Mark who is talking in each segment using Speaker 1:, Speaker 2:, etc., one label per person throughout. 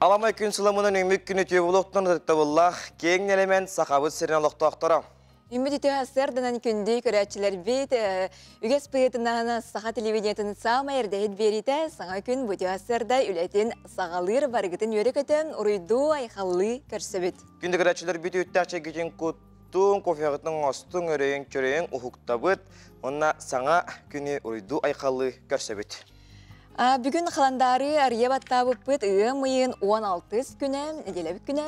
Speaker 1: Аламай күн сыламынан үмүк күнү түөбулуктан ытыктабыллаах киэҥ нэлэмэн Сахабыт сирин олохтоохторо.
Speaker 2: Үмүт үтүө сарсыарданан күндү көрөөччүлэрбит үгэс быһыытынан саха телевидениетын саамай эрдэһит биэриитэ саҥа күн бу үтүө сарсыарда үлэтин саҕалыыр барыгытын үөрэ-көтөн уруйдуу айхаллыы көрсөбүт.
Speaker 1: Күндү көрөөччүлэрбит үүттээх чэйгитин куттуҥ, кофеҕытын оҥостуҥ, өрөйүҥ чөрөйүҥ уһуктабыт уонна саҥа күнү уруйдуу айхаллыы көрсөбүт.
Speaker 2: Бүгүн халандаары арыйа баттаабыппыт ыам ыйын 16 күнэ, нэдиэлэбит күнэ.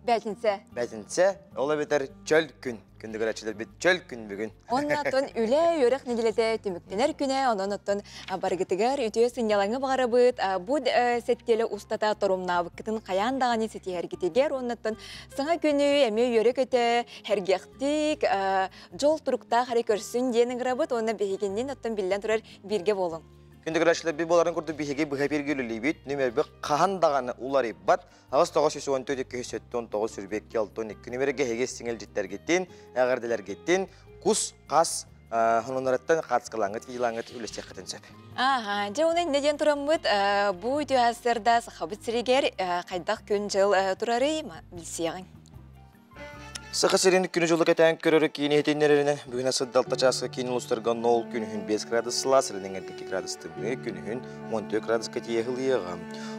Speaker 2: Бэтинсэ.
Speaker 1: Бэтинсэ, ол эбэтэр чөл күн. Күндү көрөөччүлэрбит чөл күн бүгүн.
Speaker 2: Оннотон үлэ үөрэх нэдиэлэтэ түмүктэнэр күнэ, онон оттон барыгытыгар үтүө сынньалаҥы баҕарабыт. Бу сэттиэлэ устата торумнаабыккытын хайаан даҕаны ситиһэргитигэр, оннотон саҥа күнү эмиэ үөрэ-көтө, һэргэхтик, дьол туруктаах эрэ көрсүн диэн ыҥырабыт уонна биһигиннин оттон биллэн турар бииргэ буолуҥ.
Speaker 1: Күндү көрөөччүлэр би буоларын курдук биһиги быһа бииргэ үлэлиибит. Нүмербит хаһан даҕаны уларыйбат. 8 914 279 22 62 нүмерге эһиги сиҥэлдьиттэргитин, эҕэрдэлэргитин кус хас хонунарыттан хаацкалааҥҥыт, видеолааҥҥыт үлэсиэххитин сөп.
Speaker 2: Ааха, дьэ уна иннэ диэн тураммыт бу үтүө Сахабыт сиригэр хайдах күн-дьыл турарый билсиэҕиҥ.
Speaker 1: Саха сирин күнү-дьылы кэтээн көрөр киин иһитиннэрэринэн, бүгүн сырдалта чааска киин улуустарга 0 күнүһүн 5 градус сылаас, Ленэҥэргэ 2 градус тымныы, күнүһүн 14 градуска тиийэ ылыаҕа.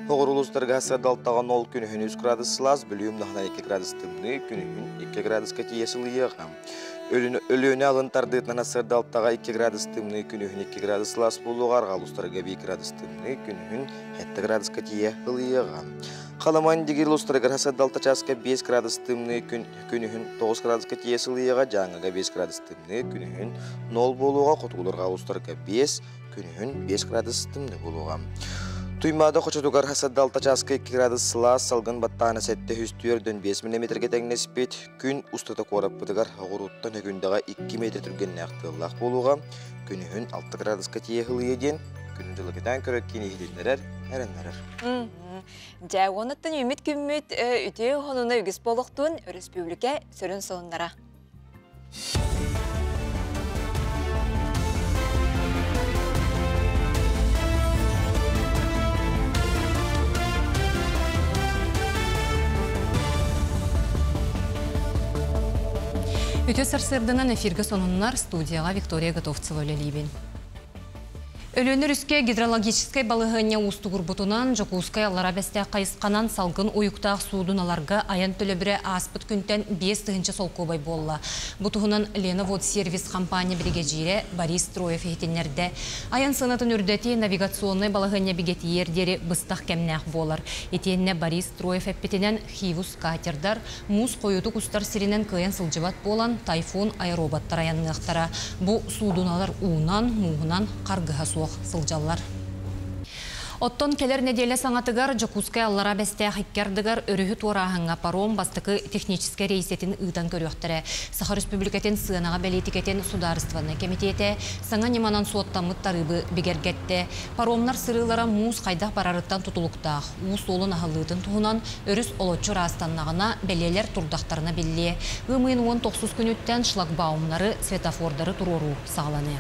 Speaker 1: Хоҕур улуустарга сырдалтаҕа 0 күнүһүн 3 градус сылаас, Бүлүүм наһынан 2 градус тымныы, күнүһүн 2 градуска тиийэ сылыйыаҕа. Өлүөнэ алын тардыытынан сырдалтаҕа 2 градус тымныы, күнүһүн 2 градус сылаас буолуоҕа, арҕаа улуустарга 1 градус тымныы, күнүһүн 7 градуска тиийэ ылыйыаҕа. Халыман дигир улуустарыгар сырдалта чааска 5 градус тымныы күн күнүһүн 9 градуска тиийэ сылыйыаҕа, Дьааҥыга 5 градус тымныы, күнүһүн 0 буолуоҕа, хотугуларга улуустарга 5, күнүһүн 5 градус тымныы буолуоҕа. Туймаада хочотугар сырдалта чааска 2 градус сылаас, салгын баттаана 745 мм тэҥнэспит, күн устата куораппытыгар оҕуруоттан Өкүндэҕэ 2 метр түргэннээх тыаллаах буолуоҕа, күнүһүн 6 градуска тиийэ сылыйыа диэн күнү-дьылы кэтээн көрөр киин иһитиннэрэр, эрэннэрэр.
Speaker 2: Дьэ, уонуттан үүммүт күммүт үтүө уһунуна үгүс буолуохтун өрөспүүбүлүкэ сүрүн сонуннара.
Speaker 3: Үтүө сарсыарданан эфиргэ сонуннар студияҕа Виктория Готовцева үлэлиибин. Өлүөнэ өрүскэ гидрологическай балаһыанньа уустугурбутунан, Дьокуускай Аллара Бэстээх хайысханан салгын уйуктаах суудуналарга айан төлөбүрэ ааспыт күнтэн 5 тыһыынча солкуобай буолла. Бу туһунан Лена Водсервис компания биригэдьиирэ Борис Строев иһитиннэрдэ. Айан сыанатын үрдэтии навигационнай балаһыанньа бигэтийиэр диэри быстах кэмнээх буолар. Итиэннэ Борис Строев эппитинэн, Хивус катердар муус хойутук устар сиринэн кыайан сылдьыбат буолан, Тайфун аэроботтар айанныахтара. Бу суудуналар уунан, мууһунан харгыһа суох сылдьаллар. Оттон кэлэр нэдиэлэ саҥатыгар Дьокуускай Аллара Бэстээх икки ардыгар өрүһү туорааһыҥҥа паром бастакы техническэй рейсэтин ыытан көрүөхтэрэ. Саха Өрөспүүбүлүкэтин сыанаҕа бэлиитикэтин судаарыстыбаннай кэмитиэтэ саҥа ньыманан суоттаммыт тарыыбы бигэргэттэ. Паромнар сырыылара муус хайдах барарыттан тутулуктаах. Уу суолун аһыллыытын туһунан өрүс олоччу ыраастаннаҕына, бэлиэлэр турдахтарына биллиэ. Ыам ыйын 19 күнүттэн шлагбаумнары, светофордары туруоруу саҕаланыа.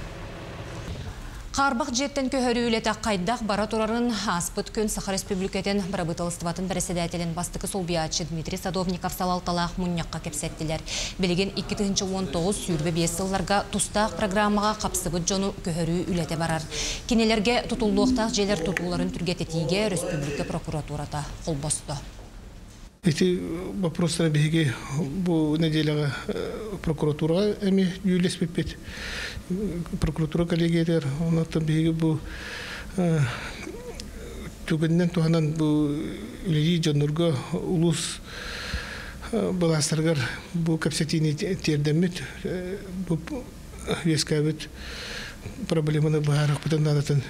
Speaker 3: Хаарбах дьиэттэн көһөрүү үлэтэ хайдах бара турарын ааспыт күн Саха Республикатын Бырабыыталыстыбатын бэрэссэдээтэлин бастакы солбуйааччы Дмитрий Садовников салалталаах мунньахха кэпсэттилэр. Билигин 2019-25 сылларга тустаах программаҕа хапсыбыт дьону көһөрүү үлэтэ барар. Кинилэргэ тутуллуохтаах дьиэлэр тутууларын түргэтэтиигэ өрөспүүбүлүкэ прокуратурата холбосто.
Speaker 4: Ити вопростары биһиги бу нэдиэлэҕэ прокуратураҕа эмиэ дьүүллэспиппит. Прокуратура коллегиятыгар онон биһиги бу түгэнинэн туһанан бу үлэлии дьоннорго улуус былаастарыгар бу кэпсэтиини тиэрдэммит бу үөскээбит проблеманы быһаарыахпытын наадатын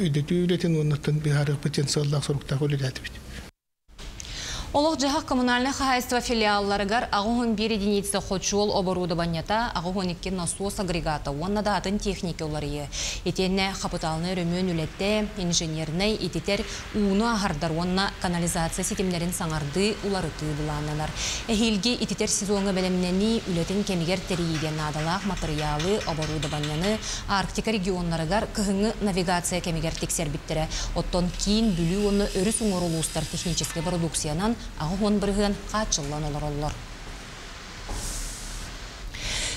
Speaker 4: өйдөтүү үлэтин уоннаттан быһаарыахпыт диэн сыаллаах соруктаах үлэлээтибит.
Speaker 3: Олох-дьаһах коммунальнай хаһаайыстыба филиалларыгар 81 единица хочуол оборудованиета, 82 насос агрегата уонна да атын техника уларыйыы. Итиэннэ хапытаалынай өрөмүөн үлэтэ, инженернэй, ититэр, ууну аһардар уонна канализация ситимнэрин саҥардыы, уларытыы былааннанар. Эһиилги ититэр сезоҥҥа бэлэмнэнии үлэтин кэмигэр тэрийиигэ наадалаах матырыйаалы, оборудованиены Арктика регионнарыгар кыһыҥҥы навигация кэмигэр тиксэрбиттэрэ. Оттон киин Бүлүү уонна өрүс уҥуор улуустар техническэй бородууксуйанан 80% хааччыллан олороллор.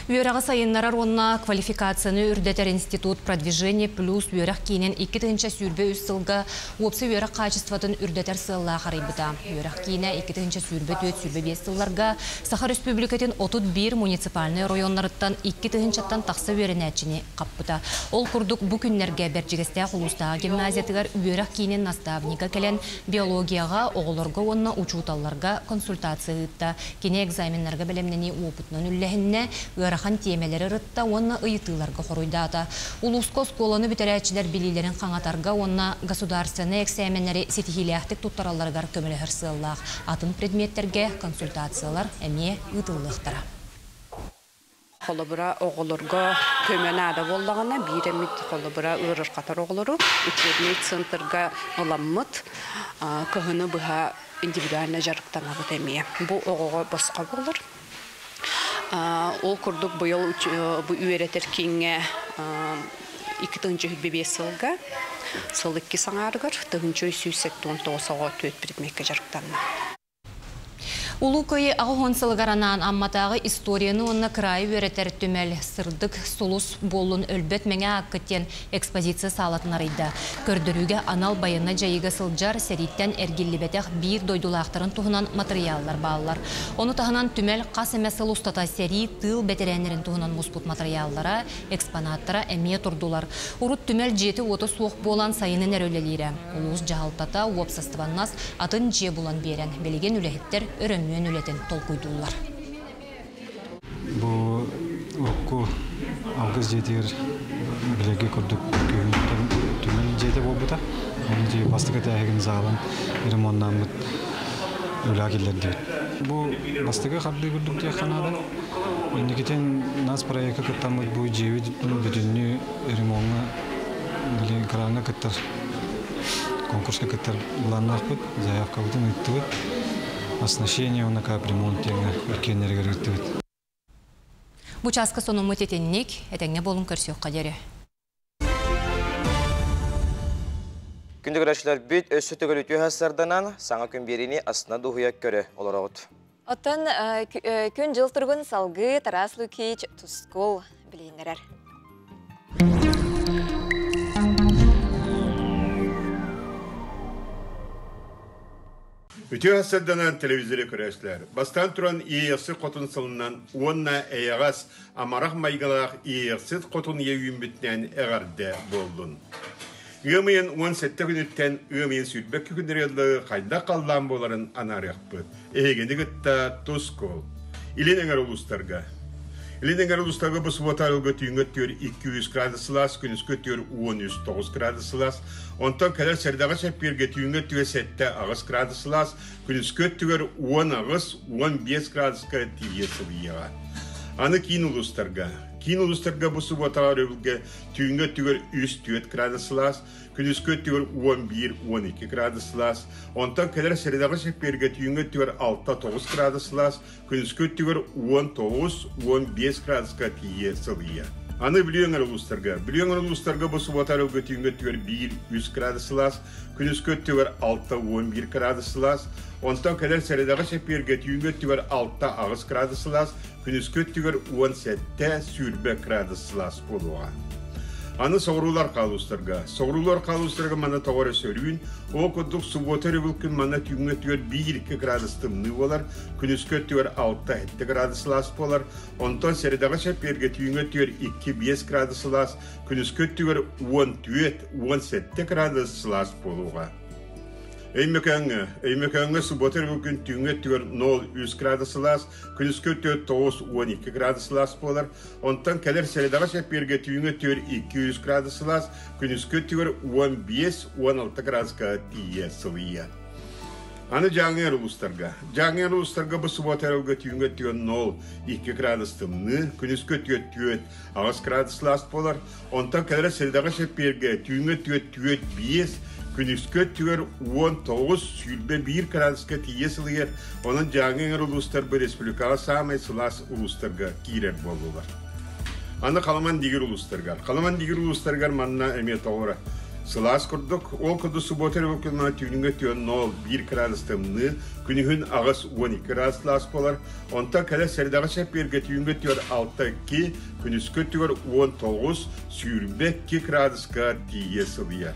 Speaker 3: Үөрэҕи сайыннарар уонна квалификацияны үрдэтэр институт «Продвижение плюс» үөрэх киинин 2023 сылга уопсай үөрэх хаачыстыбатын үрдэтэр сыаллаах арыйбыта. Үөрэх киинэ 2024-25 сылларга Саха Өрөспүүбүлүкэтин 31 муниципальнай оройуоннарыттан 2 тыһыынчаттан тахса үөрэнээччини хаппыта. Ол курдук бу күннэргэ Бэрдьигэстээх улуустааҕы гимназиятыгар үөрэх киинин наставнига кэлэн биологияҕа, оҕолорго уонна учууталларга консультация ыытта. Кини экзаменнарга бэлэмнэнии уопутунан үллэһиннэ, ыарахан тиэмэлэри ырытта уонна ыйытыыларга хоруйдаата. Улууска оскуоланы бүтэрээччилэр билиилэрин хаҥатарга уонна государственнай эксээмэннэри ситиһиилээхтик туттаралларыгар көмөлөһөр сыаллаах атын предметтэргэ консультациялар эмиэ ыытыллыахтара.
Speaker 5: Холобура, оҕолорго көмө наада буоллаҕына, биир эмит холобура ыарырҕатар оҕолору учебный центрга ыламмыт, кыһыны быһа индивидуально дьарыктанабыт эмиэ. Бу оҕоҕо босхо буолар. Ол курдук быйыл бу үөрэтэр кииҥҥэ 2 тыһыынча 25 сылга сыл икки саҥаарыгар 1179 оҕо түөрт предмеккэ дьарыктанна.
Speaker 3: Улуу Кыайыы 80 сылыгар анаан Амматааҕы историяны уонна кыраайы үөрэтэр түмэл «Сырдык сулус буоллун өлбөт мэҥэ ааккыт» диэн экспозиция саалатын арыйда. Көрдөрүүгэ анал байыаннай дьайыыга сылдьар, сэрииттэн эргиллибэтэх биир дойдулаахтарын туһунан матырыйааллар бааллар. Ону таһынан түмэл хас эмэ сыл устата сэрии, тыыл бэтэрээннэрин туһунан муспут матырыйааллара, экспонаттара эмиэ турдулар. Урут түмэл дьиэтэ-уота суох буолан сайынын эрэ үлэлиирэ. Улуус дьаһалтата, уопсастыбаннас атын дьиэ булан биэрэн, билигин үлэһиттэр өрөмүөн үлэтин толкуйдууллар.
Speaker 6: Бу урукку алгыс дьиэтигэр билэргэ курдук түмэл дьиэтэ буолбута. Оны дьиэ бастакы этээһигин заалын ремонтнааммыт үлэҕэ киллэрдибит. Бу бастакы хардыы курдук диэххэ наада. Инникитин нацпроекка кыттаммыт бу дьиэбит бүтүннүү ремоҥҥа били граҥҥа кыттар конкурска кыттар былааннаахпыт, заявкабытын ыыттыбыт. Оснащение уонна капремонт диэҥҥэ иккиэннэригэр ыыттыбыт.
Speaker 3: Бу чааска сонуммут итинник, этэҥҥэ буолун көрсүөххэ диэри.
Speaker 1: Күндү көрөөччүлэрбит өссө төгүл үтүө сарсыарданан саҥа күн биэриини астына дуоһуйа көрө олороҕут.
Speaker 2: Оттон күн дьыл туругун салгыы Тарас Лукич Тускул билиһиннэрэр.
Speaker 7: Үтүө сарсыарданан телевизоры көрөөччүлэр. Бастаан туран Иэйэхсит Хотун сылынан уонна эйэҕэс, амарах майгылаах Иэйэхсит Хотун ийэ үүммүтүнэн эҕэрдэ буоллун. Ыам ыйын 17 күнүттэн ыам ыйын 22 күннэригэр хайдах халлаан буоларын анаарыахпыт. Эһигини кытта Тускул. Илин эҥэр улуустарга. Илин эҥэр улуустарга бу субуота арылга түүҥҥү өттүгэр 200 градус сылаас, күнүскү өттүгэр 13 градус сылаас. Онтон кэлэр сэрэдэҕэ чэппиэргэ түүҥҥү өттүгэр 7-8 градус сылаас, күнүскү өттүгэр 18-15 градуска тиийэ сылыйыаҕа. Аны киин улуустарга. Киин улуустарга бу субуотаҕа өрөбүлгэ түүҥҥү өттүгэр 3-4 градус сылаас, күнүскү өттүгэр 11-12 градус сылаас, онтон кэлэр сэрэдэҕэ чэппиэргэ түүҥҥү өттүгэр 6-9 градус сылаас, күнүскү өттүгэр 19-15 градуска тиийэ сылыйыа. Аны Бүлүү эҥэр улуустарга. Бүлүү эҥэр улуустарга бу субуота өрөбүлгэ түүҥҥү өттүгэр 1-3 градус сылаас, күнүскү өттүгэр 6-11 градус сылаас, онтон кэлэр сэрэдэҕэ чэппиэргэ түүҥҥү өттүгэр 6-8 градус сылаас, күнүскү өттүгэр 17-20 градус сылаас буолуоҕа. Аны соҕуруулар хаалустарга. Соҕуруулар хаалустарга манна тоҕо эрэ сөрүүн, ол курдук субуота өрөбүл күн манна түүҥҥү өттүгэр 1-2 градус тымныы буолар, күнүскү өттүгэр 6-7 градус сылаас буолар, онтон сэрэдэҕэ чэппиэргэ түүҥҥү өттүгэр 2-5 градус сылаас, күнүскү өттүгэр 14-17 градус сылаас буолуоҕа. Өймөкөөҥҥө. Өймөкөөҥҥө субуота өрөбүл күн түүҥҥү өттүгэр 0-3 градус сылаас, күнүскү өттүгэр 9-12 градус сылаас буолар. Онтон кэлэр сэрэдэҕэ чэппиэргэ түүҥҥү өттүгэр 2-3 градус сылаас, күнүскү өттүгэр 15-16 градуска тиийэ сылыйыа. Аны Дьааҥы улуустарга. Дьааҥы улуустарга бу субуота эрэлгэ түүҥҥэ өттүгэр 0, 2 градус тымныы, күнүскү өттүгэр 4, 8 градус сылаас буолар. Онтон кэлэр средаҕа чэппиэргэ түүҥҥэ өттүгэр 4, 5, күнүскү өттүгэр 19, 21 градуска тиийэ сылыйар. Онон Дьааҥы эҥэр улуустарбыт республикаҕа саамай сылаас улуустарга киирэр буоллулар. Аны Халаман дигир улуустарыгар. Халаман дигир улуустарыгар манна эмиэ тоҕура сылаас курдук. Ол курдук суббота эрэ түүнүҥҥэ түөн 0 1 градус тымныы, күнүһүн 8-12 градус сылаас буолар. Онтон кэлэ сэрдэҕэ чэппиэргэ түүҥҥэ түөр 6-2, күнүскү өттүгэр 19, 22 градуска тиийэ сылыйар.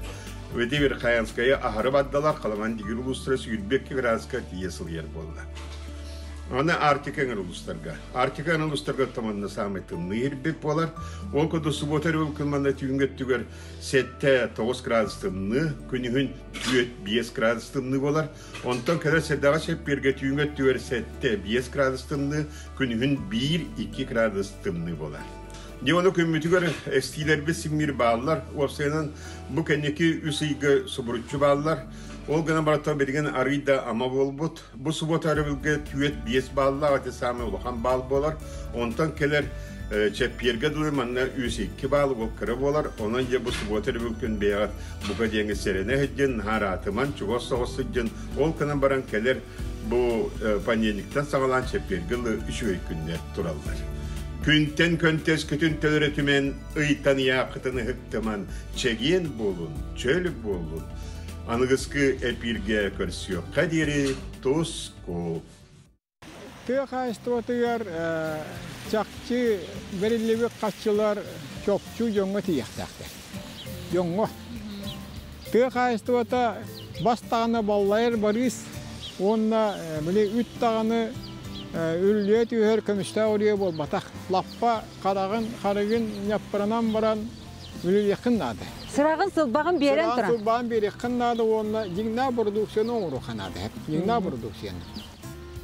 Speaker 7: Өтө Верхоянскайы аһары бардалар, Халаман дигир улуустара 22 градуска тиийэ сылыйар буолла. Аны Арктика эҥэр улуустарга. Арктика эҥэр улуустарга томонно саамай тымныы ирбит буолар. Ол курдук субуота өрөбүл күн манна түүҥҥү өттүгэр 7-9 градус тымныы, күнүһүн 4-5 градус тымныы буолар. Онтон кэлэр сэрдэҕэ чэппиэргэ түүҥҥү өттүгэр 7-5 градус тымныы, күнүһүн 1-2 градус тымныы буолар. Дьэ ону күммүтүгэр эстиилэрбит симмир бааллар. Уопсайынан бу кэнники үс ыйга субуруччу бааллар. Ол гынан баран билигин арыый да ама буолбут. Бу субуота өрөбүлгэ түөрт биэс бааллаах ити саамай улахан баал буолар. Онтон кэлэр чэппиэргэ дылы манна үс икки баал ол кыра буолар. Онон дьэ бу субуота өрөбүл күн бэйэҕит бука диэҥҥэ сэрэнэ сылдьын, наһаа чугас соҕус сылдьын. Ол гынан баран кэлэр бу понедельниктан саҕалаан чэппиэргэ дылы үчүгэй күннэр тураллар. Күнтэн көнтөс күтүн төлөрө түмэн, ыйтан ыйааххытын ыһыктыман, чэгиэн буолун, чөл буолун. Аныгыскы эпииргэ көрсүөххэ диэри тус-кул.
Speaker 8: Тыа хаһаайыстыбатыгар чахчы бэриллибит харчылар чопчу дьоҥҥо тиийиэхтээхтэр. Дьоҥҥо. Тыа хаһаайыстыбата бас даҕаны баллайар барыыс уонна били үт даҕаны үрүлүйэ түһэр көмүстээх үрүйэ буолбатах. Лаппа хараҕын, харыгын ньаппыранан баран үлэлиэххин наада.
Speaker 9: Сыраҕын сылбаҕын биэрэн туран.
Speaker 8: Сыраҕын сылбаҕын биэриэххин наада уонна дьиҥнээх бородууксуйаны оҥоруохха наада. Дьиҥнээх бородууксуйаны.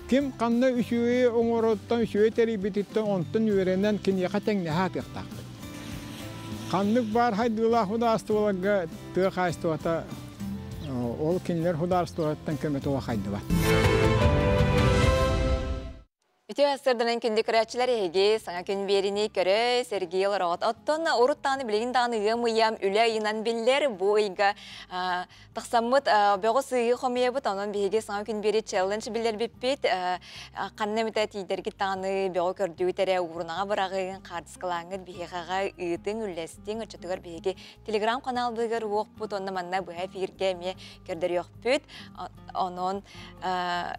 Speaker 8: Ким ханна үчүгэйи оҥороруттан, үчүгэй тэрийбититтэн онтон үөрэнэн киниэхэ тэҥнэһэ сатыахтаахпыт. Ханнык баар хайдыылаах судаарыстыбаларга тыа хаһаайыстыбата ол кинилэр судаарыстыбаттан көмөтө хайдыбат.
Speaker 2: Үтүө сырдынан күндү көрөөччүлэр эһиги саҥа күн биэриини көрө, сэргии олороҕут. Оттон урут даҕаны билигин даҕаны ыам ыйам үлэ ыйынан биллэр. Бу ыйга тахсаммыт бөҕү сыыһы хомуйабыт. Онон биһиги саҥа күн биэри челлендж биллэрбиппит. Ханна эмитэ тиийдэргит даҕаны бөҕү көрдүүгүт эрэ уурунаҕа быраҕыҥ, хаартыскалааҥҥыт биһиэхэҕэ ыытыҥ, үллэстиҥ. Оччотугар биһиги телеграм каналбытыгар уохпут уонна манна быһа эфиргэ эмиэ көрдөрүөхпүт. Онон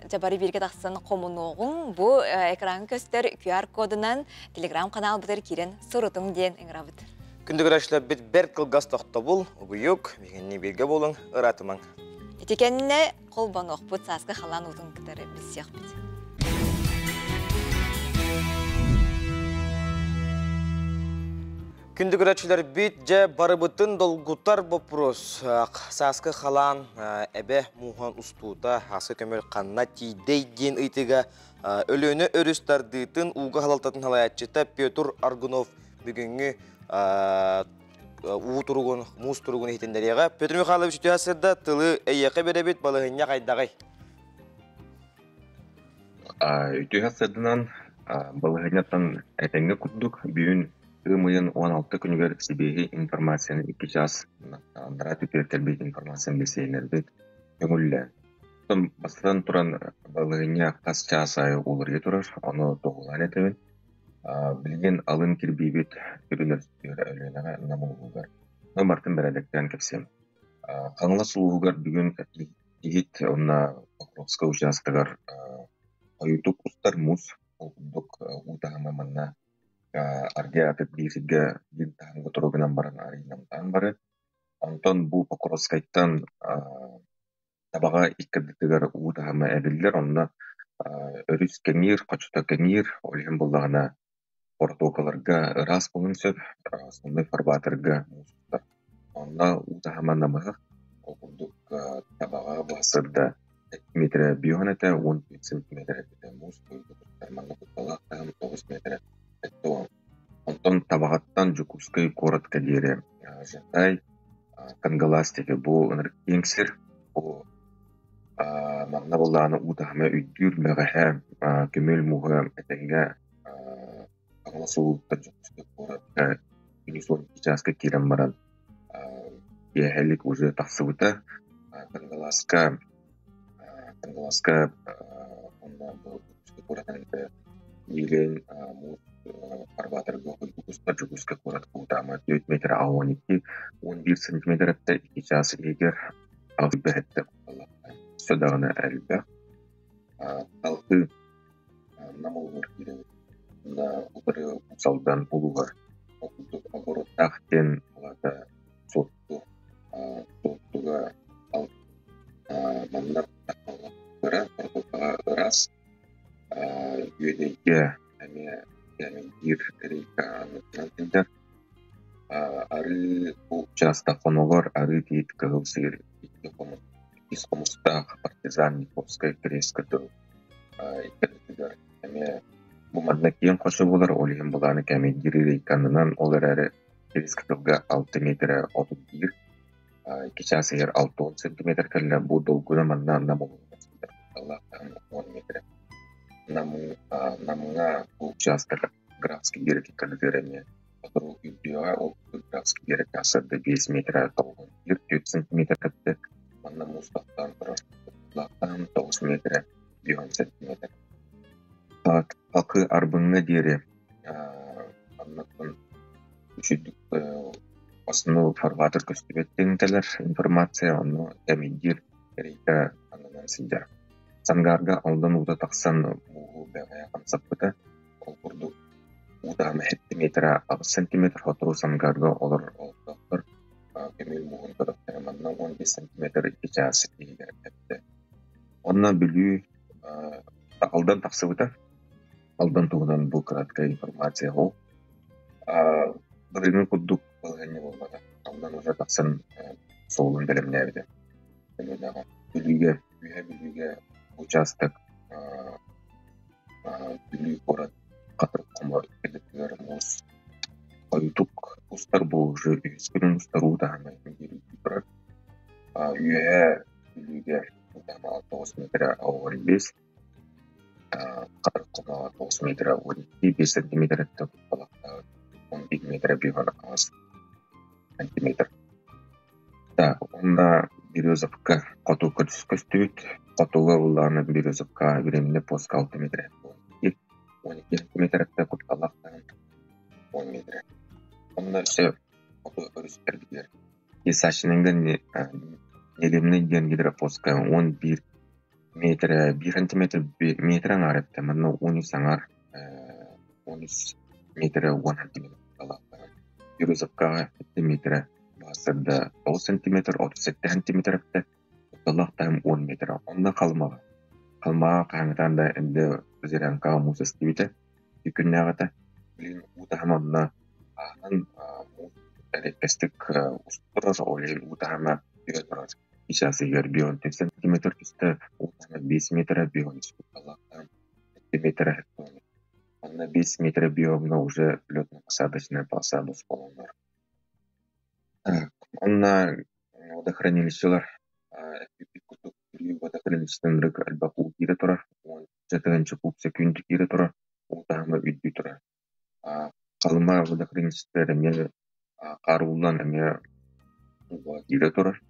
Speaker 2: дьабары бииргэ тахсан хомунуоҕуҥ. Бу экраҥҥа көстөр QR-кодунан телеграм-каналбытыгар киирэн сурутуҥ диэн ыҥырабыт.
Speaker 1: Күндү көрөөччүлэрбит бэрт кылгас тохтобул, угуйук, биһигинни бииргэ буолуҥ, ыраатымаҥ.
Speaker 2: Ити кэннэ холбонуохпут, сааскы халаан уутун кытары билсиэхпит.
Speaker 1: Күндү көрөөччүлэрбит, дьэ барыбытын долгутар боппуруос. Сааскы халаан эбэ мууһан устуута ааскы көмөл ханна тиийдэй диэн ыйытыга Өлүөнэ өрүс тардыытын ууга халалтатын салайааччыта Петр Аргунов бүгүҥҥү уу туругун, муус туругун иһитиннэриэҕэ. Петр Михайлович үтүө сырда тылы эйиэхэ биэрэбит, балаһынньа хайдаҕый?
Speaker 10: Үтүө сырдынан балаһынньаттан этэҥҥэ курдук бүгүн ыам ыйын 16 күнүгэр сибиэһи информацияны икки чаас анараа түтүөр кэлбит информацияны билсиһиннэрбит көҥүллээн. Оттон бастатан туран балаһыанньа хас чаас аайы уларыйа турар, ону туһулаан этэбин. Билигин алын кирбиибит сүрүн өрүстүгэр Өлүөнэҕэ Нам улууһугар. Ну, барытын бэрээдэктээн кэпсиэм. Хаҥалас улууһугар бүгүн Иһит уонна Покровскай учаастагар хойуутук устар муус, ол курдук уу таһыма манна аргыый аатык биир сиргэ биир таһымҥа туругунан баран арыйнамтаан барар. Онтон бу Покровскайтан Табаҕа икки ардытыгар уу таһыма эбиллэр, онно өрүс кэҥиир, хочото кэҥиир, ол иһин буоллаҕына протокаларга ыраас буолуон сөп, основной фарватерга муус устар. Онно уу таһыма намыһах, ол курдук Табаҕа баһсырда миэтэрэ биоһун этэ, 13 сантиметр этэ муус туттар манна кутталаах таһым 9 миэтэрэ этэ. Онтон Табаҕаттан Дьокуускай куоратка диэри Жатай, Кангалас диэки бу ынырык киэҥ сир, бу Манна буоллаҕына уу таһыма үрдүүр бэҕэһээ көмүөл мууһа этэҥҥэ Хаҥалас улууһуттан Дьокуускай куоракка күнүс 12 чааска киирэн баран киэһэлик уже тахсыбыта. Кангалааска Кангалааска онно бу Дьокуускай куоратынан Иилин муус арбаатарга Дьокуускай Дьокуускай куорат куутаама 4 метр 12 11 сантиметр этэ 2 чаас иһигэр аҕыс бэһэттэ өссө даҕаны элбэх. Салгыы Нам улууһугар киирэбит. Онно утары Уус Алдан улууһугар ол курдук Огоруоттаах диэн алаата Суотту Суоттуга манна кыра протокаҕа ыраас Үөдэйгэ эмиэ кээмэйдиир рейка аннынан сылдьар. Арыы учаастак хонолор арыы тиит кыһыл сыыр икки хомус иккис хомустаах партизан Никольскай крест кытыл иккитигэр эмиэ бу манна киэҥ хочо буолар, ол иһин былааны кээмэйдиир рейканынан, ол эрээри крест кытылга 6 метрэ 31 2 чаас иһэр 60 сантиметр кэллэ. Бу долгуна манна нам улууһугар сылдьар кутталлаахтаһын 10 метрэ. Намҥа бу учаастак Графский берег иккардыгар эмиэ сотору үрдүөҕэ, ол Графский берег сарда 5 метрэ 94 сантиметр кэтте, манна муус тохтоон турар, лаахтаан 9 метрэ 50 сантиметр. Халкы Арбыҥҥа диэри аннаттан үчүйдүк основной фарватер көстүбэт кэлэр информация, онно кэмийдиир рейка аннынан сылдьар. Сангаарга Алдан уута тахсан мууһу бэҕэһээ хамсаппыта. Ол курдук, уу таһыма сантиметра 8 сантиметр сотору Сангарга олорор олохтоохтор көмүөл мууһун көрөхтөрө манна 15 сантиметр 2 чаас иһигэр эттэ. Онно Бүлүү Алдан тахсыбыта. Алдан туһунан бу краткая информация ол. Былырыыҥҥы курдук балаһыанньа буолбата. Алдан уже тахсан суолун бэлэмнээбитэ. Бүлүүгэ, Үөһээ Бүлүүгэ учаастак Бүлүү куорат Хатырык хомор иккитигэр муус хойутук устар бу уже үһүс күнүн устар уу таһыма үрдүү турар. Үөһээ Бүлүүгэ уу таһыма 9 метрэ 65, Хатырык хомоҕо 9 метрэ 12, 5 сантиметр өттө кутталахтаах 11 метрэ 58 сантиметр. Так, уонна Березовка хоту көстүбүт. Хотуга улаана Березовка временный пост 6 метр 12 сантиметраттан кутталлаах таһым 10 метр. Онно өссө хоту өрүстэрбитигэр Исачиныгар Нелемный диэн гидропостка 11 метр 1 сантиметр метр аҥаар эттэ. Манна 13 аҥаар 13 метр 10 сантиметр кутталлаах таһым. Березовкаҕа 7 метр Сырда 9 сантиметр, 37 сантиметр эптэ, кутталлаах таһым 10 метр. Онно Халымаҕа. Халымаҕа хаһааҥҥытаан да эрдэ Зырянкаҕа муус эстибитэ, күннээҕитэ. Билигин уу таһыма онно ааһан муус эриэккэстик устар, ол иһин уу таһыма түһэ турар. Сейчас ыйыгар 54 сантиметр түстэ, уу таһыма 5 метрэ, 53 кутталлаах таһым 7 метрэ. Онно 5 метрэ биомҥа уже летно-посадочная полоса босхолонор. Онно водохранилищелар эппиппит курдук Бүлүү водохранилищетын элбэх уу киирэ турар, 10 куб секунд киирэ турар, уу таһыма үрдүү турар. Халыма водохранилищетыгар эмиэ хаар ууллан эмиэ ууга киирэ турар.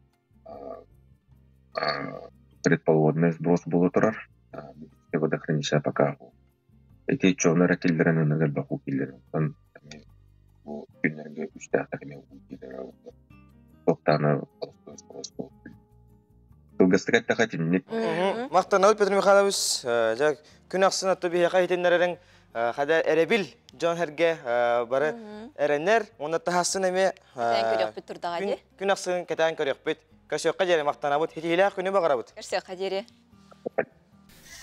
Speaker 10: Предположенный сброс буола турар. Водохранилище пока ити чуоннар эрэ киллэрэн ынырык элбэх уу киллэрэн оттон эмиэ бу күннэргэ күүстээхтэр эмиэ уу киирэрэ туохтааны кылгастык эттэххэ итинник.
Speaker 1: Махтанабыт Петр Михайлович. Дьэ, күн ахсын атту биһиэхэ иһитиннэрэриҥ хада эрэбил дьон сэргэ бары эрэнэр уонна таһассын эмиэ
Speaker 2: Кэтээн көрүөхпүт турдаҕа дии.
Speaker 1: Күн ахсын кэтээн көрүөхпүт. Көрсүөххэ диэри махтанабыт. Ситиһиилээх күнү баҕарабыт.
Speaker 2: Көрсүөххэ диэри.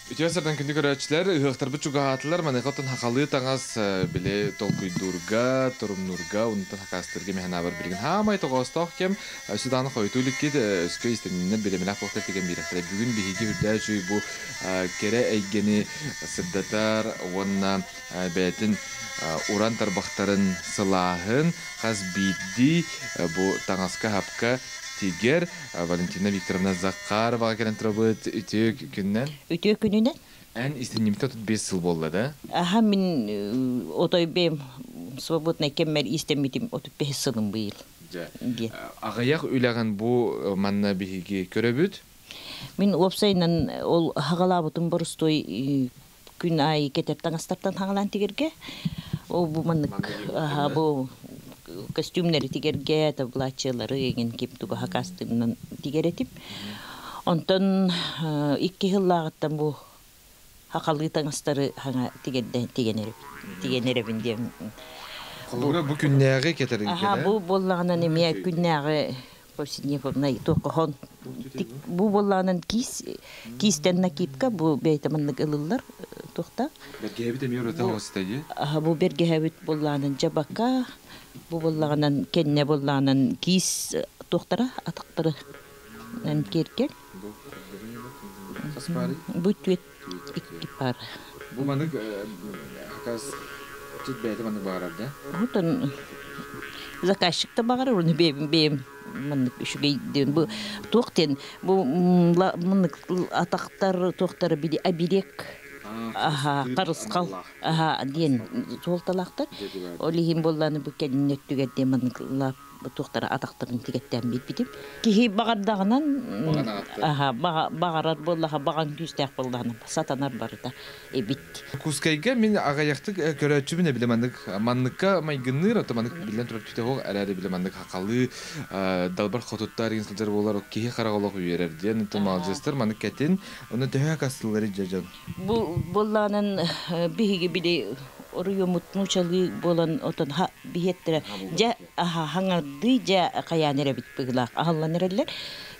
Speaker 11: Үтүө сардан күндү көрөөччүлэр, ыһыахтарбыт чугаһаатылар, маныаха оттон хахалыы таҥас били толкуйдуурга, торумнуурга, онтон хакаастыырга мэһэнаабар билигин хаамай тоҕоостоох кэм. Өссө даҕаны хойутуу иликкит, өскө истэнниннэр бириэмэлээх буолтар тигэн биэрэхтэрэ. Бүгүн биһиги үрдээ үчүгэй бу кэрэ эйгэни сырдатар уонна бэйэтин уран тарбахтарын сылааһын хас биирдии бу таҥаска-хапка тигэр Валентина Викторовна Захарова кэлэн турабыт. Үтүө күнүнэн.
Speaker 12: Үтүө күнүнэн.
Speaker 11: Эн истинньимитэ 35 сыл буолла да?
Speaker 12: Аха, мин отой бэйэм свободнай кэммэр иистэммитим 35 сылым быйыл.
Speaker 11: Дьэ. Аҕыйах үлэҕин бу манна биһиги көрөбүт.
Speaker 12: Мин уопсайынан ол хагалаабытым боростуой күн аайы кэтэр таҥастартан хагалаан тигэргэ. Ол бу маннык аха бу костюмнары тигэргэ, таблаччалары эгин ким туга хакастыгынан тигэр этим. Онтон икки сыллааҕыттан бу хахалыы таҥастары хаҥа тигэрдэ тигэн эрэбин диэн.
Speaker 11: Холобура бу күннээҕи кэтэрин
Speaker 12: Аха, бу буоллаҕынан эмиэ күннээҕи повседневный туоххон бу буоллаҕынан киис киистэн накидка бу бэйэтэ маннык ылыллар туохта.
Speaker 11: Бэргэһэбит эмиэ ураты оҥоста дии.
Speaker 12: Аха, бу бэргэһэбит буоллаҕынан дьабака, бу буоллаҕынан кэннэ буоллаҕынан киис туохтара атахтары киэркэл. Бу түөт икки пар.
Speaker 11: Бу маннык хакас тут бэйэтэ маннык баҕарар да?
Speaker 12: Отон заказчик да баҕарар, оны бэйэм бэйэм маннык үчүгэй диэн бу туох диэн бу маннык атахтар туохтары били оберег аха харысхал аха диэн суолталаахтар. Ол иһин буоллааны бу кэлин өттүгэр диэн маннык туохтара атахтарын тигэттээн биэрбитим. Киһи баҕардаҕынан аха баҕарар буоллаха баҕаҥ күүстээх буоллаҕына сатанар барыта эбит.
Speaker 11: Кускайга мин аҕыйахтык көрөөччүбүн эбиле маннык манныкка майгынныыр ото маннык биллэн турар түтэ хоох эрээри биле маннык хахалыы далбар хотуттар ин сылдьар буолар киһи хараҕа олох үөрэр диэн онтон маладьыастар маннык кэтин онно төһө кастыллары дьэ дьон.
Speaker 12: Бу буоллаанан биһиги били оруйумут нуучалыы буолан отон биһиэттэрэ дьэ аха хаҥардыы дьэ хайаан эрэбит быһыылаах аһыллан эрэллэр.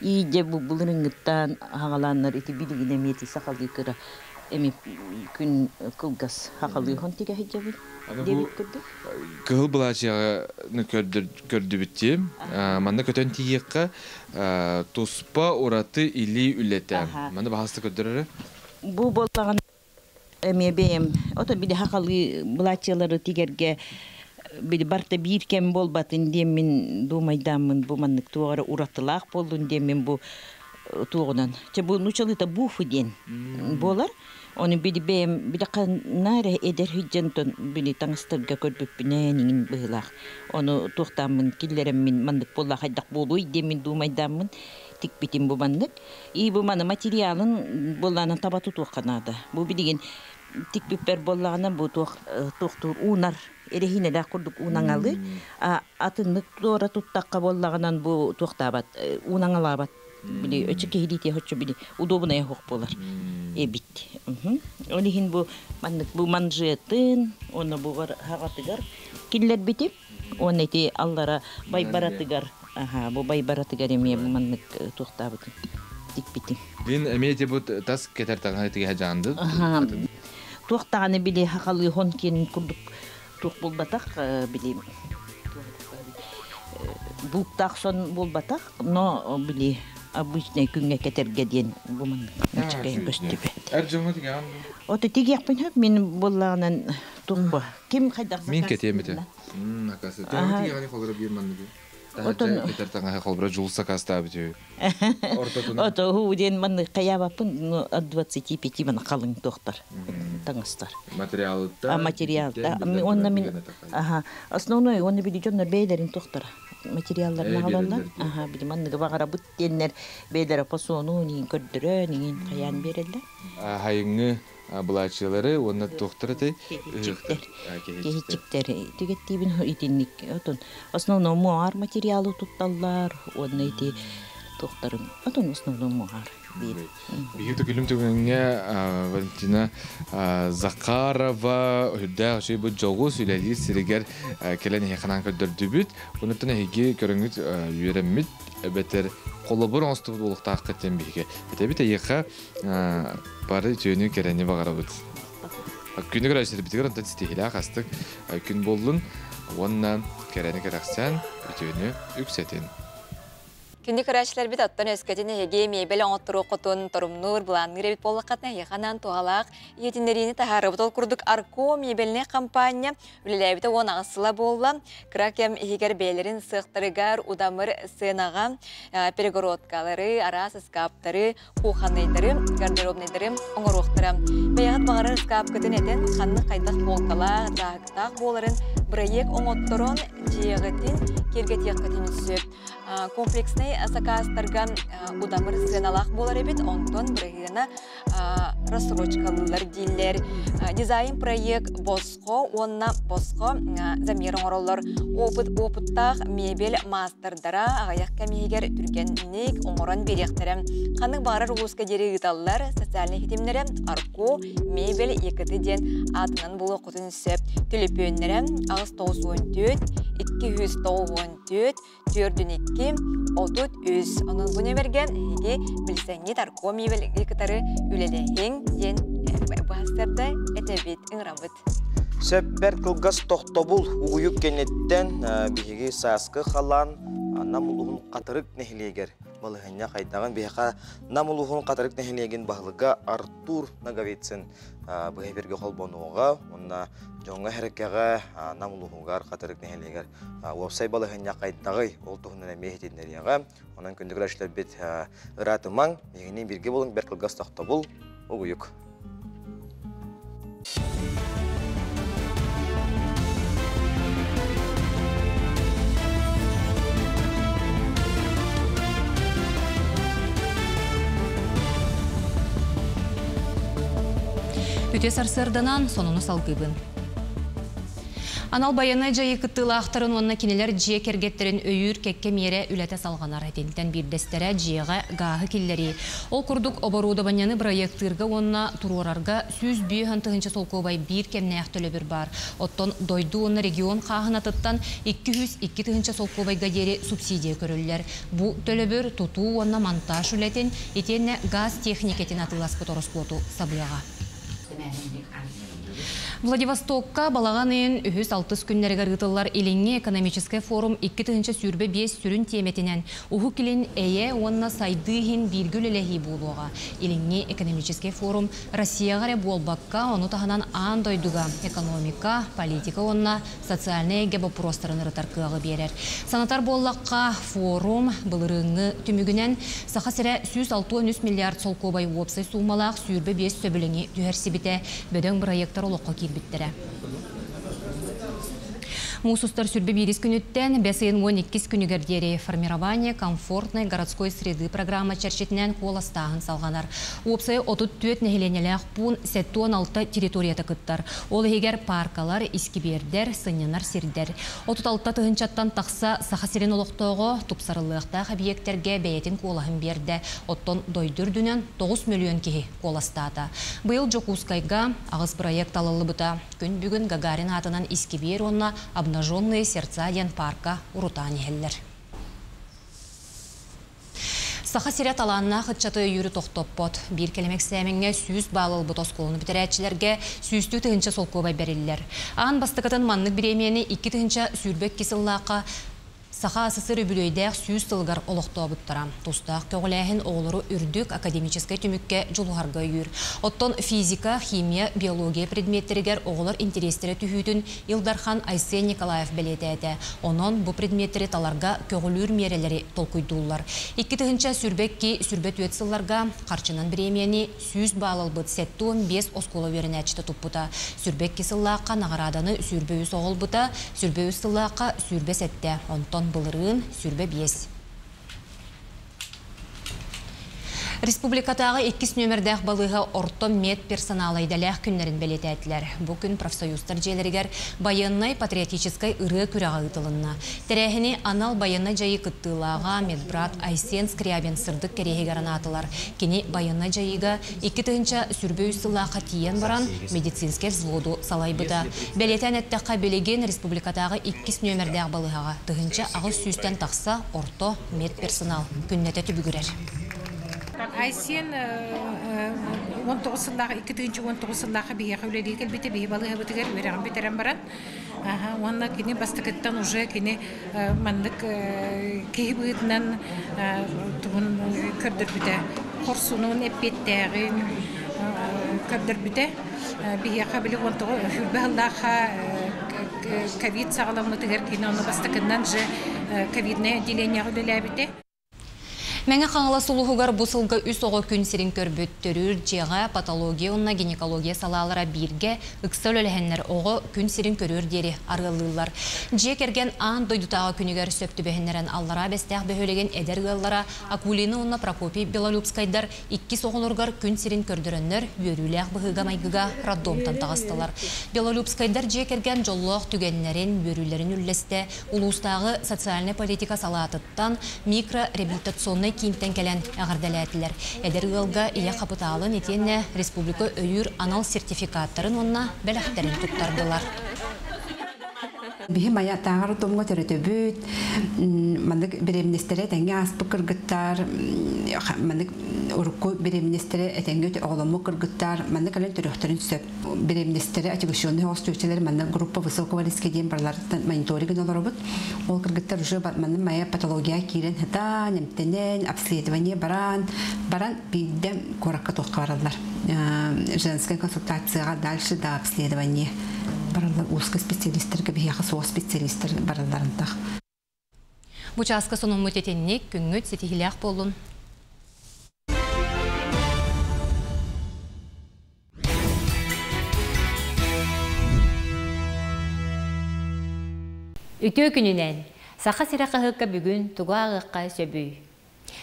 Speaker 12: И дьэ бу былырыҥҥыттан хаҥалааннар ити билигин эмиэ ити сахалыы кыра эми күн кылгас хахалыы хон тигэ сылдьабын диэбит курдук.
Speaker 11: Кыһыл былаачыйаны көрдүбүт дии. Манна көтөн тиийиэххэ туспа ураты илии үлэтэ. Манна баһаста көрдөрөрө.
Speaker 12: Бу буоллаҕына эмиэ бэйэм ото били хахалыы былаачыйалары тигэргэ били барта биир кэм буолбатын диэммин дуумайдааммын бу маннык туох эрэ уратылаах буоллун диэммин бу туоҕунан чэ бу нуучалыыта буфы диэн буолар. Ону били бэйэм били ханна эрэ эдэр сылдьан били таҥастарга көрбүппүнээн иҥин быһыылаах. Ону туохтааммын киллэрэммин маннык буолла хайдах буолуой диэммин дуумайдааммын тикпитим бу маннык. И бу маны материалын буоллаҕына таба тутуохха наада. Бу билигин тикпиппэр буоллаҕына бу туох туохтуур уунар эрэһиинэлээх курдук уунаҥалыыр. А атыннык туора туттахха буоллаҕынан бу туохтаабат уунаҥалаабат. Били өчө киһилиитиэ хоччу били удобная суох буолар эбит. Ол иһин бу маннык бу манжетын уонна бу хаҕатыгар киллэрбитим. Уонна ити аллара байбаратыгар аха бу байбаратыгар эмиэ бу маннык туохтаабытым тикпитим.
Speaker 11: Бин эмиэ ити бу тас кетер таҥаһы тигэһэ дьаанды.
Speaker 12: Туох даҕаны били хахалыы хон киэн курдук туох буолбатах били бууктаах сон буолбатах, но били обычный күҥҥэ кэтэргэ диэн бу маннык үчүгэй көстүбэт.
Speaker 11: Эр дьоҥҥо тигэҕин
Speaker 12: Ото тигиэхпин сөп мин буоллаҕынан туох ким хайдах
Speaker 11: Мин кэтиэм этэ. Акасы. Төһө тигэҕини холоро биир манныгы.
Speaker 12: Отон
Speaker 11: Кетер таҥаһы холбура жул сакастаабыт үһү. Ортотунан.
Speaker 12: Ото хуу диэн маннык хайаабаппын, ну, от 25 мана халыҥ туохтар таҥастар.
Speaker 11: Материалыттан.
Speaker 12: А материалта онно мин аха основной онно били дьоннор бэйэлэрин туохтара материалларын аҕалаллар. Аха били манныгы баҕарабыт диэннэр бэйэлэрэ посуону иин көрдөрөн иин хайаан биэрэллэр.
Speaker 11: Хайыҥҥы былаачыялары уонна туохтар этэй?
Speaker 12: Киһиччиктэр. Киһиччиктэр. Түгэттиибин итинник отон основном муар материалы тутталлар уонна ити туохтарын отон основном муар биир.
Speaker 11: Биһиги түгүлүм түгэҥҥэ Валентина Захарова үрдээх үчүгэй бу дьоҕус үлэлиир сиригэр кэлэн эһиэхэ көрдөрдүбүт. Онуттан эһиги көрөҥҥүт үөрэммит эбэтэр холобур оҥостубут буолуохтааххыт диэн биһиги этэбит эйиэхэ бары үтүөнү кэрэни баҕарабыт. Күнү көрөөччүлэрбитигэр онтон ситиһиилээх астык күн буоллун уонна кэрэни кэрэхсээн үтүөнү үксэтин.
Speaker 2: Күндү көрөөччүлэрбит оттон өскөтүн эһиги мебель оҥотторуоххутун торумнуур, былаанныыр эбит буоллаххытына, эһиэхэ анаан туһалаах иһитиннэриини таһаарабыт. Ол курдук Арко мебельнэй хампаанньа үлэлээбитэ 18 сыла буолла. Кыра кэм иһигэр бэйэлэрин сыахтарыгар удамыр сыанаҕа перегородкалары, араас ыскааптары, кухоннайдары, гардеробнайдары оҥоруохтара. Бэйэҕит баҕарар ыскаапкытын этэн, ханнык хайдах полкалаах, дьааһыктаах буоларын бырайыак оҥотторон дьиэҕитин киэргэтиэххитин сөп. Комплекснай сакаастарга удамыр сыаналаах буолар эбит, онтон бырыһыана рассрочкалыылар дииллэр. Дизайн-проект босхо уонна босхо замер оҥороллор. Опыт опыттаах мебель маастардара аҕыйах кэм иһигэр түргэнник оҥорон биэриэхтэрэ. Ханнык баҕарар улууска диэри ыыталлар социальнай ситимнэрэ Арко мебель ЕКТ диэн аатынан булуоххутун сөп. Төлөпүөннэрэ 894 294 42 33. Онон бу нөмерге эһиги билсэҥҥит Арко мебельги кытары үлэлэһиҥ диэн быһастарда этэбит, ыҥырабыт.
Speaker 1: Сөп бэрт кылгас тохтобул угуйук кэнниттэн биһиги сааскы халаан Нам улууһун Хатырык нэһилиэгэр балаһыанньа хайдаҕын биһиэхэ Нам улууһун Хатырык нэһилиэгин баһылыга Артур Ноговицын быһа эфиргэ холбонуоҕа уонна дьоҥҥо һэргэҕэ Нам улууһугар Хатырык нэһилиэгэр уопсай балаһыанньа хайдаҕый ол туһунан эмиэ иһитиннэриэҕэ. Онон күндү көрөөччүлэрбит ыраатымаҥ, биһигини бииргэ буолуҥ, бэрт кылгас тохтобул, угуйук.
Speaker 3: Үтүө сарсыарданан сонуну салгыыбын. Анал байыаннай дьайыы кыттыылаахтарын уонна кинилэр дьиэ кэргэттэрин өйүүр кэккэ миэрэ үлэтэ салҕанар. Итинтэн биирдэстэрэ дьиэҕэ гааһы киллэрии. Ол курдук оборудованиены бырайыактыырга уонна туруорарга 105 тыһыынча солкуобай биир кэмнээх төлөбүр баар. Оттон дойду уонна регион хааһынатыттан 202 тыһыынча солкуобайга диэри субсидия көрүллэр. Бу төлөбүр тутуу уонна монтаж үлэтин итиэннэ гаас техникэтин атыыласпыт ороскуоту сабыаҕа. Владивостокка балаҕан ыйын үһүс алтыс күннэригэр ыытыллар Илиҥҥи экономическай форум 2025 сүрүн тиэмэтинэн Уһук Илин эйэ уонна сайдыы иһин бииргэ үлэлэһии буолуоҕа. Илиҥҥи экономическай форум Россияҕа эрэ буолбакка, ону таһынан аан дойдуга экономика, политика уонна социальнай эйгэ боппуруостарын ырытар кыаҕы биэрэр. Санатар буоллахха, форум былырыыҥҥы түмүгүнэн Саха сирэ 163 миллиард солкуобай уопсай суумалаах 25 сөбүлэҥи түһэрсибитэ, бөдөҥ бырайыактар олоххо киирбиттэрэ. Муус устар сүрбэ биирис күнүттэн бэс ыйын 12 күнүгэр диэри «Формирование комфортной городской среды» программа чэрчитинэн куоластааһын салҕанар. Уопсайа 34 нэһилиэнньэлээх пуун 76 территорията кыттар. Ол иһигэр пааркалар, искибиэрдэр, сынньанар сирдэр. 36 тыһыынчаттан тахса Саха сирин олохтооҕо тупсарыллыахтаах эбийиэктэргэ бэйэтин куолаһын биэрдэ. Оттон дойду үрдүнэн 9 мөлүйүөн киһи куоластаата. Быйыл Дьокуускайга аҕыс бырайыак талыллыбыта. Күн бүгүн Гагарин аатынан искибиэр уонна Обнаженные сердца диэн паарка урутаан иһэллэр. Саха сирэ талааннаах ыччаты өйүүрү тохтоппот. Биир кэлим эксээмэҥҥэ 100 баал ылбыт оскуоланы бүтэрээччилэргэ сүүстүү тыһыынча солкуобай бэриллэр. Аан бастакытын маннык бириэмийэни 2022 сыллаахха Саха АССР үбүлүөйдээх 100 сылыгар олохтообуттара. Тустаах көҕүлээһин оҕолору үрдүк академическай түмүккэ дьулуһарга өйүүр. Оттон физика, химия, биология предметтэригэр оҕолор интэриэстэрэ түһүүтүн Ил Дархан Айсен Николаев бэлиэтээтэ. Онон бу предметтэри таларга көҕүлүүр миэрэлэри толкуйдууллар. 2022 24 сылларга харчынан бириэмийэни 100 баал ылбыт 75 оскуола үөрэнээччитэ туппута. 22 сыллаахха наҕарааданы 23 оҕо ылбыта, 23 сыллаахха 27, онтон былырыын 25. Республикатааҕы иккис нүөмэрдээх балыыһа орто медперсонала идэлээх күннэрин бэлиэтээтилэр. Бу күн профсоюзтар дьиэлэригэр байыаннай-патриотическай ырыа күрэҕэ ыытылынна. Тэрээһини анал байыаннай дьайыы кыттыылааҕа медбрат Айсен Скрябин сырдык кэриэһигэр анаатылар. Кини байыаннай дьайыыга 2023 сыллаахха тиийэн баран медицинскэй взводу салайбыта. Бэлиэтээн эттэххэ, билигин республикатааҕы иккис нүөмэрдээх балыыһаҕа 1800-тэн тахса орто медперсонал күннэтэ түбүгүрэр.
Speaker 13: Айсен 19 сыллаах 2019 сыллаахха биһиэхэ үлэлии кэлбитэ, биһи балыыһабытыгар үөрэҕин бүтэрэн баран. Уонна кини бастакыттан уже кини маннык киһи быһыытынан тугун көрдөрбүтэ, хорсунун, эппиэттээҕин көрдөрбүтэ. Биһиэхэ били 19 сүүрбэ сыллаахха ковид саҕаламмытыгар кини ону бастакыннан же ковидное отделениеҕа үлэлээбитэ.
Speaker 3: Мэҥэ Хаҥалас улууһугар бу сылга үс оҕо күн сирин көрбүт төрүүр дьиэҕэ патология уонна гинекология салаалара бииргэ ыкса үлэлэһэннэр оҕо күн сирин көрүөр диэри арыаллыыллар. Дьиэ кэргэн аан дойдутааҕы күнүгэр сөп түбэһиннэрэн Аллараа Бэстээх бөһүөлэгин эдэр ыаллара Акулина уонна Прокопий Белолюбскайдар иккис оҕолоругар күн сирин көрдөрөннөр үөрүүлээх быһыыга-майгыга роддомтан таҕыстылар. Белолюбскайдар дьиэ кэргэн дьоллоох түгэннэрин, үөрүүлэрин үллэстэ улуустааҕы социальнай политика салаатыттан микрореабилитационнай киинтэн кэлэн эҕэрдэлээтилэр. Эдэр ыалга ийэ хапытаалын итиэннэ республика өйүүр анал сертификаттарын уонна бэлэхтэрин туттардылар.
Speaker 14: Биһи майатааҕар томҥо төрөтөбүт, маннык беременностэрэ этэҥҥэ ааспыт кыргыттар, маннык урукку беременностэрэ этэҥҥэ оҕоломмут кыргыттар маннык кэлэн төрүөхтэрин сөп. Беременностэрэ отягощенный остуочалар манна группа высокого риска диэн барыларыттан мониторинг олоробут. Ол кыргыттар уже манна майа патология киирэн сытан, эмтэнэн, обследование баран, баран биирдэ куоракка туохха бараллар. Женская консультацияҕа дальше до обследования бараллар узко специалистарга биһиэхэ суох специалистар баралларынтах.
Speaker 3: Бу чааска сонуммут итинник күҥҥүт ситиһиилээх буоллун.
Speaker 15: Үтүө күнүнэн! Саха сирэ хаһыакка бүгүн тугу ааҕыахха сөбүй?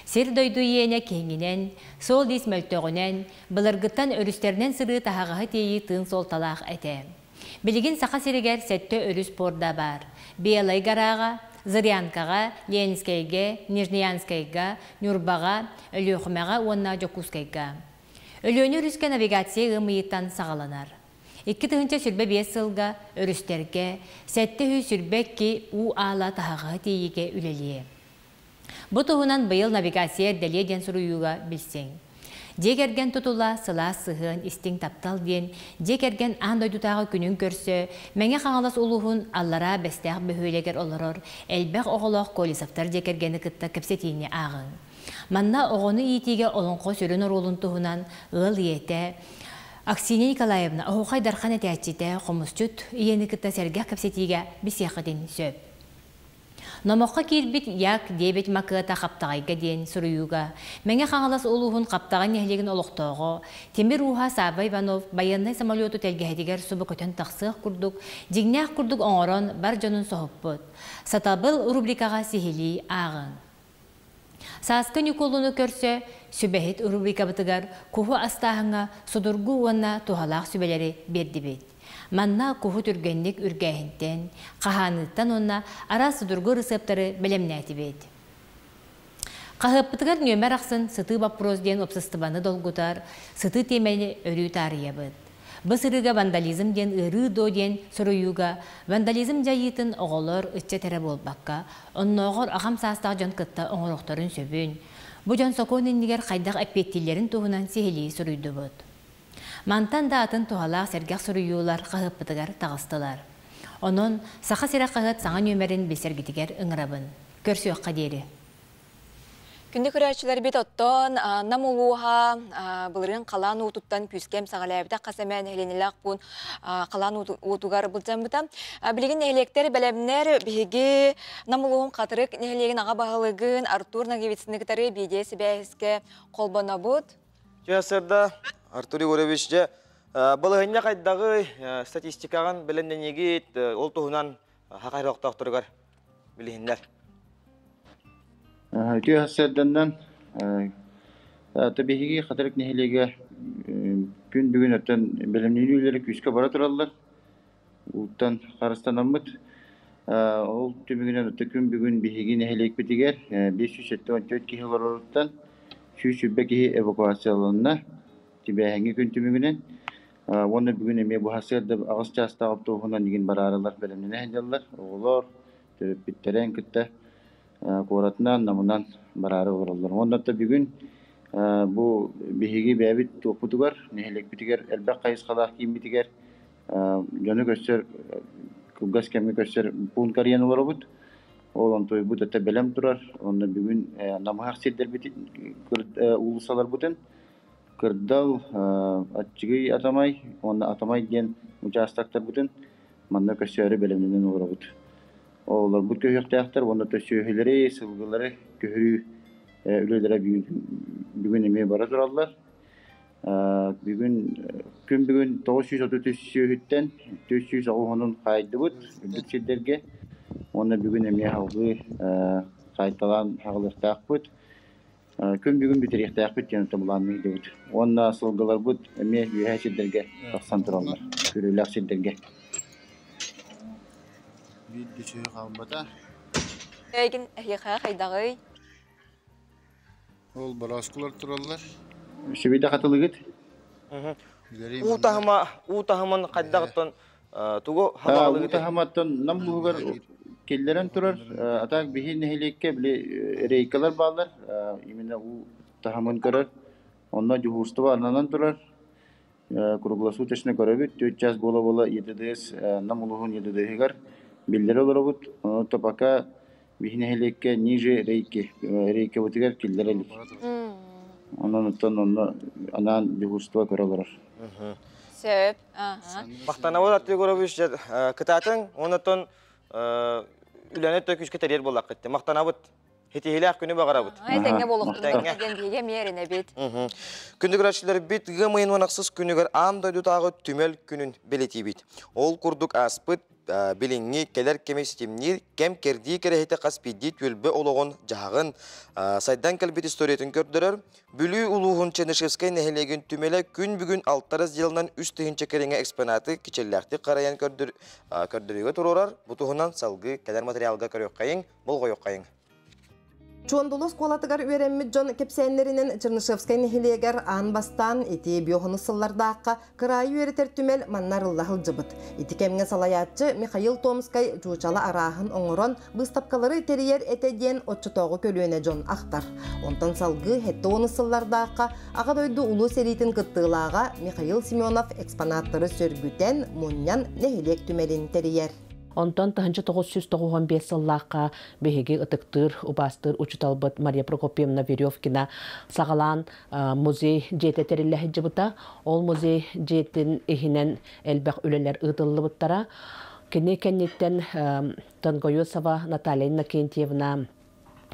Speaker 15: Сир-дойду иэнэ киэҥинэн, суол-иис мөлтөҕүнэн, былыргыттан өрүстэринэн сырыы таһаҕаһы тиэйии тыын суолталаах этэ. Билигин Саха сиригэр сэттэ өрүс порда баар. Белай Гораҕа, Зырянкаҕа, Ленскэйгэ, Нижнеянскайга, Ньурбаҕа, Өлүөхүмэҕэ уонна Дьокуускайга. Өлүөнэ өрүскэ навигация ыам ыйыттан саҕаланар. 2025 сылга өрүстэргэ 722 уу аала таһаҕаһы тиэйиигэ үлэлиэ. Бу туһунан быйыл навигация эрдэлиэ диэн суруйууга билсиҥ. Дьиэ кэргэн тутула, сылаас сыһыан, истиҥ таптал диэн дьиэ кэргэн аан дойдутааҕы күнүн көрсө Мэҥэ Хаҥалас улууһун Аллараа Бэстээх бөһүөлэгэр олорор элбэх оҕолоох Колесовтар дьиэ кэргэни кытта кэпсэтиини ааҕыҥ. Манна оҕону иитиигэ олоҥхо сүрүн оруолун туһунан ыал ийэтэ Аксинья Николаевна Оһуохай Дархан этээччитэ, хомусчут ийэни кытта сэргэх кэпсэтиигэ билсиэххитин сөп. Номоххо киирбит Як диэбит макыата Хаптаҕайга диэн суруйууга Мэҥэ Хаҥалас улууһун Хаптаҕай нэһилиэгин олохтооҕо, тимир ууһа Савва Иванов байыаннай самолету тэлгэһэтигэр субу көтөн тахсыах курдук, дьиҥнээх курдук оҥорон бар дьонун соһуппут. Сатабыл рубрикаҕа сиһилии ааҕыҥ. Сааскы Ньукулуну көрсө сүбэһит рубрикабытыгар куһу астааһыҥҥа судургу уонна туһалаах сүбэлэри биэрдибит. Манна куһу түргэнник үргээһинтэн, хаһааныыттан уонна араас судургу ырысыаптары бэлэмнээтибит. Хаһыаппытыгар нүөмэр ахсын сытыы боппуруос диэн уопсастыбаны долгутар сытыы тиэмэни өрүү таарыйабыт. Бу сырыыга вандализм диэн ыарыы дуо диэн суруйууга вандализм дьайыытын оҕолор, ыччат эрэ буолбакка, оннооҕор аҕам саастаах дьон кытта оҥоруохтарын сөбүн, бу дьон сокуон иннигэр хайдах эппиэттииллэрин туһунан сиһилии суруйдубут. Мантан да атын туһалаах сэргэх суруйуулар хаһыаппытыгар таҕыстылар. Онон Саха сирэ хаһыат саҥа нүөмэрин билсэргитигэр ыҥырабын. Көрсүөххэ диэри.
Speaker 2: Күндү көрөөччүлэрбит оттон Нам улууһа былырыын халаан уутуттан күүскэ эмсэҕэлээбитэ хас эмэ нэһилиэнньэлээх пуун халаан уутугар былдьаммыта. Билигин нэһилиэктэр бэлэмнэр биһиги Нам улууһун Хатырык нэһилиэгин аҕа баһылыгын Артур Ноговицыны кытары видео сибээскэ холбонобут.
Speaker 1: Дьэ, сырда Артур Егорович, дьэ, балаһынньа хайдаҕый, статистикаҕын бэлэмнэнигит, ол туһунан хахай олохтоохторугар билиһиннэр.
Speaker 16: Үтүө сарсыарданнан биһиги Хатырык нэһилиэгэ күн бүгүн оттон бэлэмнэнии үлэлэрэ күүскэ бара тураллар. Ууттан харыстанаммыт. Ол түмүгүнэн оттон күн бүгүн биһиги нэһилиэкпитигэр 574 киһи олороруттан 120 киһи эвакуацияланна. Тибээһиҥҥи күн түмүгүнэн Уонна бүгүн эмиэ бу сарсыарда аҕыс чаастаах оптуобуһунан игин бараарылар бэлэмнэнэ сылдьаллар. Оҕолор, төрөппүттэрин кытта куоратынан, намынан бараары олороллор. Уонна да бүгүн Бу биһиги бэйэбит туохпутугар, нэһилиэкпитигэр элбэх хайысхалаах кииммитигэр дьону көрсөр, кылгас кэмҥэ көрсөр пуун карыйан олоробут. Ол онтуйбут өттө бэлэм турар. Онно бүгүн намыһах сирдэрбитин, уулуссаларбытын Кырдал, Аччыгый Атамай уонна Атамай диэн учаастактарбытын манна көрсөөрү бэлэмнэнэн олоробут. Олорбут көһүөхтээхтэр уонна сүөһүлэри, сылгылары көһөрүү үлэлэрэ бүгүн эмиэ бара тураллар. Бүгүн күн бүгүн 933 сүөһүттэн 490-ун хаайдыбыт үрдүк сирдэргэ уонна бүгүн эмиэ салгыы хаайталаан хаалыахтаахпыт. Күн бүгүн бүтэриэхтээхпит диэн былаанныыр дебит. Уонна сылгыларбыт эмиэ үөһээ сирдэргэ тахсан тураллар, күрүөлээх сирдэргэ.
Speaker 17: Биир да сүөһү хаалбата.
Speaker 2: Эйигин эһиэхэ хайдаҕый?
Speaker 17: Ол борооскулар тураллар.
Speaker 16: Сүбүйдэ хатылыгыт?
Speaker 1: Уу таһыма, уу таһымын хайдах тугу
Speaker 16: Уу таһыматтан нам улууһугар киллэрэн турар. А так биһи нэһилиэккэ били рейкалар бааллар. Именно уу таһымын көрөр. Онно дьуһуурстуба ананан турар. Круглосуточно көрөбүт. 4 час буола-буола ЕДДС нам улууһун ЕДДС-гар биллэрэ олоробут. Онон пока биһи нэһилиэккэ ниже рейки рейкабытыгар киллэрэ илик. Онон оттон онно анаан дьуһуурстуба көрө олорор.
Speaker 2: Сөп.
Speaker 1: Махтанабыт Артур Егорович кытаатыҥ, оннотон үлэни өттө күүскэ тэрийэр буоллаххыт. Махтанабыт. Хитиһилээх күнү баҕарабыт.
Speaker 2: Этэҥҥэ буолуохтун диэн биһиги эмиэ эрэнэбит.
Speaker 1: Күндү көрөөччүлэрбит ыам ыйын 16 күнүгэр аан дойдутааҕы түмэл күнүн бэлиэтиибит. Ол курдук ааспыт билиҥҥи кэлэр кэми ситимниир кэм кэрдии кэрэһитэ хас биирдии түөлбэ олоҕун дьаһаҕын сайдан кэлбит историятын көрдөрөр. Бүлүү улууһун Чернышевскай нэһилиэгин түмэлэ күн бүгүн алтарыс дьылынан 3000 кэриҥэ экспонаты кичэллээхтик харайан көрдөрүүгэ туруорар. Бу туһунан салгыы кэлэр материалга көрүөххэйиҥ, болҕойуоххайыҥ.
Speaker 18: Чуондулу оскуолатыгар үөрэммит дьон кэпсээннэринэн Чернышевскай нэһилиэгэр аан бастаан ити биохону сыллардаахха кыраайы үөрэтэр түмэл манна арылла сылдьыбыт. Ити кэмҥэ салайааччы Михаил Томскай чуучала арааһын оҥорон быыстапкалары тэрийэр этэ диэн оччотооҕу көлүөнэ дьон ахтар. Онтон салгыы 70 сыллардаахха Аҕа дойду Улуу сэриитин кыттыылааҕа Михаил Семенов экспонаттары сөргүтэн, мунньан нэһилиэк түмэлин тэрийэр.
Speaker 19: Онтон 1995 сыллаахха биһиги ытыктыыр, убаастыыр учууталбыт Мария Прокопьевна Веревкина саҕалаан музей дьиэтэ тэриллэ сылдьыбыта. Ол музей дьиэтин иһинэн элбэх үлэлэр ыытыллыбыттара. Кини кэнниттэн Тонгоюсова Наталья Иннокентьевна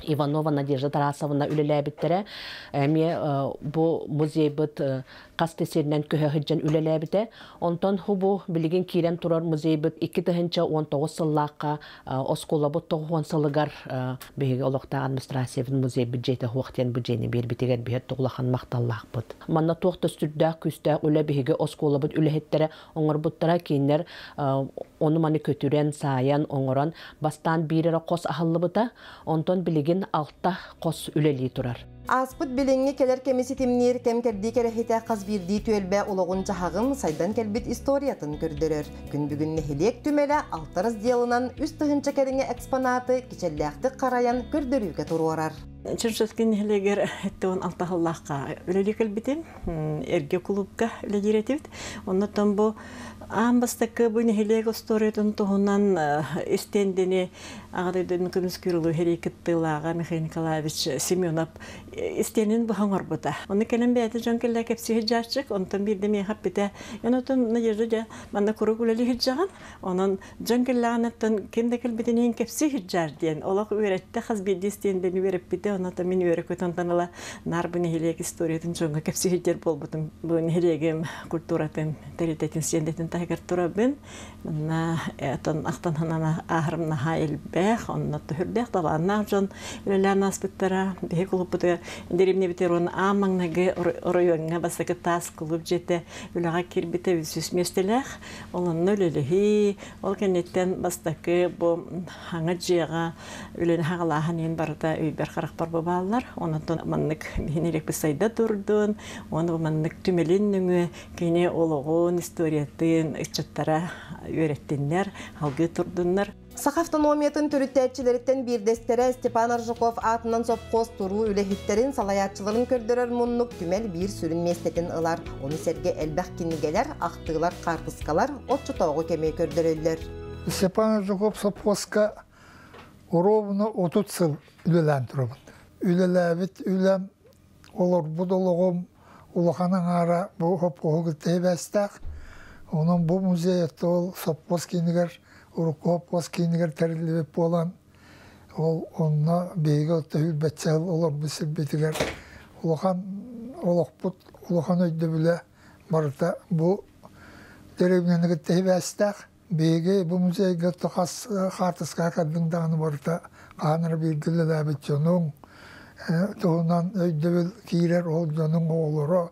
Speaker 19: Иванова Надежда Тарасовна үлэлээбиттэрэ. Эмиэ бу музейбыт хас да сиринэн көһө сылдьан үлэлээбитэ. Онтон бу билигин киирэн турар музейбыт 2019 сыллаахха оскуолабыт 90 сылыгар биһиги олохтоох администрациябыт музей бюджета суох диэн бу дьиэни биэрбитигэр биһир улахан махталлаахпыт. Манна туох да сүрдээх күүстээх үлэ биһиги оскуолабыт үлэһиттэрэ оҥорбуттара кинилэр ону-маны көтүрэн, саайан, оҥорон бастаан биир эрэ хос аһыллыбыта, онтон билигин алта хос үлэлии турар.
Speaker 18: Ааспыт билиҥҥи кэлэр кэми ситимниир кэм-кэрдии кэрэһитэ хас биирдии түөлбэ олоҕун-дьаһаҕын, сайдан кэлбит историятын көрдөрөр. Күн бүгүн нэһилиэк түмэлэ алта разделынан 3000 кэриҥэ экспонаты кичэллээхтик харайан көрдөрүүгэ туруорар.
Speaker 20: Чернышевский нэһилиэгэр 76 сыллаахха үлэлии кэлбитим. Эргэ кулуупка үлэлиир этибит. Оннуттан бу аан бастакы бу нэһилиэк остуоруйатын туһунан истиэндини Аҕа дойдуну көмүскүүр улуу сэрии кыттыылааҕа Михаил Николаевич Семенов истиэнин быһа оҥорбута. Ону кэлэн бэйэтэ дьон кэллэ кэпсии сылдьааччык, онтон биирдэ миэхэ эппитэ, эн отон Надежда дьэ манна куруук үлэлии сылдьаҕын, онон дьон кэллэҕинэттэн ким да кэлбитин иһин кэпсии сылдьаар диэн олох үөрэттэ, хас биирдии истиэндэни үөрэппитэ, онон мин үөрэ онтон ыла наар бу нэһилиэк историятын дьоҥҥо кэпсии сылдьар буолбутум. Бу нэһилиэгим культуратын, тэрилтэтин стендэтин таһыгар турабын. Манна отон ахтан санаан ааһарым наһаа элбэх, онно төһүрдээх талааннаах дьон үлэлээн ааспыттара. Биһи кулууппутугар дэриэбинэбитигэр уонна аан маҥнайгы оройуоҥҥа бастакы таас кулууп дьиэтэ үлэҕэ киирбитэ үс миэстэлээх. Ол онно үлэлэһии, ол кэнниттэн бастакы бу хаҥа дьиэҕэ үлэни хаҕалааһын иһин барыта өйбөр харахпар Олохтор бу бааллар. Онон маннык биһини сайда турдун, оны маннык түмэлин нөҥүө кини олоҕун, историятын ыччаттара үөрэттиннэр, алгыы турдуннар.
Speaker 18: Саха автономиятын төрүттээччилэриттэн биирдэстэрэ Степан Аржаков аатынан сопхуос туруу үлэһиттэрин, салайааччыларын көрдөрөр муннук түмэл биир сүрүн миэстэтин ылар. Ону сэргэ элбэх кинигэлэр, ахтыылар, хаартыскалар оччотооҕу кэми көрдөрөллөр.
Speaker 21: Степан Аржаков сопхуоска ровно 30 сыл үлэлээн турабын. Үлэлээбит үлэм, олорбут олоҕум улахан аҥаара бу сопхуоһу кытта сибээстээх. Онон бу музей ол сопхуос киинигэр, урукку сопхуос киинигэр тэриллибит буолан, ол онно биһиги отто сүүрбэччэ сыл олорбут сирбитигэр улахан олохпут улахан өйдөбүлэ барыта бу дэриэбинэни кытта сибээстээх. Биһиги бу музейга хас хаартыскаҕа кэллиҥ даҕаны барыта хаһан эрэ бииргэ үлэлээбит дьонуҥ туһунан өйдөбүл киирэр, ол дьонуҥ оҕолоро,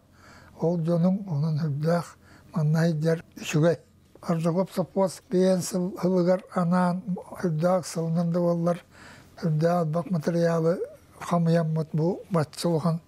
Speaker 21: ол дьонуҥ онон үрдээх манна сылдьар үчүгэй. Аржаков сопхуос биэн сылыгар анаан үрдээх сылынан да буоллар үрдээх элбэх материалы хамыйаммыт бу бачча улахан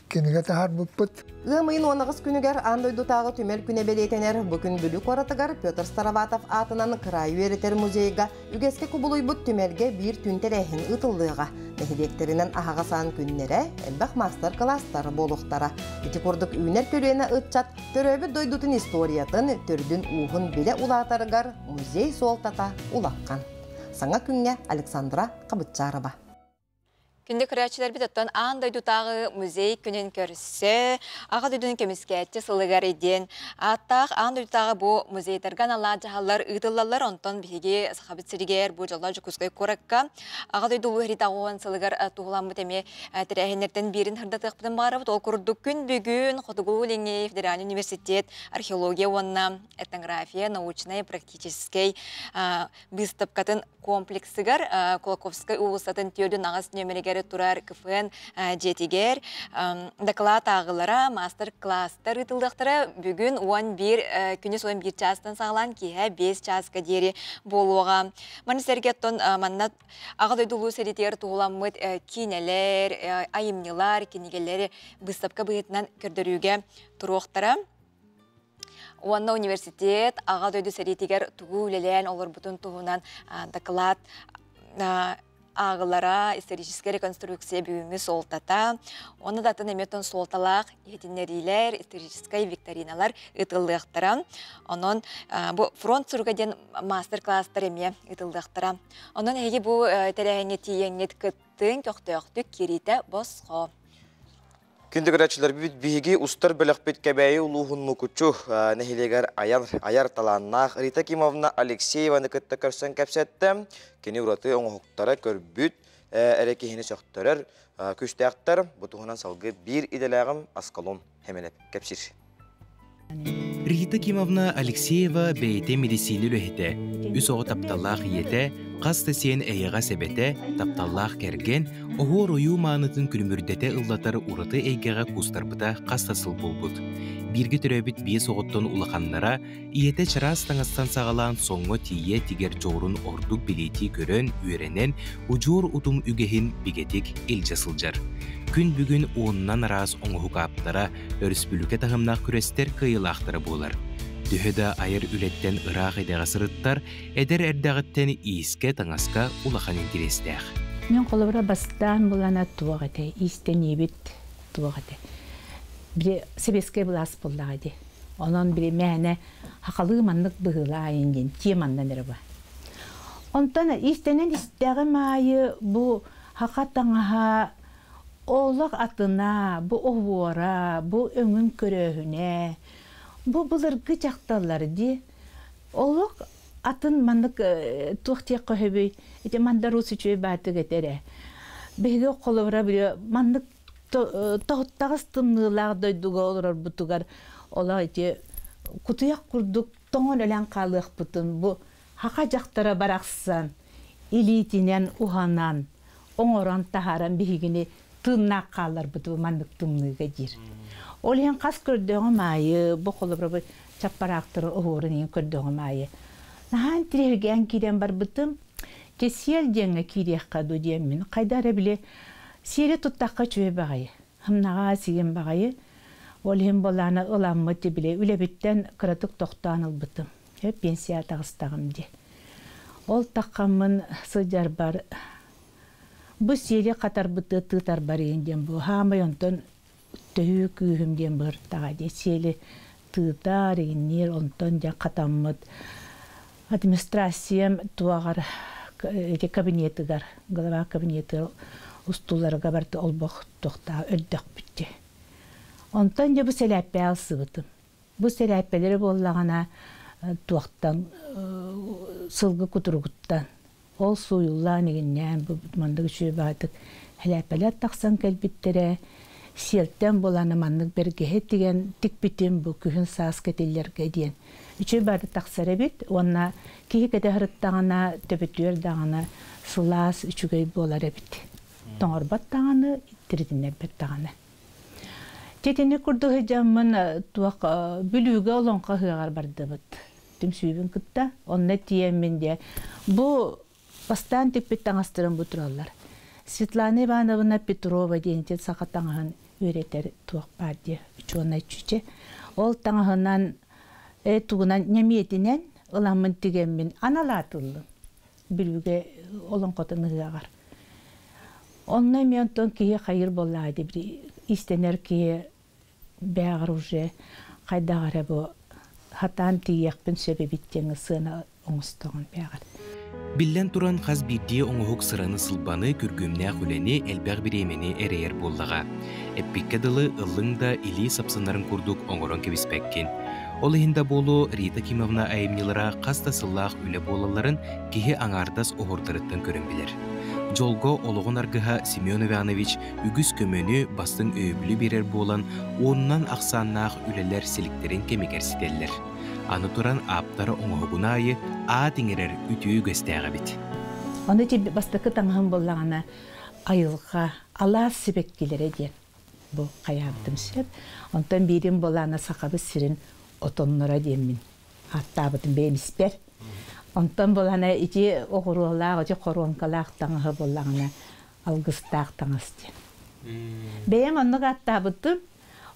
Speaker 21: кинигэ таһаарбыппыт.
Speaker 18: Ыам ыйын 18 күнүгэр аан дойдутааҕы түмэл күнэ бэлиэтэнэр. Бу күн Бүлүү куоратыгар Петр Староватов аатынан кыраайы үөрэтэр музейга үгэскэ кубулуйбут түмэлгэ биир түн тэрээһин ыытыллыаҕа. Нэһилиэктэринэн аһаҕас аан күннэрэ, элбэх маастар-кылаастар буолуохтара. Ити курдук үүнэр көлүөнэ ыччат төрөөбүт дойдутун историятын, төрдүн-ууһун билэ улаатарыгар музей суолтата улахан. Саҥа күҥҥэ Александра Хабытчарова.
Speaker 2: Күндү көрөөччүлэрбит, оттон аан дойдутааҕы музей күнүн көрсө, Аҕа дойдуну көмүскээччи сылыгар диэн ааттаах аан дойдутааҕы бу музейдарга аналлаах дьаһаллар ыытыллаллар. Онтон биһиги Сахабыт сиригэр бу дьоллоох Дьокуускай куоракка Аҕа дойду Улуу сэриитэ сылыгар туһуламмыт эмиэ тэрээһиннэртэн биирин сырдатыахпытын баҕарабыт. Ол курдук күн бүгүн Хотугулуу-Илиҥҥи федеральный университет археология уонна этнография научнай практическай быыстапкатын комплексыгар Кулаковскай уулуссатын 4 нөмеригэр турар КФН дьиэтигэр доклад ааҕыылара, мастер-класстар ыытыллыахтара. Бүгүн 11 күнүс 11 чаастан саҕалаан киэһэ 5 чааска диэри буолуоҕа. Маны сэргэ оттон манна Аҕа дойду Улуу сэриитигэр туһуламмыт киинэлэр, айымньылар, кинигэлэри быыстапка быһыытынан көрдөрүүгэ туруохтара. Уонна университет Аҕа дойду сэриитигэр тугу үлэлээн олорбутун туһунан доклад ааҕылара, историческай реконструкция бүгүҥҥү суолтата, уонна да атын эмиэ суолталаах иһитиннэриилэр, историческай викториналар ыытыллыахтара. Онон бу фронт суруга диэн мастер-класстар эмиэ ыытыллыахтара. Онон эһиги бу тэрээһиҥҥэ тиийэҥҥит кыттыҥ, көхтөөхтүк киириитэ босхо.
Speaker 1: Күндү көрөөччүлэрбит, биһиги устар бөлөхпүт Кэбээйи улууһун Мукучу нэһилиэгэр айар талааннаах Рита Кимовна Алексееваны кытта көрсөн кэпсэттэ. Кини ураты оҥоһуктара көрбүт эрэ киһини сөхтөрөр күүстээхтэр. Бу туһунан салгыы биир идэлээҕим Аскалон Хеменеп кэпсиир.
Speaker 22: Рита Кимовна Алексеева бэйэтэ медицина үлэһитэ, үс оҕо тапталлаах ийэтэ, хас да сиэн эйэҕэс эбэтэ, тапталлаах кэргэн, оһуор ойуу маанытын күлүмүрдэтэ ыллатар ураты эйгэҕэ куустарбыта хас да сыл буолбут. Бииргэ төрөөбүт биэс оҕоттон улаханнара, ийэтэ чараас таҥастан саҕалаан соҥҥо тиийэ тигэр дьоҕурун ордук билиэтии көрөн, үөрэнэн, удьуор утум үгэһин бигэтик илдьэ сылдьар. Күн бүгүн уонунан араас оҥоһук ааптара, өрөспүүбүлүкэ таһымнаах күрэстэр кыайыылаахтара буолар. Төһө да айар үлэттэн ыраах идэҕэ сырыттар, эдэр эрдэҕиттэн иискэ, таҥаска улахан интэриэстээх.
Speaker 23: Мен холобура бастаан булана туох этэ, иистэниибит туох этэ. Бири сэбиэскэй былаас буоллаҕа дии. Онон бири мээнэ хахалыы маннык быһыылаайын диэн тиэманнан эрэ ба. Онтон иистэнэн истэҕим аайы бу хаха таҥаһа олох атына, бу оһуора, бу өҥүн көрөөһүнэ, бу былыргы дьахталлар дии. Олох атын маннык туох диэххэ сөбүй, ити мандаруус үчүгэй баатык этэрэ. Биһиги холобура били маннык тоһуттаҕас тымныылаах дойдуга олорорбутугар олох ити кутуйах курдук тоҥон өлөн хаалыахпытын бу хаха дьахтара барахсан илиитинэн уһанан, оҥорон таһааран биһигини тыыннаах хаалларбыт бу маннык тымныыга диир. Ол иһин хас көрдөҕүм аайы бу холобура бу чаппараахтары оһуорун иһин көрдөҕүм аайы наһаа интириэһиргээн киирэн барбытым. Кисиэл диэҥҥэ киириэххэ дуу диэммин хайда эрэ били Сиэри туттахха үчүгэй баҕайы. Һымнаҕа сиэн баҕайы. Ол иһин буоллаҕына ыламмыт били үлэбиттэн кыратык тохтоон ылбытым. Пенсия таҕыстаҕым дии. Ол таххаммын сылдьарбар бу сиэри хатарбыты тыытарбар иһин диэн бу хаамай онтон төһүү күүһүм диэн быһыртаҕа дии сиэли тыытар иҥниир онтон дьэ хатаммыт администрациям туоҕар ити кабинетыгар глава кабинетыгар устууларга барыта олбох туохтаа өлдөхпүт дии. Онтон дьэ бу сэлээппэ алсыбытым. Бу сэлээппэлэри буоллаҕына туохтан сылгы кутуругуттан ол сууйуллаан игиннээн бу маннык үчүгэй баҕайытык сэлээппэлэр тахсан кэлбиттэрэ. Сиэлтэн булан маннык бэргэһэ тигэн тикпитим бу күһүн саас кэтиллэргэ диэн. Үчүгэй баҕайытык тахсар эбит уонна киһи кэтэ сырыттаҕына төбөтүгэр даҕаны сылаас үчүгэй буолар эбит. Тоҥорбот даҕаны, тиритиннэрбэт даҕаны. Титини курдук сылдьаммын туох Бүлүүгэ олоҥхо ыһыаҕар бардыбыт. Түмсүүбүн кытта онно тиийэммин диэ. Бу бастаан тикпит таҥастарым бу тураллар. Светлана Ивановна Петрова диэн саха таҥаһын үөрэтэр туох баар диэ учуонай чүчэ. Ол таҥаһынан тугунан ньэмиэтинэн ыламмын тигэммин аналаатыллым. Бүлүүгэ олоҥхотун ыһыаҕар. Онно эмиэ онтон киһи хайыр буоллаҕа дии били иистэнэр киһи бээҕэр уже хайдах эрэ бу хатаан тиийиэхпин сөп эбит диэн сыана оҥостоҕун бээҕэр.
Speaker 22: Биллэн туран, хас биирдии оҥоһук сыраны-сылбаны, күргүөмнээх үлэни, элбэх бириэмэни эрэйэр буоллаҕа. Эппиккэ дылы, ыллыҥ да илии сапсынарын курдук оҥорон кэбиспэккин. Ол иһин да буолуо, Рита Кимовна айымньылара хас да сыллаах үлэ буолалларын киһи аҥаардас оһуордарыттан көрөн билэр. Дьолго олоҕун аргыһа Семен Иванович үгүс көмөнү, бастыҥ өйөбүлү биэрэр буолан, уонунан ахсааннаах үлэлэр силиктэрин кэмигэр ситэллэр. Аны туран ааптар оҥоһугун аайы аат иҥэрэр үтүө үгэстээх эбит.
Speaker 23: Ону ити бастакы таҥаһым буоллаҕына айылҕа алаас сибэккилэрэ диэн бу хайаабытым сөп. Онтон биирим буоллаҕына Сахабыт сирин отонноро диэммин ааттаабытым бэйэм испэр. Онтон буоллаҕына ити оҕуруолаах, ити хоруоҥкалаах таҥаһы буоллаҕына алгыстаах таҥас диэн. Бэйэм оннук ааттаабытым.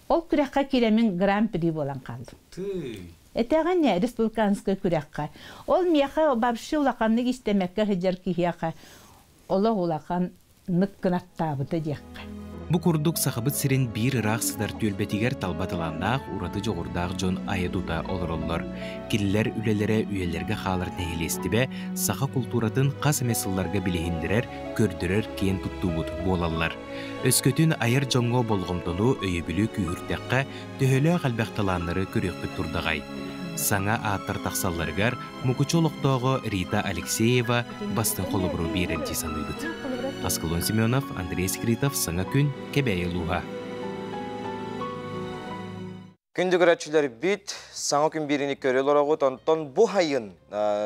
Speaker 23: Ол күрэххэ киирэммин гран-при буолан хааллым. Этэҕин ээ, республиканскай күрэххэ. Ол миэхэ вообще улаханнык истэмэккэ сылдьар киһиэхэ олох улахан нык кынаттаабыта диэххэ.
Speaker 22: Бу курдук Сахабыт сирин биир ыраах сытар түөлбэтигэр талба талааннаах, ураты дьоҕурдаах дьон айа-тута олороллор. Кинилэр үлэлэрэ үйэлэргэ хаалар нэһилиэстибэ саха култууратын хас эмэ сылларга билиһиннэрэр, көрдөрөр киэн туттуубут буолаллар. Өскөтүн айар дьоҥҥо болҕомтону, өйөбүлү күүһүртэххэ, төһөлөөх элбэх талааннары көрүөхпүт турдаҕай? Саҥа ааттар тахсалларыгар Мукучу олохтооҕо Рита Алексеева бастыҥ холобуру биэрэр дии саныыбыт. Аскалон Семенов, Андрей Скритов, Саҥа күн, Кэбээйи улууһа.
Speaker 1: Күндү көрөөччүлэрбит, саҥа күн биэриини көрө олороҕут. Онтон бу сайын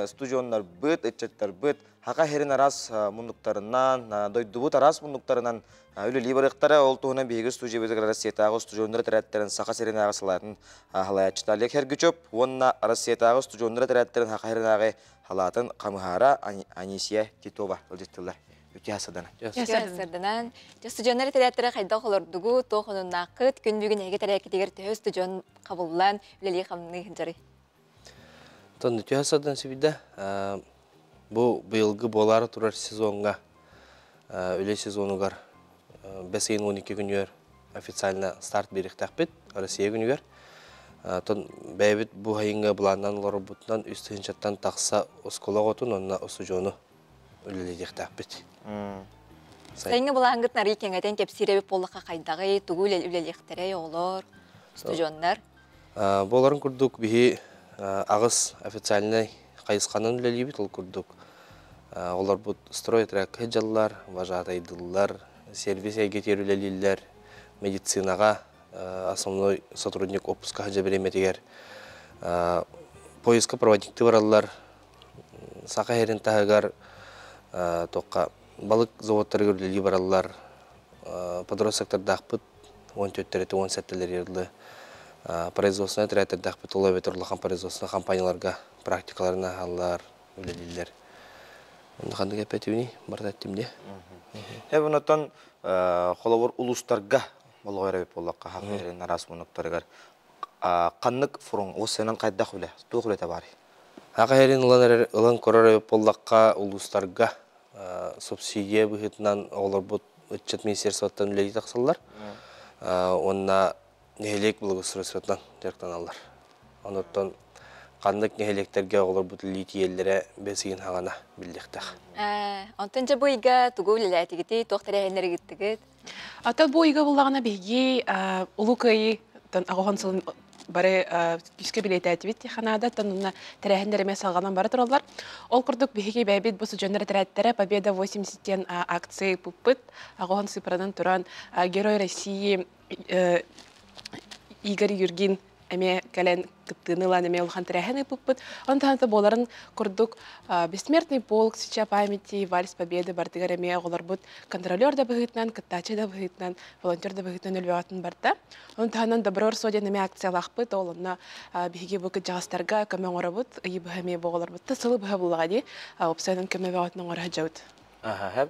Speaker 1: студионнарбыт, ыччаттарбыт Хака сирин араас муннуктарынан, дойдубут араас муннуктарынан үлэлии барыахтара. Ол туһунан биһиги студиябытыгар Россиятааҕы устудьуоннар этэрээттэрин Саха сиринээҕи салаатын халаяччыта Олег Хергичев уонна Россиятааҕы устудьуоннар этэрээттэрин Саха сиринээҕи халаатын хамыһаара Анисия Титова илдьиттилэр. Үтүө сарданан.
Speaker 2: Сарданан. Студионнар этэрээттэрэ хайдах олордугу, туох онуннааххыт, күн бүгүн эһиги тэрээккитигэр төһө студион қабыллаан үлэлии-хамныы сылдьарый?
Speaker 4: Тон үтүө сардан сибидэ. Бу быйылгы буолаары турар сезоҥҥа, үлэ сезонугар бэс ыйын 12 күнүгэр официально старт биэриэхтээхпит Россия күнүгэр. Оттон бэйэбит бу сайыҥҥа былааннаан олорорбутунан үс тыһыынчаттан тахса оскуола оҕотун уонна устудьуону үлэлэтиэхтээхпит.
Speaker 2: Сайыҥҥы былааҥҥытын арыый кэҥэтэн кэпсиир эбит буоллахха хайдаҕый, тугу үлэлиэхтэрэй оҕолор, устудьуоннар?
Speaker 4: Буоларын курдук биһи аҕыс официальнай хайысханан үлэлиибит. Ол курдук оҕолорбут стройотрядка сылдьаллар, вожатайдыыллар, сервис эйгэтигэр үлэлииллэр, медицинаҕа основной сотрудник отпуска сылдьар бириэмэтигэр поездка проводникты бараллар, Саха сирин таһыгар туохха балык заводтарыгар үлэлии бараллар, подростактардаахпыт 14 17 дылы производственнай отрядтардаахпыт, ол эбэтэр улахан производственнай компанияларга практикаларын ааһаллар, үлэлииллэр. Онно ханнык эппэтибиний, барыта эттим дии.
Speaker 1: Хэп онотон холобур улуустарга болоҕор эбит буоллахха хахырын араас мунуктарыгар ханнык фрон осынан хайдах үлэ туох үлэтэ баарый?
Speaker 4: Хахырын ылан ылан көрөр эбит буоллахха улуустарга субсидия быһыытынан оҕолорбут ыччат министерствоттан үлэлии тахсаллар. Уонна нэһилиэк благоустройствотынан дьарыктаналлар. Онуттан ханнык нэһилиэктэргэ оҕолорбут үлэлии тиийэллэрэ бэс ыйын хаҕана биллиэхтээх.
Speaker 2: Онтон дьэ бу ыйга тугу үлэлээтигитий, туох тэрээһиннэри ыыттыгыт?
Speaker 5: Ата бу ыйга буллаҕына биһиги Улуу Кыайыы аҕыһын сылын бары күүскэ билиэтээтибит ханаада онно тэрээһиннэр эмиэ салҕанан бара тураллар. Ол курдук биһиги бэйэбит бу судьуоннар этэрээттэрэ Победа 80 диэн акция ыыппыппыт. Аҕыһын сыыппаранан туран Герой России Игорь Юргин эмиэ кэлэн кыттыыны ылан эмиэ улахан тэрээһин ыыппыппыт. Онтон буоларын курдук Бессмертный полк, Свеча памяти, Вальс Победы бардыгар эмиэ оҕолорбут контролер да быһыытынан, кыттааччы да быһыытынан, волонтер да быһыытынан өлбөҕөтүн барда. Онон таһынан Добро диэн эмиэ акциялаахпыт, ол онно биһиги бу кыдьаҕастарга көмө оҥоробут, ыйы быһа эмиэ бу оҕолорбут сылы быһа буллаҕа дии, уопсайынан көмө бөҕөтүн оҥоро сылдьабыт.
Speaker 1: Аха,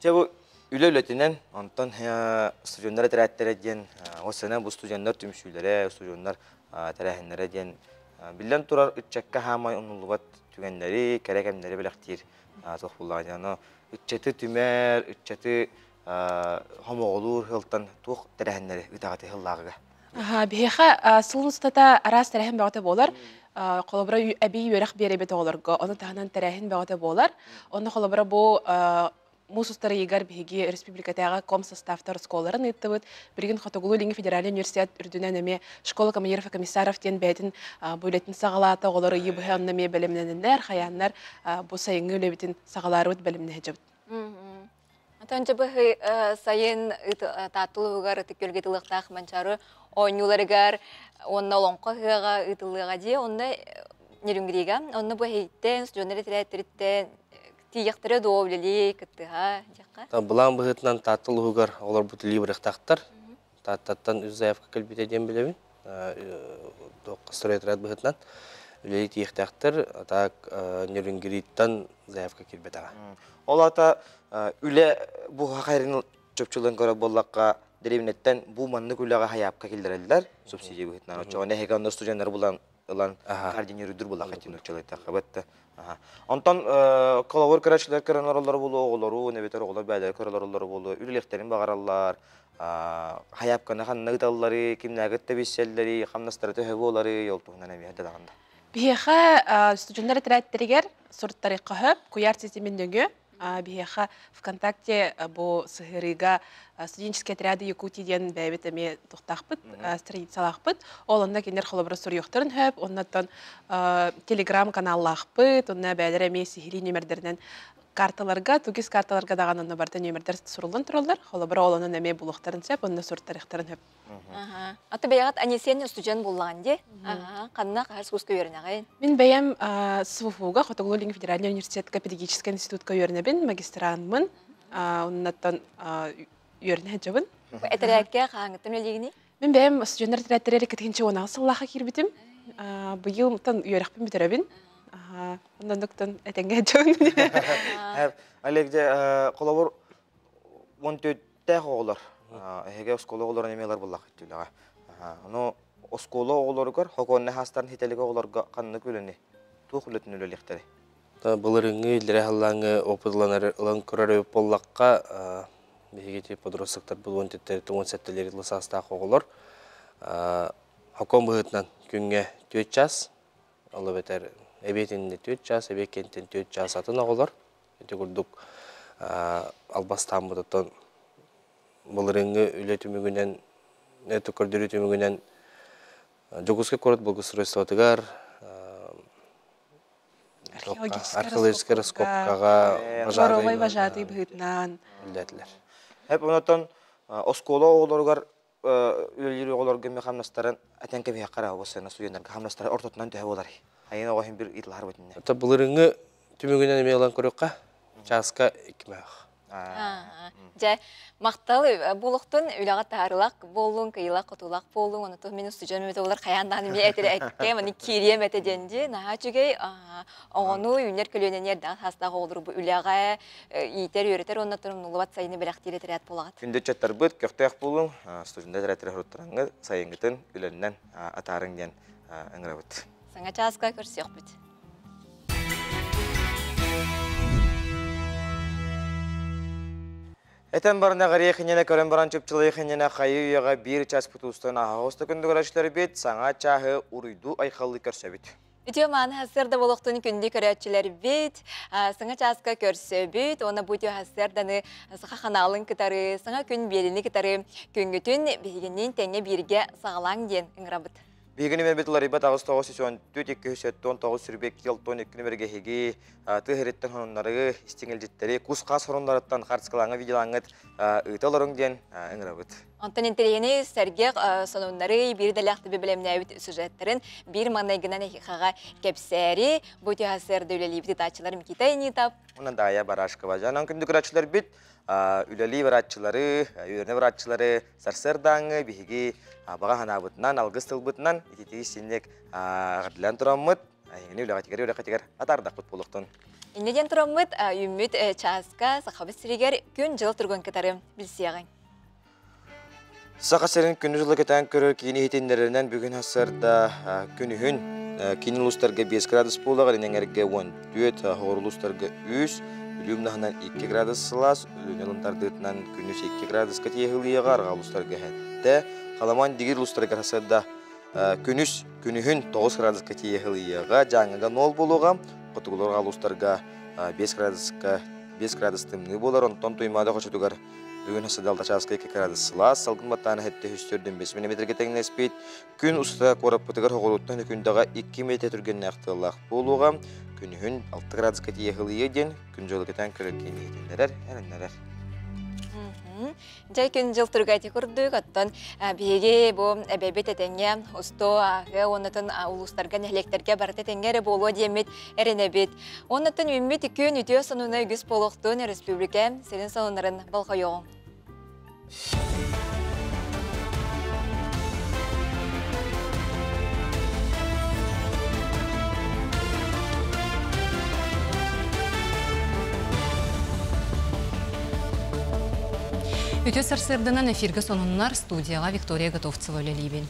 Speaker 1: Дьэ бу үлэ үлэтинэн, онтон студеннар этэрээттэрэ диэн, ол сана бу студеннар түмсүүлэрэ, студеннар тэрээһиннэрэ диэн биллэн турар ыччакка хаамай умнуллубат түгэннэри, кэрэ кэмнэри бэлэхтиир туох буллаҕа диэн. Ону ыччаты түмэр, ыччаты хомоҕолуур сылтан туох тэрээһиннэри ыытаҕытый сыллааҕыга?
Speaker 5: Биһиэхэ сылын устата араас тэрээһин бөҕөтө буолар. Холобура, эбии үөрэх биэрэбит оҕолорго, ону таһынан тэрээһин бөҕөтө буолар. Онно холобура бу муус устар ыйыгар биһиги республикатааҕы комсоставтар оскуолаларын ыыттыбыт. Билигин Хотугулуу-Илиҥҥи федеральнай университет үрдүнэн эмиэ школа командиров и комиссаров диэн бэйэтин бу үлэтин саҕалаата. Оҕолор ыйы быһа онно эмиэ бэлэмнэнэннэр, хайааннар бу сайыҥҥы үлэбитин саҕалаарыбыт бэлэмнэһэ дьабыт.
Speaker 2: Онтон дьэ быһый сайын Таатталыгар Ытык Күөлгэ ыытыллыахтаах Манчаары оонньууларыгар уонна Олоҥхо ыһыаҕа ыытыллыаҕа дии. Онно Нерюнгрига, онно бу эһиттэн, студеннар этэрээттириттэн тиийэхтэрэ дуо үлэлии, кыттыһа дьахха?
Speaker 4: Былаан быһыытынан Таатта улууһугар оҕолорбут илии бырахтаахтар. Тааттаттан үс заявка кэлбитэ диэн билэбин. Стройотряд быһыытынан үлэлии тиийиэхтээхтэр. А так Нерюнгриттан заявка киирбэтэҕэ.
Speaker 1: Ол аата үлэ бу хайрын чопчулан көрөр буоллахха, дэриэбинэттэн бу маннык үлэҕэ хайаапка киллэрэллэр субсидия быһыытынан. Оччоҕо нэһигэ онно студеннары булан ылан координируйдур буллахха тинуччалайтахха бэтте. Онтон коловор көрөөччүлэр көрөн олороллоро буолуо, оҕолору, эбэтэр оҕолор бэйэлэрэ көрө олороллоро буолуо, үлэлиэхтэрин баҕараллар, хайаапканы ханна ыыталлары, кимнээҕи тэбиссэллэри, хамнастара төһө буолары, ол туһунан эмиэ даҕанда.
Speaker 5: Биһиэхэ студеннар этэрээттэригэр суруттарыахха сөп, куйаар ситимин нөҥүө. Биһиэхэ ВКонтакте бу сыһыарыыга студенческие отряды Якутии диэн бэйэбит эмиэ тухтаахпыт, страницалаахпыт. Ол онно кинилэр холобура суруйуохтарын сөп, оннуттан телеграм-каналлаахпыт, онно бэйэлэрэ эмиэ сиһилии нүөмэрдэринэн карталарга, тугис карталарга даҕаны онно барыта нүөмэрдэр суруллан тураллар. Холобура, ол онон эмиэ булуохтарын сөп, онно суруттарыахтарын сөп.
Speaker 2: Аты бэйэҕит Анисия студент буллаҕын дии. Ханна хаһыс курска үөрэнэҕин?
Speaker 5: Мин бэйэм СВФУга, Хотугулуу-Илиҥҥи федеральнай университетка педагогическай институтка үөрэнэбин, магистранмын. Оннуттан үөрэнэ сылдьабын.
Speaker 2: Этэрээккэ хаһааҥҥыттан үлэлиигиний?
Speaker 5: Мин бэйэм студеннар этэрээттэригэр 2016 сыллаахха киирбитим. Быйыл үөрэхпин бүтэрэбин. Оннуктан этэҥҥэ сылдьабын.
Speaker 1: Олег, дьэ, холобур, 14-тээх оҕолор, эһиги оскуола оҕолорун эмиэ ылар буоллаххыт үлэҕэ. Ону оскуола оҕолоругар, хокуонна хаастарын хитэлигэ оҕолорго ханнык үлэни, туох үлэтин үлэлиэхтэрэй?
Speaker 4: Былырыҥҥы иллэрэ халлааҥҥы опыт ылан көрөр буоллахха, биһиги ити подростктар булуон теттерит 17-лери саастаах оҕолор хокон быһыытынан күҥҥэ 4 час, ол эбэтэр эбиэтиннэ 4 час, эбиэт кэнниттэн 4 час атын оҕолор. Ити курдук албастааммытыттан былырыҥҥы үлэ түмүгүнэн, көрдөрүү түмүгүнэн Дьокуускай куорат благоустройствотыгар археологическай раскопкаҕа
Speaker 5: Боровой вожатый быһыытынан
Speaker 4: үлэлээтилэр.
Speaker 1: Эп онотон оскуола оҕолоругар үлэлиир оҕолорго эмиэ хамнастарын этэн кэбиһиэххэ эрэ обосына студеннарга хамнастара ортотунан төһө буоларый? Айын оҕо иһин бир ыйыталаһар бутинне.
Speaker 4: Это былырыҥҥы түмүгүнэн эмиэ ылан көрүөххэ, чааска 2 мөөх.
Speaker 2: Дьэ, махтал буолуохтун, үлэҕэ таһаарыылаах буоллун, кыайыылаах-хотуулаах буоллун, онон мин устудьуон эбит олар хайаан даҕаны эмиэ этэрэ эккэ, маны киириэм этэ диэн дии, наһаа үчүгэй. Оҕону үүнэр көлүөнэни эрдэҕин саастаах оҕолору бу үлэҕэ иитэр, үөрэтэр уонна умнуллубат сайыны бэлэхтиир этэрээт буолаҕыт.
Speaker 1: Күндү ыччаттарбыт, көхтөөх буолуҥ, студенттар этэрээттэрэ хоруттараңҥыт, сайыҥҥытын үлэннэн атаарыҥ диэн ыҥырабыт.
Speaker 2: Саҥа чааска көрсүөхпүт.
Speaker 1: Этэн баран эҕэрийэх иннинэ көрөн баран чыпчылыйых иннинэ хайыы үйэҕэ биир час путуустан аһаҕас да күндүгүраччыларбит саҥа чааһы уруйдуу айхаллыы көрсөбүт.
Speaker 2: Үтүө мааны сарсыарда болохтун күндү көрөөччүлэрбит, саҥа чааска көрсөбүт уонна бу үтүө сарсыарданы саха ханаалын кытары, саҥа күн биэрини кытары күҥҥүтүн биһигинниин тэҥҥэ бииргэ саҕалааҥ диэн ыҥырабыт.
Speaker 1: Биһигини мэлбит уларыйбат 8914 279 сүрбек елтон икки нүмерге эһиги тыа сириттэн сонуннары, истиҥ кус-хаас сонуннарыттан харцкалааҥҥа видеолааҥҥыт ыыта олоруҥ диэн ыҥырабыт.
Speaker 2: Онтон интэриэһинэй сэргэх сонуннары биир дэлэхтиби бэлэмнээбит сюжеттарын биир маҥнайгынан эһиэхэҕэ кэпсээри бу сарсыарда үлэлиибит ытааччылар Никита Инитов.
Speaker 1: Онон Даайа Барашкова. Жанан күндү көрөөччүлэрбит үлэлии барааччылары, үөрэнэ барааччылары сарсыардааҥҥы биһиги баҕа санаабытынан, алгыс тылбытынан ититии синнек эҕэрдэлээн тураммыт, эһигини үлэҕитигэр үлэҕитигэр атаардахпыт буолуохтун.
Speaker 2: Инньэ диэн тураммыт үүммүт чааска Сахабыт сиригэр күн-дьыл тургун кытары билсиэҕиҥ.
Speaker 1: Саха сирин күнү дьылы кэтээн көрөр киин иһитиннэрэринэн бүгүн сарсыарда күнүһүн киин улуустарга 5 градус буолар, эҥэргэ 14, хоҕур улуустарга 3, Бүлүү умнаһынан 2 градус сылаас, Өлүөнэ тардыытынан күнүс 2 градуска тиэһилиэҕэ, арҕаа улуустарга 7, Халаман Дигир улуустарыгар сарсыарда күнүс күнүһүн 9 градуска тиэһилиэҕэ, Дьааҥыга 0 буолуоҕа, хотугулар арҕаа улуустарга 5 градуска 5 градус тымныы буолар, онтон Туймаада хочотугар Бүгүн Садалта чааска 2 градус сылаас, салгын баттаана 745 мм тэҥнэспит. Күн устата куораппытыгар хоҕуруттан күндэҕэ 2 метр түргэннээх тыаллаах буолуоҕа. Күнүһүн 6 градуска тиийэ ылыйыа диэн күн дьолу кэтээн көрөр киин иһитиннэрэр, эрэннэрэр.
Speaker 2: Дьэ күн-дьыл туруга ити курдук, оттон биһиги бу эбэбит этэҥҥэ устуо ааһыа уоннатын улуустарга, нэһилиэктэргэ барыта этэҥҥэ эрэ буолуо диэммит эрэнэбит. Уоннаттан үүммүт күн үтүө сонуна үгүс буолуохтун республика сирин сонуннарын болҕойуоҕуҥ.
Speaker 3: Үтүө сарсыарданан эфиргэ сонуннар студияҕа Виктория Готовцева үлэлиибин.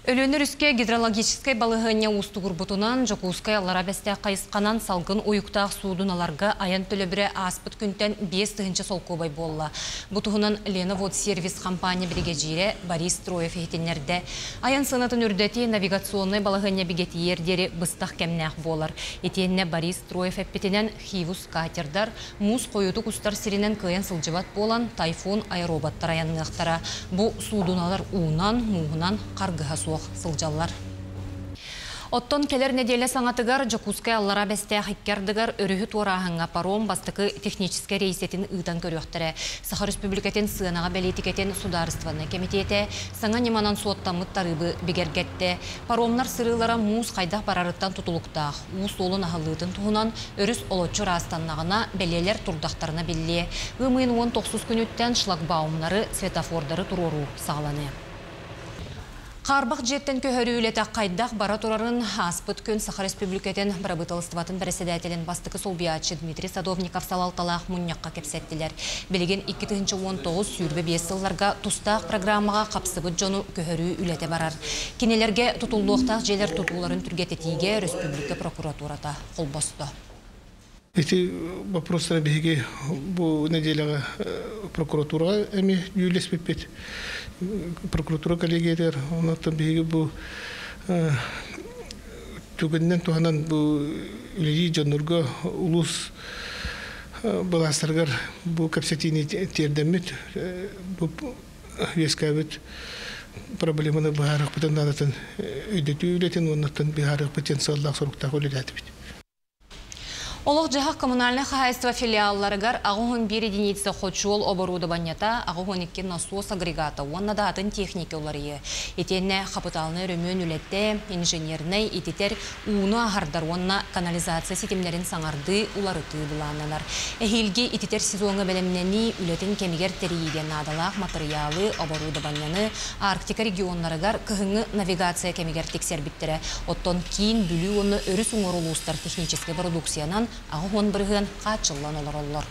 Speaker 3: Өлүөнэ өрүскэ гидрологическай балаһыанньа уустугурбутунан Дьокуускай Аллара Бэстээх хайысханан салгын уйуктаах суудуналарга айан төлөбүрэ ааспыт күнтэн 5 тыһыынча солкуобай буолла. Бу туһунан Лена Водсервис компания биригэдьиирэ Борис Строев иһитиннэрдэ. Айан сыанатын үрдэтии навигационнай балаһыанньа бигэтийиэр диэри быстах кэмнээх буолар. Итиэннэ Борис Строев эппитинэн Хивус катердар муус хойутук устар сиринэн кыайан сылдьыбат буолан Тайфун аэроботтар айанныахтара. Бу суудуналар уунан, мууһунан харгыһа суох сылдьаллар. Оттон кэлэр нэдиэлэ саҥатыгар Дьокуускай Аллара Бэстээх икки ардыгар өрүһү туорааһыҥҥа паром бастакы техническэй рейсэтин ыытан көрүөхтэрэ. Саха Республикатын сыанаҕа бэлиитикэтин судаарыстыбаннай кэмитиэтэ саҥа ньыманан суоттаммыт тарыыбы бигэргэттэ. Паромнар сырыылара муус хайдах барарыттан тутулуктаах. Уу суолун аһыллыытын туһунан өрүс олоччу ыраастаннаҕына, бэлиэлэр турдахтарына биллиэ. Ыам ыйын 19 күнүттэн шлагбаумнары, светофордары туруоруу саҕаланыа. Хаарбах дьиэттэн көһөрүү үлэтэ хайдах бара турарын ааспыт күн Саха Республикатын бырабыыталыстыбатын бэрэссэдээтэлин бастакы солбуйааччы Дмитрий Садовников салалталаах мунньахха кэпсэттилэр. Билигин 2019-25 сылларга тустаах программаҕа хапсыбыт дьону көһөрүү үлэтэ барар. Кинилэргэ тутуллуохтаах дьиэлэр тутууларын түргэтэтиигэ республика прокуратурата холбосто.
Speaker 6: Ити вопростары биһиги бу нэдиэлэҕэ прокуратураҕа эмиэ дьүүллэспиппит. Прокуратура коллегиятыгар онон биһиги бу түгэнинэн туһанан бу үлэлии дьоннорго улуус былаастарыгар бу кэпсэтиини тиэрдэммит бу үөскээбит проблеманы быһаарыахпытын наадатын өйдөтүү үлэтин уоннаттан быһаарыахпыт диэн сыаллаах соруктаах үлэлээтибит.
Speaker 3: Олох-дьаһах коммунальнай хаһаайыстыба филиалларыгар 81 единица хочуол оборудованиета, 82 насос агрегата уонна да атын техника уларыйыы. Итиэннэ хапытаалынай өрөмүөн үлэтэ, инженернэй, ититэр, ууну аһардар уонна канализация ситимнэрин саҥардыы, уларытыы былааннанар. Эһиилги ититэр сезоҥҥа бэлэмнэнии үлэтин кэмигэр тэрийиигэ наадалаах матырыйаалы, оборудованиены Арктика регионнарыгар кыһыҥҥы навигация кэмигэр тиксэрбиттэрэ. Оттон киин Бүлүү уонна өрүс уҥуор улуустар техническэй бородууксуйанан 80% хааччыллан олороллор.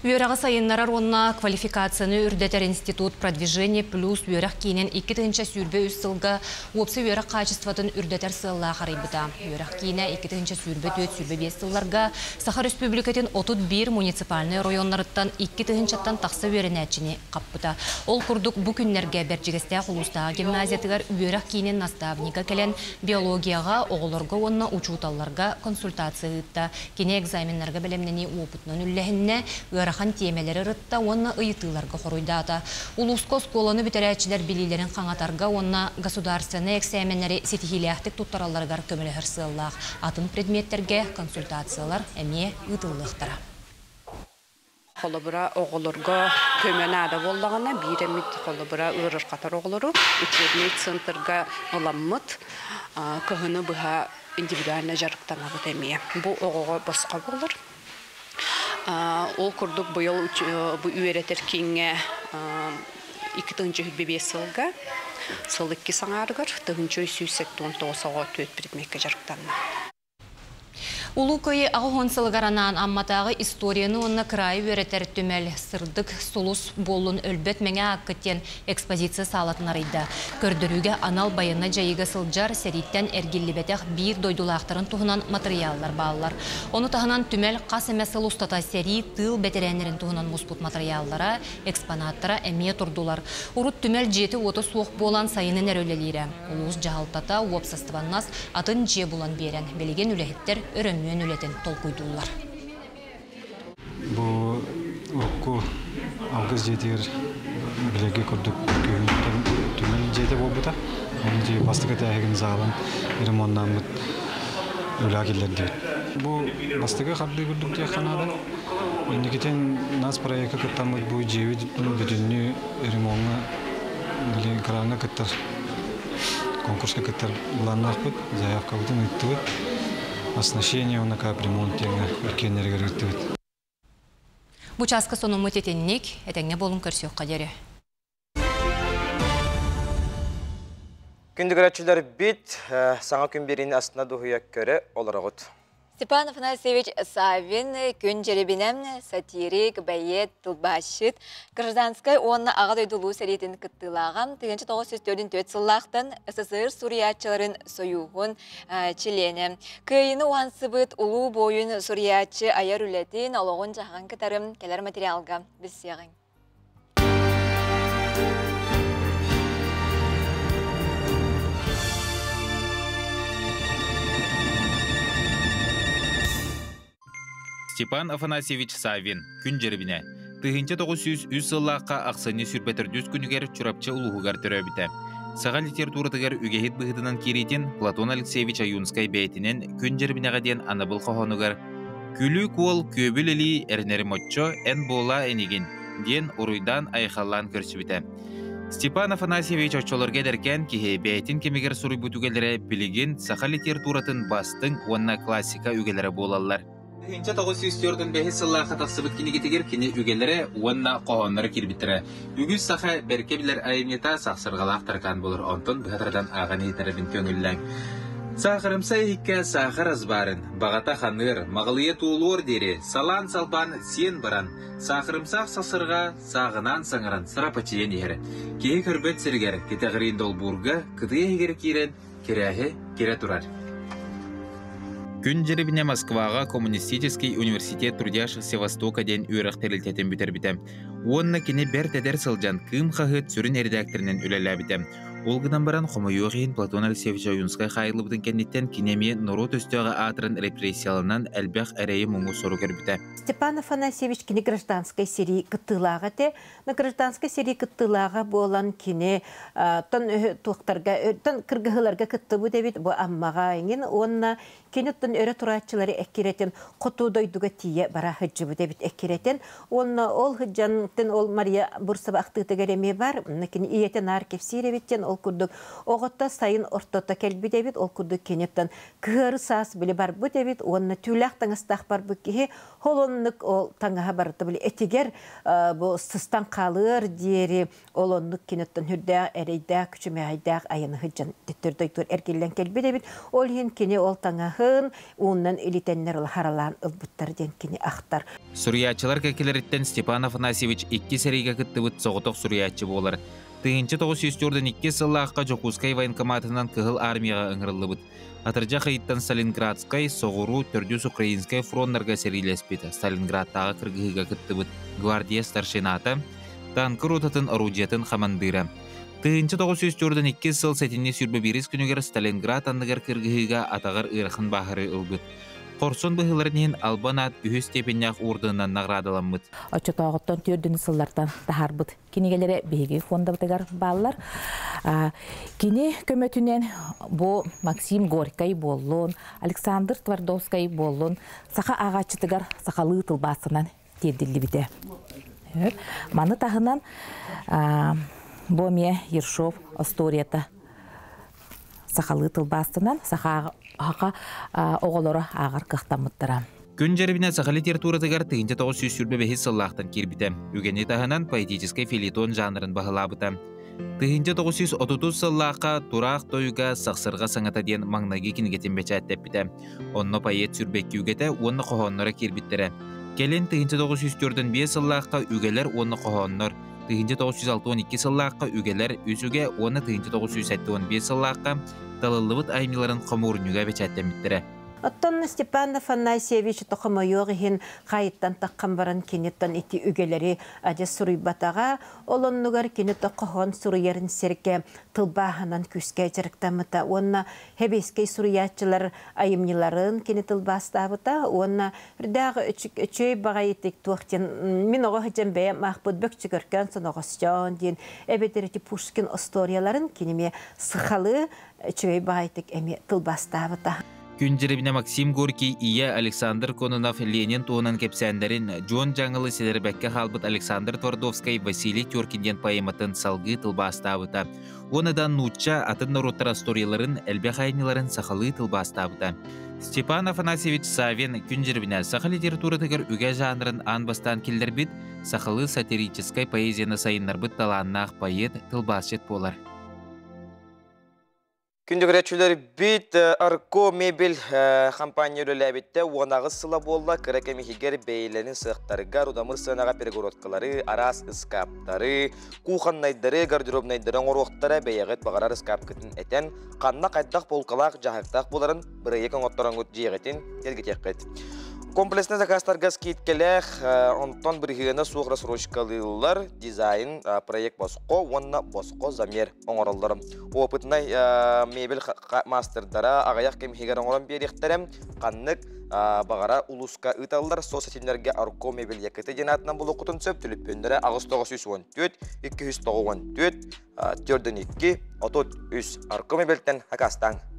Speaker 3: Үөрэҕи сайыннарар уонна квалификацияны үрдэтэр институт «Продвижение плюс» үөрэх киинин 2023 сылга уопсай үөрэх хаачыстыбатын үрдэтэр сыаллаах арыйбыта. Үөрэх киинэ 2024-25 сылларга Саха Өрөспүүбүлүкэтин 31 муниципальнай оройуоннарыттан 2 тыһыынчаттан тахса үөрэнээччини хаппыта. Ол курдук, бу күннэргэ Бэрдьигэстээх улуустааҕы гимназиятыгар үөрэх киинин наставнига кэлэн биологияҕа, оҕолорго уонна учууталларга консультация ыытта. Кини экзаменнарга бэлэмнэнии уопутунан үллэһиннэ, ыарахан тиэмэлэри ырытта уонна ыйытыыларга хоруйдаата. Улууска оскуоланы бүтэрээччилэр билиилэрин хаҥатарга уонна государственнай эксээмэннэри ситиһиилээхтик туттаралларыгар көмөлөһөр сыаллаах атын предметтэргэ консультациялар эмиэ ыытыллыахтара.
Speaker 7: Холобура, оҕолорго көмө наада буоллаҕына, биир эмит холобура ыарырҕатар оҕолору учебный центрга ыламмыт кыһыны быһа индивидуально дьарыктанабыт эмиэ. Бу оҕоҕо босхо буолар. Ол курдук быйыл бу үөрэтэр кииҥҥэ 2 5 сылга сыл икки саҥаарыгар 1379 оҕо түөрт предмеккэ дьарыктанна.
Speaker 3: Улуу Кыайыы 80 сылыгар анаан Амматааҕы историяны уонна кыраайы үөрэтэр түмэл Сырдык сулус буоллун өлбөт мэҥэ ааккыт диэн экспозиция саалатын арыйда. Көрдөрүүгэ анал байыаннай дьайыыга сылдьар, сэрииттэн эргиллибэтэх биир дойдулаахтарын туһунан матырыйааллар бааллар. Ону таһынан түмэл хас эмэ сыл устата сэрии, тыыл бэтэрээннэрин туһунан муспут матырыйааллара, экспонаттара эмиэ турдулар. Урут түмэл дьиэтэ-уота суох буолан сайынын эрэ үлэлиирэ. Улуус дьаһалтата, уопсастыбаннас атын дьиэ булан биэрэн, билигин үлэһиттэр өрөмүөн үлэтин толкуйдууллар.
Speaker 8: Бу урукку алгыс дьиэтигэр билэргэ курдук күһүҥҥүттэн түмэл дьиэтэ буолбута. Оны дьиэ бастакы этээһигин заалын ремоннааммыт үлэҕэ киллэрдибит. Бу бастакы хардыы курдук диэххэ наада. Инникитин нас проекка кыттаммыт бу дьиэбит бүтүннүү ремоҥҥа били граҥҥа кыттар конкурска кыттар былааннаахпыт, заявкабытын ыыттыбыт. Оснащение уонна капремонт диэҥҥэ иккиэннэригэр ыыттыбыт.
Speaker 3: Бу чааска сонуммут итинник, этэҥҥэ буолун көрсүөххэ диэри.
Speaker 1: Күндү көрөөччүлэрбит, саҥа күн биэриини астына дуһуйа көрө олороҕут.
Speaker 2: Степан Афанасьевич Саввин күн дьэрибинэн сатирик, бэйиэт, тылбаасчыт, гражданскай уонна Аҕа дойду Улуу сэриитин кыттыылааҕа 1944 сыллаахтан СССР суруйааччыларын сойууһун чилиэнэ. Кыайыыны уһансыбыт улуу буойун суруйааччы айар үлэтин, олоҕун-дьаһаҕын кытары кэлэр материалга билсиэҕиҥ.
Speaker 22: Степан Афанасьевич Саввин, Күн Дьэрибинэ, 1903 сыллаахха ахсынньы сүүрбэ күнүгэр Чурапчы улууһугар төрөөбүтэ. Саха литературатыгар үгэһит быһыытынан киириитин Платон Алексеевич Ойуунскай бэйэтинэн Күн Дьэрибинэҕэ диэн анабыл хоһоонугар «Күлүү куол күөбүл илии эрэнэрим оччо, эн буолаа инигин» диэн уруйдаан-айхаллаан көрсүбүтэ. Степан Афанасьевич оччолорго эдэркээн киһи бэйэтин кэмигэр суруйбут үгэлэрэ билигин саха литературатын бастыҥ уонна классика үгэлэрэ буолаллар. 1945 сыллаахха тахсыбыт кинигэтигэр кини үгэлэрэ уонна хоһоонноро киирбиттэрэ. Үгүс саха бэркэ билэр айымньыта сахсырҕалаах таракаан буолар, онтон быһа тардан ааҕан иһиттэрэбин көҥүллээҥ. Саахарымса иһиккэ саахар ас баарын, баҕата ханыыр, маҕалыйа туолуор диэри салаан-салбаан сиэн баран, саахарымсаах сахсырҕа сааҕынаан саҥаран сарапачыйан иһэр. Киһи көрбөт сиригэр, кэтэҕириин долбуурга, кытыйа иһигэр киирэн, кирээһи кирэ турар. Күн Дьэрибинэ Москваҕа Коммунистический университет трудящихся Востока диэн үөрэх тэрилтэтин бүтэрбитэ. Уонна кини бэрт эдэр сылдьан Кыым хаһыат сүрүн эрэдээктэринэн үлэлээбитэ. Ол гынан баран, хомойуох иһин, Платон Алексеевич Ойуунскай хаайыллыбытын кэнниттэн кини эмиэ норуот өстөөҕө аатыран репрессияланан элбэх эрэйи-муҥу сору көрбүтэ.
Speaker 9: Степан Афанасьевич кини гражданскай сэрии кыттыылааҕа этэ. Но гражданскай сэрии кыттыылааҕа буолан кини тон туохтарга тон кыргыһыыларга кыттыбыт эбит бу Аммаҕа иҥин уонна Кини оттон өрө турааччылары эккирэтэн хоту дойдуга тиийэ бара сылдьыбыт эбит эккирэтэн. Уонна ол сылдьантын ол Мария Бурцева ахтыытыгар эмиэ бар. Кини ийэтэ наар кэпсиир эбит диэн ол курдук оҕото сайын ортото кэлбит эбит. Ол курдук киниттэн кыһыары саас били барбыт эбит уонна түүлээх таҥастаах барбыт киһи холоннук ол таҥаһа барыта били этигэр бу сыстан хаалыар диэри Ол оннук киноттон үрдээх эрэйдээх, күчүмэҕэйдээх айаны сылдьан төттөрү дойдугар эргиллэн кэлбит эбит. Ол иһин кини ол таҥаһын ууннан илитэннэр ол харалаан ылбыттар диэн кини ахтар.
Speaker 22: Суруйааччылар кэккэлэриттэн Степан Афанасьевич икки сэриигэ кыттыбыт соҕотох суруйааччы буолар. 1942 сыллаахха Дьокуускай военкоматынан Кыһыл Армияҕа ыҥырыллыбыт. Атырдьах ыйыттан Сталинградскай, Соҕуруу, Төрдүс Украинскай фроннарга сэриилэспит, Сталинградтааҕы кыргыһыыга кыттыбыт гвардия старшината, танка ротатын орудиетын хамандыыра. 1942 сыл сэтинньи 21 күнүгэр Сталинград анныгар кыргыһыыга атаҕар ыарахан бааһырыы ылбыт. Хорсун быһыыларын иһин Албан аат үһүс степеннээх орденынан наҕараадаламмыт.
Speaker 23: Оччотооҕуттан түөрдүнү сыллартан таһаарбыт кинигэлэрэ биһиги фондабытыгар бааллар. Кини көмөтүнэн бу Максим Горькай буоллун, Александр Твардовскай буоллун саха ааҕааччытыгар сахалыы тылбаастанан тиэрдиллибитэ. Маны таһынан бу эмиэ Ершов остуоруйата сахалыы тылбаастанан саха оҕолоро ааҕар кыахтаммыттара.
Speaker 22: Күн дьэрибинэ саха литературатыгар 1925 сыллаахтан киирбитэ. Үгэни таһынан поэтическай фельетон жанрын баһылаабыта. 1930 сыллаахха Тураах тойуга Сахсырҕа саҥата диэн маҥнайгы кинигэтин бэчээттэппитэ. Онно поэт сүрбэкки үгэтэ уонна хоһоонноро киирбиттэрэ. Кэлин 1945 сыллаахха Үгэлэр уонна хоһооннор, 1962 сыллаахха Үгэлэр үс үгэ уонна 1975 сыллаахха талыллыбыт айымньыларын хомуурунньуга бэчээттэммиттэрэ.
Speaker 9: Оттон Степан Афанасьевич тохомойуох иһин хайыттан таххан баран киниттэн ити үгэлэри адьас суруйбатаҕа. Ол оннугар кини тохоһон суруйарын сэргэ тылбааһынан күүскэ дьарыктаммыта уонна хэбиэскэй суруйааччылар айымньыларын кини тылбаастаабыта уонна үрдээх үчүгэй баҕайытык туох диэн мин оҕо сылдьан бэйэм аахпыт бөкчүкөркөөн соноҕосчоон диэн эбэтэр ити Пушкин остуоруйаларын кини эмиэ сахалыы үчүгэй баҕайытык эмиэ тылбаастаабыта.
Speaker 22: Күн дьирибинэ Максим Горький ийэ Александр Кононов Ленин туһунан кэпсээннэрин, Дьуон Дьаҥылы ситэрбэккэ хаалбыт Александр Твардовскай Василий Теркин диэн поэматын салгыы тылбаастаабыта. Уонна да нуучча атын норуоттар историяларын элбэх айымньыларын сахалыы тылбаастаабыта. Степан Афанасьевич Савин күн дьирибинэ саха литературатыгар үгэ жанрын аан бастаан киллэрбит, сахалыы сатирическай поэзияны сайыннарбыт талааннаах поэт, тылбаасчыт буолар.
Speaker 1: Күндү көрөөччүлэрбит Арко мебель компания үлэлээбиттэ уонаҕыс сыла буолла кыра кэм иһигэр бэйэлэрин сыахтарыгар удамыр сыанаҕа перегородкалары, араас ыскааптары, кухоннайдары, гардеробнайдары оҥоруохтара бэйэҕит баҕарар ыскаапкытын этэн, ханна хайдах полкалаах дьаһыктаах буоларын бырайыак оҥоттороҥҥут дьиэҕитин тэлгэтиэххит. Комплекснай заказтарга скидкэлээх, онтон бырыһыана суох рассрочкалыыллар, дизайн, проект босхо уонна босхо замер оҥороллор. Опытнай мебель маастардара аҕыйах кэм иһигэр оҥорон биэриэхтэрэ. Ханнык баҕара улууска ыыталлар соцсетимнэргэ Арко мебель Якыты диэн аатынан булуоххутун сөп. Түлүппүөннэрэ 8914 294 402 33 Арко мебельтэн акаастааҥ.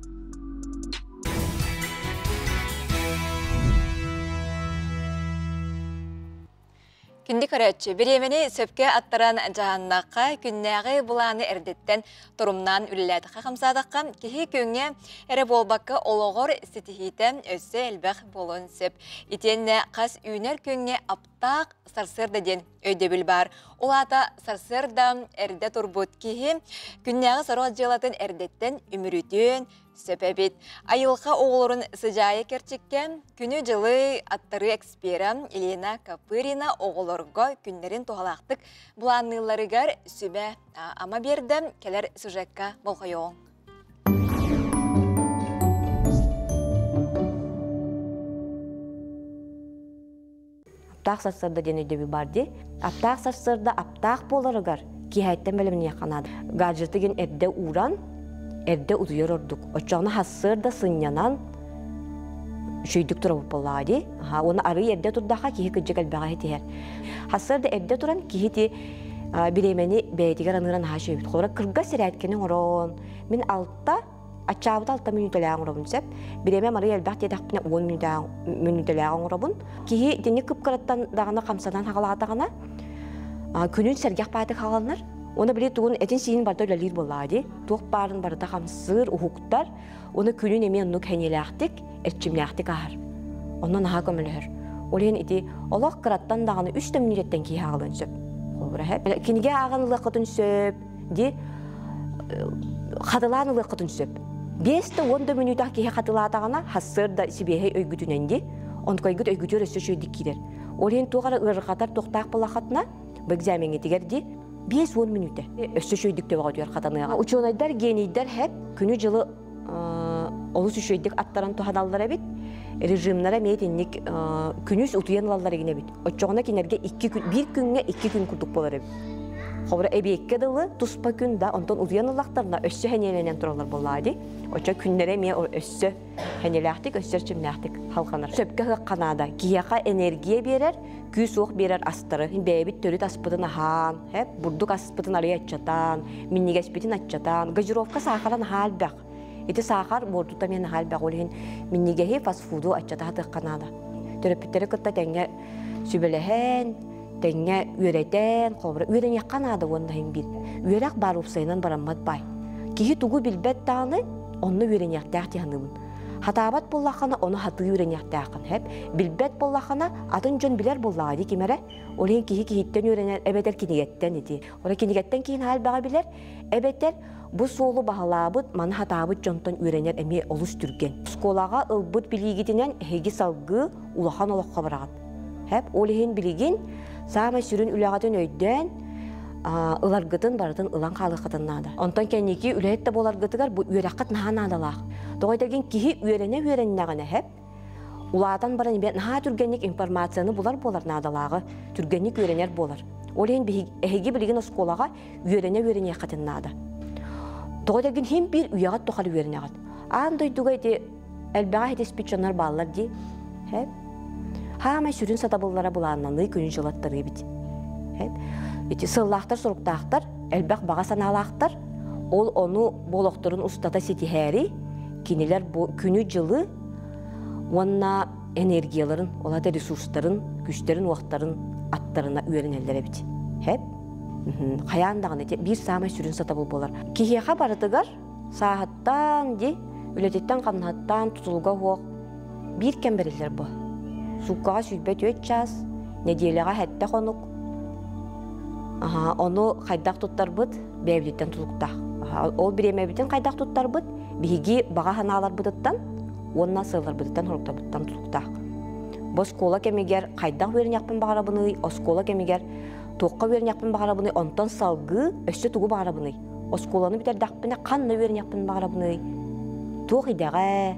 Speaker 2: Күндү көрөөччү, бириэмэни сөпкө аттаран дьаһаннахха, күннээҕи былааны эрдэттэн торумнаан үлэлээтэххэ-хамсаатахха, киһи күҥҥэ эрэ буолбакка олоҕор ситиһиитэ өссө элбэх буолуон сөп. Итиэннэ хас үүнэр күҥҥэ аптаах сарсыарда диэн өйдөбүл баар. Ол аата сарсыарда эрдэ турбут киһи күннээҕи сорох дьыалатын эрдэттэн үмүрүтүөн сөп эбит. Айылҕа оҕолорун сыдьаайа кэрчиккэ күнү-дьылы аттарыы эксперэ Елена Копырина оҕолорго күннэрин туһалаахтык былаанныылларыгар сүбэ ама биэрдэ. Кэлэр сюжекка болҕойуоҕуҥ.
Speaker 10: Аптаах сарсыарда диэн өйдөбүл баар дии. Аптаах сарсыарда аптаах буоларыгар киэһэттэн бэлэмниэххэ наада. Гаджеты гин эрдэ ууран, эрдэ утуйар ордук. Оччоҕуна сарсыарда сынньанан үчүгүйдүк турабыт буоллаҕа дии. Уонна арыый эрдэ турдахха киһи кырдьык элбэҕи ситиһэр. Сарсыарда эрдэ туран киһи ти бириэмэни бэйэтигэр аныыра наһаа үчүгэй. Холобура кыргас сэрээткэни оҥорон, мин алта аччаабыт алта мүнүүтэлээх оҥоробун сөп. Бириэмэ арыый элбэх диэтэхпинэ 10 мүнүүтэлээх оҥоробун. Киһи итинник кып-кыраттан даҕаны хамсанан хаҕалаатаҕына, күнүн сэргэх баайдык хаҕаланар. Уонна били тугун этин-сиинин барыта үлэлиир буоллаҕа дии. Туох баарын барыта хамсыыр, уһуктар. Уонна күнүн эмиэ оннук сэниэлээхтик, эрчимнээхтик ааһар. Онно наһаа көмөлөһөр. Ол иһин ити олох кыраттан даҕаны үс да мүнүүтэттэн киһи ааҕылыан сөп. Холобура, кинигэ ааҕан ылыаххытын сөп, ди хатылаан ылыаххытын сөп. 5 да 10 да мүнүүтэх киһи хатылаатаҕына, хассыар да сибиэһэй өйгүтүнэн ди, онкойгут өйгүтүөр өссө үчүгэйдик киирэр. Ол иһин туох эрэ ыарырҕатар туохтаах буоллаххытына, бу экзамеҥҥитигэр ди 50 мүнүүтэ өссө үчүгэйдик төбөҕүтүгэр хатаныаҕа. Учуонайдар, генийдэр хэп күнү-дьылы олус үчүгэйдик аттаран туһаналлар эбит. Режимнара эмиэ итинник күнүс утуйан ылаллар игин эбит. Оччоҕуна кинилэргэ икки күн, биир күҥҥэ 2 күн курдук буолар эбит. Холобура эбиэккэ дылы туспа күн да, онтон утуйан ыллахтарына өссө сэниэлэнэн тураллар буоллаҕа дии. Оччо күннэрэ эмиэ өссө сэниэлээхтик, өссө эрчимнээхтик халҕанар. Сөпкө ыһыахха наада. Киһиэхэ энергия биэрэр, күүс-уох биэрэр астары. Бэйэбит төрүт аспытын аһаан, хэп, бурдук аспытын арыйа аччатаан, минньигэспитин аччатаан, газировка саахара наһаа элбэх. Ити саахар буортута эмиэ наһаа элбэх. Ол иһин минньигэһи, фастфуду аччата сатыахха наада. Төрөппүттэри кытта тэҥҥэ сүбэлэһэн, тэҥҥэ үөрэтэн, холобура үөрэниэххэ наада уонна иһин биир. Үөрэх баар уопсайынан бараммат баай. Киһи тугу билбэт даҕаны, онно үөрэниэхтээх дии саныыбын. Хатаабат буоллаххына, ону хатыы үөрэниэхтээххин, хэп. Билбэт буоллаххына, атын дьон билэр буоллаҕа дии ким эрэ. Ол иһин киһи киһиттэн үөрэнэр эбэтэр кинигэттэн ити. Ону кинигэттэн киһи наһаа элбэҕи билэр, эбэтэр бу суолу баһылаабыт, маны хатаабыт дьонтон үөрэнэр эмиэ олус түргэн. Оскуолаҕа ылбыт билиигитинэн эһиги салгыы улахан олоххо бараҕыт. Хэп, ол иһин билигин саамай сүрүн үлэҕитин өйдөөн, ыларгытын барытын ылан хаалыаххытын наада. Онтон кэнники үлэһит да буоларгытыгар бу үөрэххит наһаа наадалаах. Тоҕо этэргин киһи үөрэнэ үөрэннэҕинэ хэп, улаатан баран наһаа түргэнник информацияны булар буолар наадалааҕы, түргэнник үөрэнэр буолар. Ол иһин эһиги билигин оскуолаҕа үөрэнэ үөрэниэххитин наада. Тоҕо этэргин хим биир үйэҕит тухары үөрэнэҕит. Аан дойдуга ити элбэҕи ситиспит дьоннор бааллар дии. Хэп. Хаамай сүрүн сатабыллара былааннаныы күнү дьылаттары эбит. Хэп. Ити сыллаахтар, соруктаахтар, элбэх баҕа санаалаахтар. Ол ону болохторун устата ситиһээри, кинилэр бу күнү-дьылы уонна энергияларын, ол аата ресурстарын, күстэрин-уохтарын аттарына үөрэнэллэр эбит. Хэп. Хайаан даҕаны биир саамай сүрүн сатабыл буолар. Киһиэхэ барытыгар сааһыттан ди, үлэтиттэн хамнаһыттан тутулуга суох биир кэм бэриллэр бу. Сууккаҕа 24 чаас, нэдиэлэҕэ 7 хонук. Ону хайдах туттарбыт бэйэбититтэн тутулуктаах. Ол бириэмэбитин хайдах туттарбыт биһиги баҕа санааларбытыттан уонна сыалларбытыттан соруктарбытыттан тутулуктаах. Бу оскуола кэмигэр хайдах үөрэниэхпин баҕарабыный, оскуола кэмигэр туохха үөрэниэхпин баҕарабыный, онтон салгыы өссө тугу баҕарабыный? Оскуоланы бүтэрдэхпинэ ханна үөрэниэхпин баҕарабыный? Туох идэҕэ,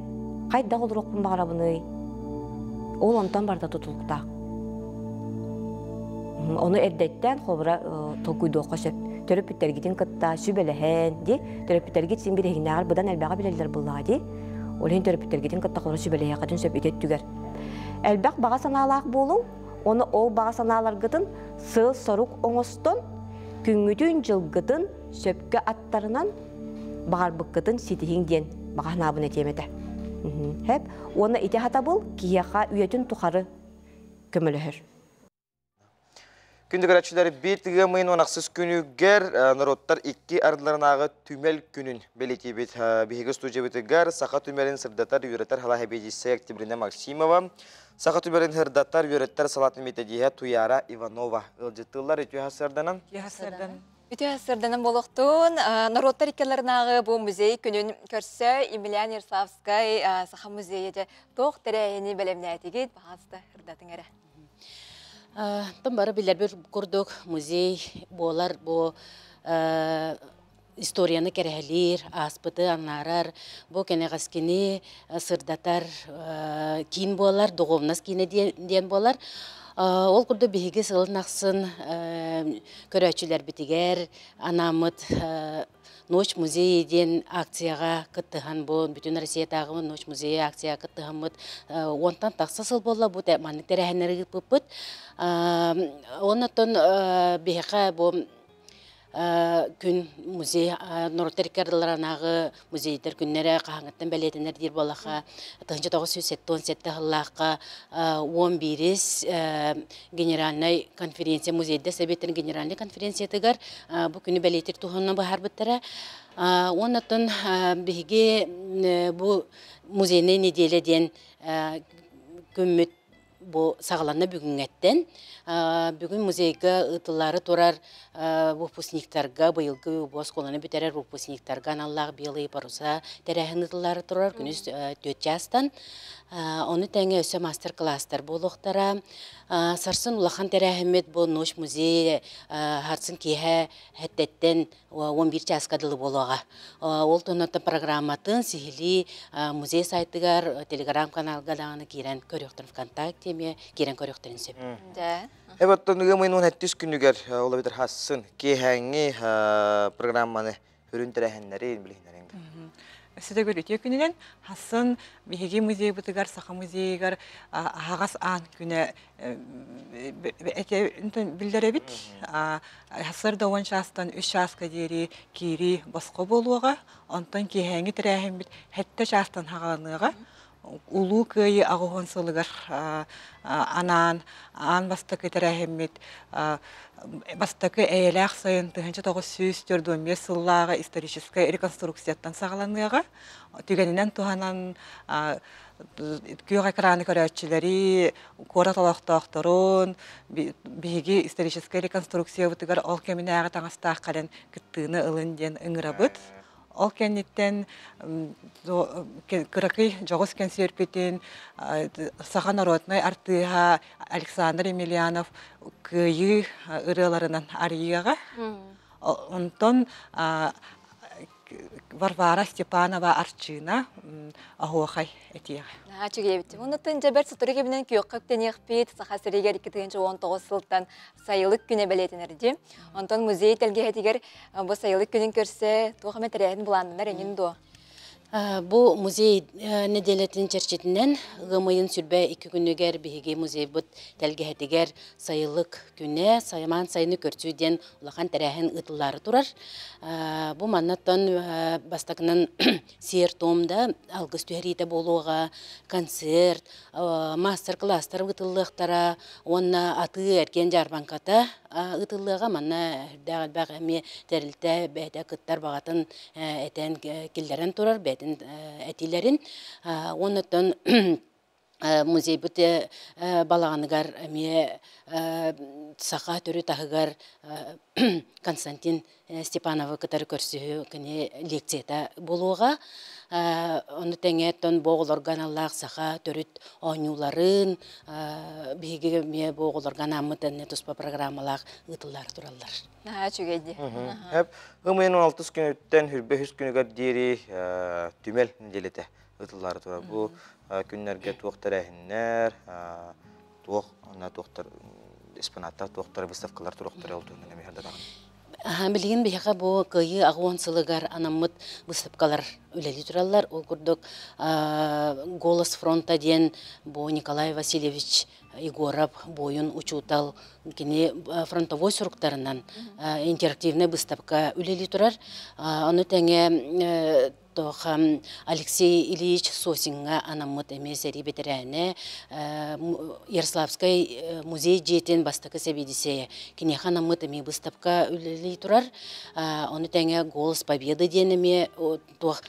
Speaker 10: хайдах олоруохпун баҕарабыный? Ол онтон барыта тутулуктаах. Ону эрдэттэн холобура толкуйдуохха сөп. Төрөппүттэргитин кытта сүбэлэһэн ди, төрөппүттэргит син биир эһигинээҕэр быдан элбэҕи билэллэр буоллаҕа дии. Ол иһин төрөппүттэргитин кытта холобура сүбэлэһиэххитин сөп ити өттүгэр. Элбэх баҕа санаалаах буолуҥ, оны ол баҕа санааларгытын сыл-сорук оҥостон, күҥҥүтүн, дьылгытын сөпкө аттарынан баҕарбыккытын ситиһиҥ диэн баҕа санаабын этиэм этэ. Хэп, уонна ити хатабыл киһиэхэ үйэтин тухары көмөлөһөр.
Speaker 1: Күндү көрөөччүлэр, бит ыам ыйын 16 күнүгэр норуоттар икки ардыларынааҕы түмэл күнүн бэлиэтиибит. Биһиги студиябытыгар Саха түмэлин сырдатар үөрэтэр салаа сэбиэдиссэйэ Октябрина Максимова, Саха түмэлин сырдатар үөрэтэр салаатын методиһа Туяра Иванова ыалдьыттыыллар. Үтүө сарсыарданан.
Speaker 2: Үтүө сарсыарданан буолуохтун, норуоттар иккилэринааҕы бу музей күнүн көрсө Емельян Ярославскай Саха музейа дьэ туох тэрээһини бэлэмнээтигит, баҕаста сырдатыҥ эрэ.
Speaker 11: Тым бары билэрбит курдук музей буолар бу историяны кэрэһэлиир, ааспыты анаарар, бу кэнэҕэскини сырдатар киин буолар, духовность киинэ диэн буолар. Ол курдук биһиги сылын ахсын көрөөччүлэрбитигэр анааммыт Ночь музея диэн акцияҕа кыттыһан бу бүтүн Россиятааҕы Ночь музея акцияҕа кыттыһаммыт уонтан тахса сыл буолла бу маннык тэрээһиннэри ыыппыппыт. Оннотон биһиэхэ бу күн музей норуоттар икки ардыларынааҕы музейдар күннэрэ хаһааҥҥыттан бэлиэтэнэр диир буоллахха 1977 сыллаахха 11 генеральнай конференция музейдар сэбиэттэрин генеральнай конференциятыгар бу күнү бэлиэтиир туһунан быһаарбыттара. Уоннаттан биһиги бу музейная неделя диэн күммүт бу саҕаланна бүгүҥҥэттэн. Бүгүн музейга ыытыллаары турар выпускниктарга, быйылгы бу оскуоланы бүтэрэр выпускниктарга аналлаах «Белые паруса» тэрээһин ыытыллаары турар күнүс 4 чаастан. Ону тэҥэ өссө мастер-класстар буолуохтара. Сарсын улахан тэрээһиммит бу Ночь музей сарсын киэһэ хэттеттен 11 чааска дылы буолуоҕа. Ол туһунан программатын сиһилии музей сайтыгар, телеграм-каналга даҕаны киирэн көрүөхтэрин ВКонтакте эмиэ киирэн көрүөхтэрин сөп.
Speaker 1: Эбэттэн ыам ыйын 17 күнүгэр ол эбэтэр хассын киэһээҥҥи программаны үрүн тэрээһиннэрин билиһиннэрин.
Speaker 12: Өссө төгүл үтүө күнүнэн хассын биһиги музейбытыгар Саха музейыгар аһаҕас аан күнэ биллэрэбит. Сарда 10 чаастан 3 чааска диэри киирии босхо буолуоҕа. Онтон киэһээҥҥи тэрээһиммит 7 чаастан хаҕаланыаҕа. Улуу Кыайыы 80 сылыгар анаан аан бастакы тэрээһиммит бастакы эйэлээх сайын 1945 сыллааҕы историческай реконструкцияттан саҕаланыаҕа. Түгэнинэн туһанан күөх экраны көрөөччүлэри, куорат олохтоохторун, биһиги историческай реконструкциябытыгар ол кэминээҕи таҥастаах кэлэн кыттыыны ылын диэн ыҥырабыт. Ол кэнниттэн кыракый дьоҕус кэнсиэрпитин саха народнай артыыһа Александр Емельянов Кыайыы ырыаларынан арыйыаҕа. Онтон Варвара Степанова Арчыына оһуохай этиэҕэ.
Speaker 2: Наһаа үчүгэй Оннуттан дьэ бэрт сотору кэминэн күөххэ үктэниэхпит. Саха сиригэр 2019 сылтан сайылык күнэ бэлиэтэнэр дии. Онтон музей тэлгэһэтигэр бу сайылык күнүн көрсө туох эмэ тэрээһин былааннанар эҥин дуо?
Speaker 11: Бу музей нэдиэлэтин чэрчитинэн ыам ыйын 22 күнүгэр биһиги музейбыт тэлгэһэтигэр сайылык күнэ, саймаан сайыны көрсүү диэн улахан тэрээһин ыытыллаары турар. Бу маннаттан бастакынан сиэр-туом да алгыс түһэриитэ буолуоҕа, концерт, мастер-класстар ыытыллыахтара уонна атыы эргиэн дьаарбаҥката ыытыллыаҕа. Манна үрдээх элбэх эмиэ тэрилтэ бэйэтэ кыттар баҕатын этэн киллэрэн турар, бэйэтин этиилэрин. Уоннаттан музейбыт балаҕаныгар эмиэ саха төрүт аһыгар Константин Степановы кытары көрсүһүү кини лекцията буолуоҕа. Ону тэҥэ оттон бу оҕолорго аналлаах саха төрүт оонньууларын биһиги эмиэ бу оҕолорго анааммыт туспа программалаах ыытыллаары тураллар.
Speaker 2: Наһаа үчүгэй дии.
Speaker 1: Эп ымыйын 16 күнүттэн 23 күнүгэр диэри түмэл нэдиэлэтэ ыытыллаары турар. Бу күннэргэ туох тэрээһиннэр, туох туохтар экспонаттар, туохтар выставкалар туруохтара ол туһунан эмиэ даҕаны.
Speaker 11: Билигин биһиэхэ бу Кыайыы 80 сылыгар анаммыт выставкалар үлэлии тураллар. Ол курдук «Голос фронта» диэн бу Николай Васильевич Егоров буойун учуутал кини фронтовой суруктарынан интерактивнай выставка үлэлии турар. Ону тэҥэ Алексей Ильич Сосиҥҥа анаммыт эмиэ сэрии бэтэрээнэ Ярославскай музей дьиэтин бастакы сэбиэдиссэйэ киниэхэ анаммыт эмиэ выставка үлэлии турар. Ону тэҥэ «Голос Победы» диэн эмиэ туох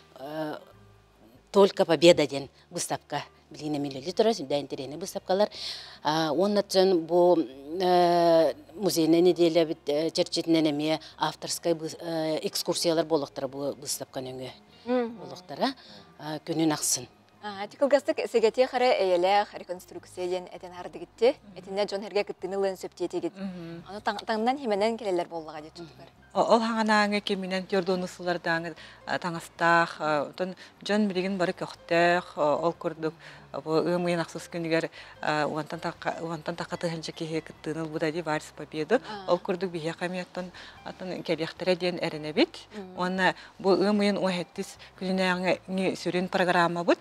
Speaker 11: «Только Победа» диэн выставка билигин эмиэ үлэлии турар, сүрдээх интэриэһинэй выставкалар. Уонна бу музейнай нэдиэлэбит чэрчитинэн эмиэ авторскай экскурсиялар буолуохтара бу выставка нөҥүө буолуохтара күнүн ахсын.
Speaker 2: Кылгастык сэгэтиэх эрэ эйэлээх реконструкция диэн этэн ардыгытти. Итиннэ дьон эргэ кыттыны ылыан сөп диэтигит. Аны таҥнан хименен келелер боллаға дии тутугар.
Speaker 12: Ол хаҥанааҥы киминэн түөрдуону сыллардааҥы таҥастаах, отон дьон билигин бары көхтөөх, ол курдук бу ыам ыйын ахсыс күнүгэр уонтан тахха тыһыынча киһи кыттыыны ылбыта дии Вальс Победы. Ол курдук биһиэхэ эмиэ оттон атын кэлиэхтэрэ диэн эрэнэбит. Уонна бу ыам ыйын уон күнүнээҕи сүрүн программабыт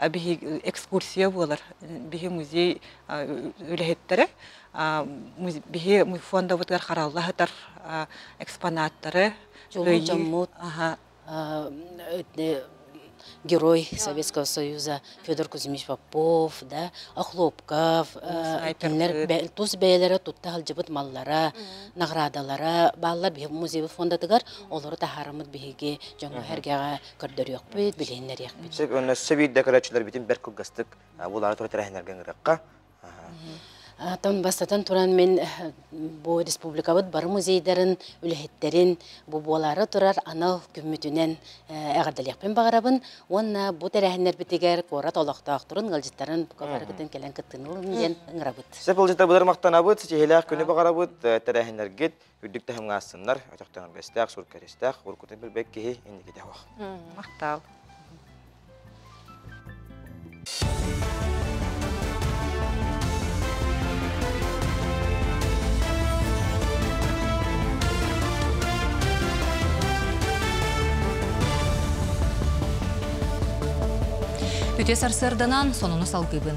Speaker 12: биһи экскурсия буолар. Биһи музей үлэһиттэрэ биһи фондабытыгар харалла сытар экспонаттары
Speaker 11: Дьолу дьоммут герой Советского Союза Федор Кузьмич Попов, да, Охлопков, кинилэр тус бэйэлэрэ тутта сылдьыбыт маллара, наградалара бааллар биһиги музей фондатыгар олору таһаараммыт биһиги дьоҥҥо сэргэҕэ көрдөрүөхпүт, билиһиннэриэхпит.
Speaker 1: Сөп, онно өссө биирдэ көрөөччүлэрбитин бэрт кылгастык булаары тура тэрээһиннэргэ ыҥырыахха.
Speaker 11: Тон бастатан туран мин бу республикабыт бары музейдарын үлэһиттэрин бу буолаары турар анал күммүтүнэн эҕэрдэлиэхпин баҕарабын уонна бу тэрээһиннэрбитигэр куорат олохтоохторун ыалдьыттарын барыгытын кэлэн кыттыыны ылын диэн ыҥырабыт.
Speaker 1: Сөп ыалдьыттар бұлар мақтанабыт, ситиһиилээх күнү баҕарабыт, тэрээһиннэргит үрдүк таһымҥа ассыннар, өтөхтөҥөргөстөөх, суркэристээх, уруккутун билбэт киһи инникитэ суох.
Speaker 12: Махтал.
Speaker 3: Үтүө сарсыарданан сонуну салгыыбын.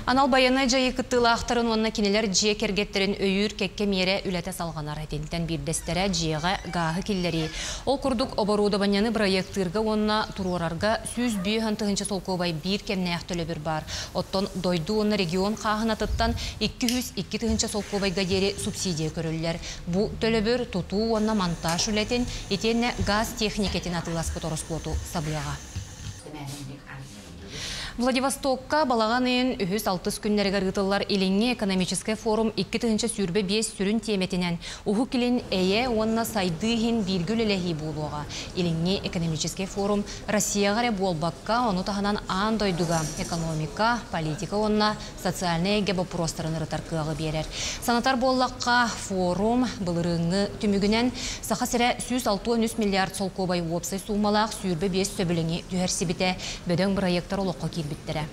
Speaker 3: Анал байыаннай дьайыы кыттыылаахтарын уонна кинилэр дьиэ кэргэттэрин өйүүр кэккэ миэрэ үлэтэ салҕанар. Итинтэн биирдэстэрэ дьиэҕэ гааһы киллэрии. Ол курдук оборудованиены бырайыактыырга уонна туруорарга 105 тыһыынча солкуобай биир кэмнээх төлөбүр баар. Оттон дойду уонна регион хааһынатыттан 202 тыһыынча солкуобайга диэри субсидия көрүллэр. Бу төлөбүр тутуу уонна монтаж үлэтин итиэннэ гаас техникэтин атыыласпыт ороскуоту сабыаҕа. Владивостокка балаҕан ыйын үһүс алтыс күннэригэр ыытыллар Илиҥҥи экономическай форум 2025 сүрүн тиэмэтинэн Уһук Илин эйэ уонна сайдыы иһин бииргэ үлэлэһии буолуоҕа. Илиҥҥи экономическай форум Россияҕа эрэ буолбакка, ону таһынан аан дойдуга экономика, политика уонна социальнай эйгэ боппуруостарын ырытар кыаҕы биэрэр. Санатар буоллахха, форум былырыыҥҥы түмүгүнэн Саха сирэ 163 миллиард солкуобай уопсай суумалаах 25 сөбүлэҥи түһэрсибитэ, бөдөҥ бырайыактар олоххо киирбиттэрэ.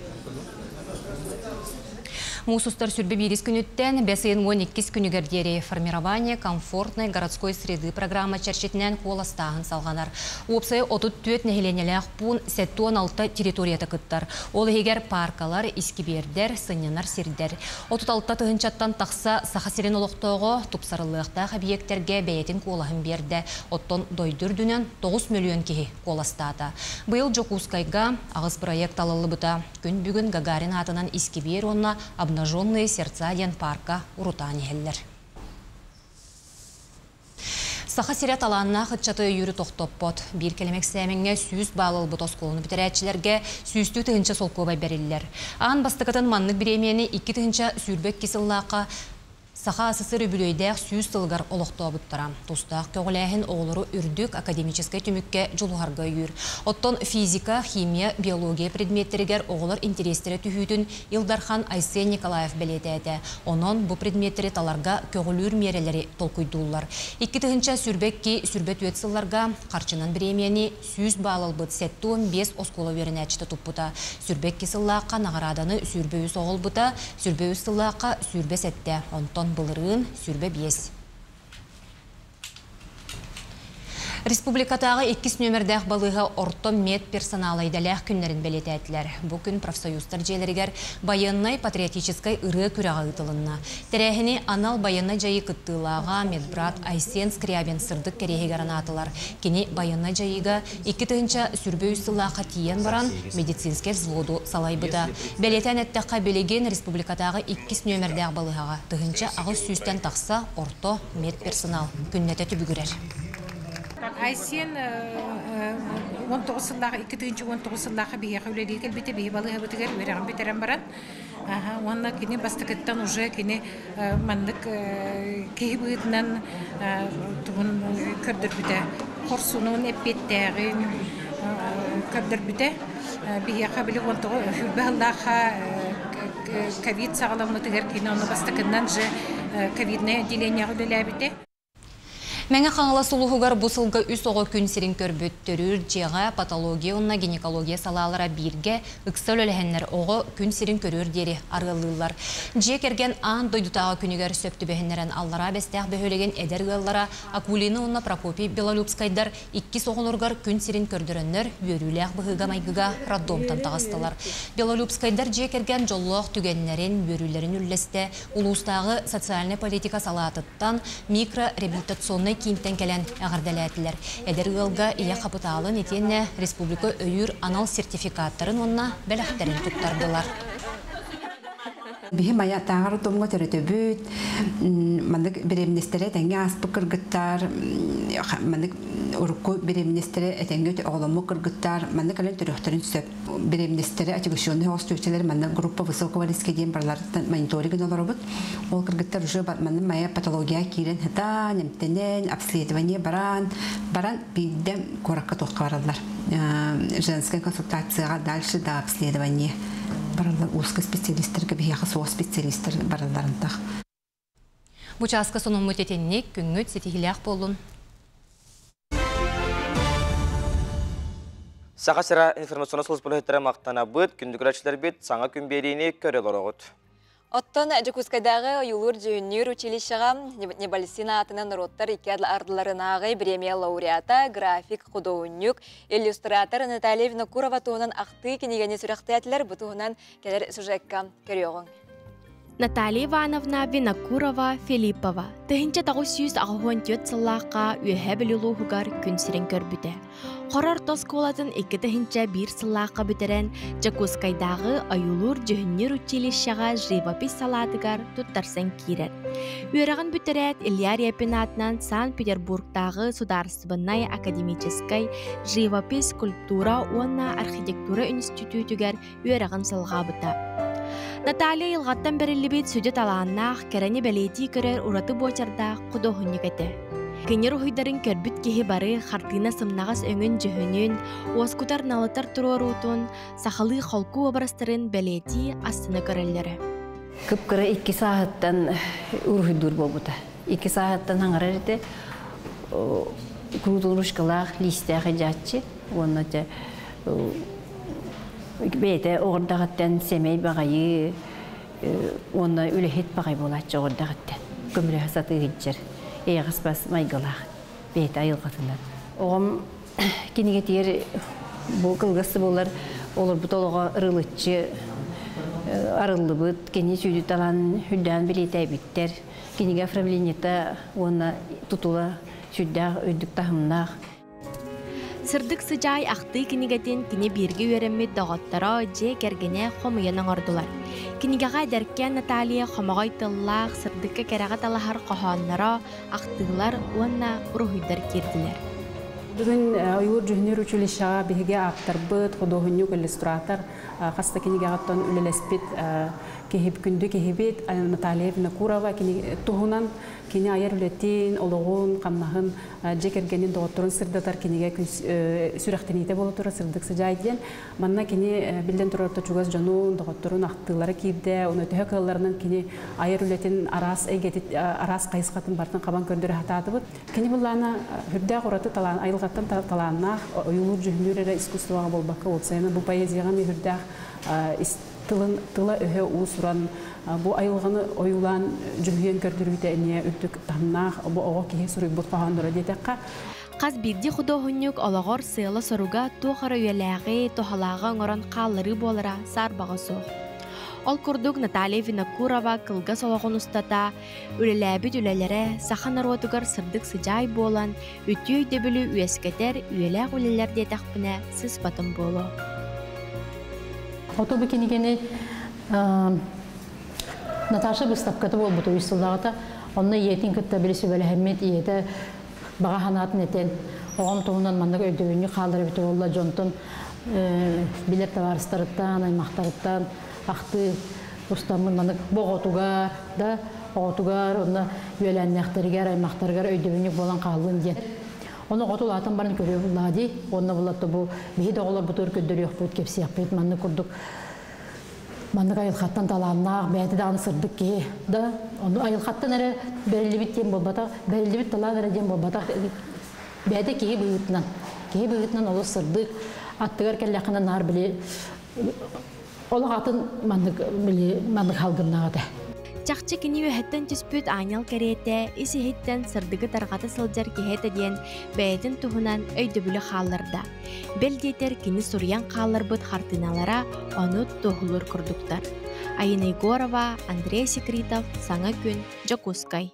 Speaker 3: Муус устар сүрбэ биирис күнүттэн бэс ыйын 12 күнүгэр диэри формирование комфортной городской среды программа чэрчитинэн куоластааһын салҕанар. Уопсайа 34 нэһилиэнньэлээх пуун 76 территорията кыттар. Ол иһигэр пааркалар, искибиэрдэр, сынньанар сирдэр. 36 тыһыынчаттан тахса Саха сирин олохтооҕо тупсарыллыахтаах эбийиэктэргэ бэйэтин куолаһын биэрдэ. Оттон дойду үрдүнэн 9 мөлүйүөн киһи куоластаата. Быйыл Дьокуускайга аҕыс бырайыак талыллыбыта. Күн бүгүн Гагарин аатынан искибиэр уонна Обнаженные сердца диэн паарка урутаан иһэллэр. Саха сирэ талааннаах ыччаты өйүүрү тохтоппот. Биир кэлим эксээмэҥҥэ 100 баал ылбыт оскуоланы бүтэрээччилэргэ сүүстүү тыһыынча солкуобай бэриллэр. Аан бастакытын маннык бириэмийэни 2022 сыллаахха Саха СССР үбүлүөйдээх 100 сылыгар олохтообуттара. Тустаах көҕүлээһин оҕолору үрдүк академическай түмүккэ дьулуһарга өйүүр. Оттон физика, химия, биология предметтэригэр оҕолор интэриэстэрэ түһүүтүн Ил Дархан Айсен Николаев бэлиэтээтэ. Онон бу предметтэри таларга көҕүлүүр миэрэлэри толкуйдууллар. 2022-24 сылларга харчынан бириэмийэни 100 баал ылбыт 75 оскуола үөрэнээччитэ туппута. 22 сыллаахха наҕарааданы 23 оҕо ылбыта, 23 сыллаахха 27, онтон былырыын 25. Республикатааҕы иккис нүөмэрдээх балыыһа орто медперсонала идэлээх күннэрин бэлиэтээтилэр. Бу күн профсоюзтар дьиэлэригэр байыаннай-патриотическай ырыа күрэҕэ ыытылынна. Тэрээһини анал байыаннай дьайыы кыттыылааҕа медбрат Айсен Скрябин сырдык кэриэһигэр анаатылар. Кини байыаннай дьайыыга 2023 сыллаахха тиийэн баран медицинскэй взводу салайбыта. Бэлиэтээн эттэххэ, билигин республикатааҕы иккис нүөмэрдээх балыыһаҕа 1800-тэн тахса орто медперсонал күннэтэ түбүгүрэр.
Speaker 13: Айсен 19 сыллаах 2019 сыллаахха биһиэхэ үлэлии кэлбитэ биһи балыыһабытыгар үөрэҕин бүтэрэн баран уонна кини бастакыттан уже кини маннык киһи быһыытынан тугун көрдөрбүтэ хорсунун эппиэттээҕин Көрдөрбүтэ. Биһиэхэ били 19 сыллаахха ковид саҕаламмытыгар кини ону бастакыннан же ковидное отделениеҕа үлэлээбитэ.
Speaker 3: Мэҥэ Хаҥалас улууһугар бу сылга үс оҕо күн сирин көрбүт. Төрүүр дьиэҕэ патология уонна гинекология салаалара бииргэ ыкса үлэлэһэннэр оҕо күн сирин көрүөр диэри арыаллыыллар. Дьиэ кэргэн аан дойдутааҕы күнүгэр сөп түбэһиннэрэн Аллараа Бэстээх бөһүөлэгин эдэр ыаллара Акулина уонна Прокопий Белолюбскайдар иккис оҕолоругар күн сирин көрдөрөннөр үөрүүлээх быһыыга-майгыга роддомтан таҕыстылар. Белолюбскайдар дьиэ кэргэн дьоллоох түгэннэрин, үөрүүлэрин үллэстэ улуустааҕы социальнай политика салаатыттан микрореабилитационнай киинтэн кэлэн эҕэрдэлээтилэр. Эдэр ыалга ийэ хапытаалын итиэннэ республика өйүүр анал сертификаттарын уонна бэлэхтэрин туттардылар.
Speaker 14: Биһи майатааҕар томҥо төрөтөбүт, маннык беременностэрэ этэҥҥэ ааспыт кыргыттар, маннык урукку беременностэрэ этэҥҥэ оҕоломмут кыргыттар маннык кэлэн төрүөхтэрин сөп. Беременностэрэ отягощенный остуочалар манна группа высокого риска диэн барыларыттан мониторинг олоробут. Ол кыргыттар уже манна майа патология киирэн хатаан, эмтэнэн, обследование баран, баран биирдэ куоракка туохха бараллар. Женская консультацияға дальше до обследования бараллар узко специалистерге биһиэхэ суох специалистер баралларынтах.
Speaker 3: Бу чааска сонуммут итинник күҥҥүт ситиһиилээх буоллун.
Speaker 1: Саха сира информационный служба мақтанабыт, күндү көрөөччүлэрбит саҥа күн биэриини көрө олороҕут.
Speaker 2: Оттон Дьокуускайдааҕы ойуулуур-дьүһүннүүр училищеҕа Небольсин аатынан норуоттар икки ардыларынааҕы бириэмийэ лауреата, график, худуоһунньук, иллюстратор Наталья Винокурова туһунан ахтыы кинигэни сүрэхтээтилэр. Бу туһунан кэлэр сюжекка көрүөҕүҥ.
Speaker 15: Наталья Ивановна Винокурова Филиппова 1984 сыллаахха Үөһээ Бүлүү улууһугар күн сирин көрбүтэ. Хоро орто оскуолатын 2001 сыллаахха бүтэрэн, Дьокуускайдааҕы ойуулуур-дьүһүннүүр училищеҕа живопись салаатыгар туттарсан киирэр. Үөрэҕин бүтэрээт, Илья Репин аатынан Санкт-Петербургтааҕы судаарыстыбаннай академическай живопись, скульптура уонна архитектура институтугар үөрэҕин салҕаабыта. Наталья айылҕаттан бэриллибит сүдү талааннаах, кэрэни бэлиэтии көрөр ураты буочардаах худуоһунньук этэ. Кини уруһуйдарын көрбүт киһи бары хартыына сымнаҕас өҥүн-дьүһүнүн, уоскутар-налытар туруоруутун, сахалыы холку уобарастарын бэлиэтии астына көрөллөрө.
Speaker 17: Кып-кыра икки сааһыттан уруһуйдуур буолбута. Икки сааһыттан хаҥарар этэ. Куруутун ручкалаах, лиистээх идьааччы. Уонна те бэйэтэ оҕордоҕуттан сэмэй баҕайы уонна үлэһит баҕай буолааччы оҕордоҕуттан көмөлөһө сатыы сылдьар эйэҕэс бас майгылаах бэйэтэ айылҕатынан. Оҕом кинигэтигэр бу кылгас да буолар олорбут олоҕо ырылыччы арыллыбыт, кини сүүрү талан үрдээн билиэтээбиттэр. Кинигэ оформлениета уонна тутула сүрдээх үрдүк таһымнаах.
Speaker 15: Сырдык сыдьаай ахтыы кинигэтин кини бииргэ үөрэммит доҕотторо, дьиэ кэргэнэ хомуйан оҥордулар. Кинигэҕэ эдэркээн Наталья хомоҕой тыллаах, сырдыкка кэрэҕэ талаһар хоһоонноро, ахтыылар уонна уруһуйдар киирдилэр.
Speaker 24: Бүгүн ойуур дьүһүнүүр училищеҕа биһиги ааптарбыт, худуоһунньук, иллюстратор, хас да кинигэҕиттэн үлэлэспит киһи, күндү киһибит Наталья Винокурова туһунан кини айар үлэтин, олоҕун, хамнаһын дьиэ кэргэнин доҕотторун сырдатар кинигэ сүрэхтэниитэ буола турар Сырдык сыдьаай диэн. Манна кини биллэн турар чугас дьонун, доҕотторун ахтыылара киирдэ, оны төһө кыалларынан кини айар үлэтин араас эйгэтин, араас хайысхатын бартын хабан көрдөрө сатаатыбыт. Кини буллаана хүрдээх ураты талаан, айылҕаттан талааннаах, ойуулуур дьүһүнүүр эрэ искусствоҕа буолбакка, уопсайынан бу поэзияҕа эмиэ хүрдээх тылын тыла-өһө уус-уран бу айылҕаны ойуулаан дьүһүйэн көрдөрүүтэ эмиэ үрдүк таһымнаах бу оҕо киһи суруйбут хоһоонноро диэтэххэ.
Speaker 15: Хас биирдии худуоһунньук олоҕор сыала-соруга туох эрэ үйэлээҕи, туһалааҕы оҥорон хаалларыы буолара саарбаҕа суох. Ол курдук Наталья Винокурова кылгас олоҕун устата үлэлээбит үлэлэрэ саха норуотугар сырдык сыдьаай буолан, үтүө өйдөбүлү үөскэтэр үйэлээх үлэлэр диэтэхпинэ сыыспатым буолуо.
Speaker 25: Ото бу кинигэни Наташа выставката буолбута үс сыллааҕыта. Онно ийэтин кытта били сүбэлэһэммит, ийэтэ баҕа санаатын этэн, оҕом туһунан маннык өйдөбүнньүк хаалар эбитэ буолла дьонтон билэр табаарыстарыттан, аймахтарыттан ахтыы устаммын маннык бу оҕотугар да оҕотугар, онно үөлээннээхтэригэр, аймахтарыгар өйдөбүнньүк буолан хааллын диэн. Оны оҕотул атын баран көрүө буллаа ди. Онно булатты бу биһи да оҕолор бутур көрдөрүөхпүт, кепсиэхпит манны курдук маннык айылхаттан талааннаах, бэйэтэ даҕаны сырдык киһи да, ону айылхаттан эрэ бэриллибит диэн буолбатах, бэриллибит талаан эрэ диэн буолбатах, бэйэтэ киһи быһыытынан, киһи быһыытынан олус сырдык, аттыгар кэллэххинэ наар били олох атын маннык били маннык халгыннаах этэ.
Speaker 15: Чахчы кини үөһэттэн түспүт аанньал кэриэтэ ис-иһиттэн сырдыгы тарҕата сылдьар киһи этэ диэн бэйэтин туһунан өйдөбүлү хаалларда. Бэл диэтэр кини суруйан хаалларбыт хартыыналара ону туоһулуур курдуктар. Айына Егорова, Андрей Секритов, Саҥа күн, Дьокуускай.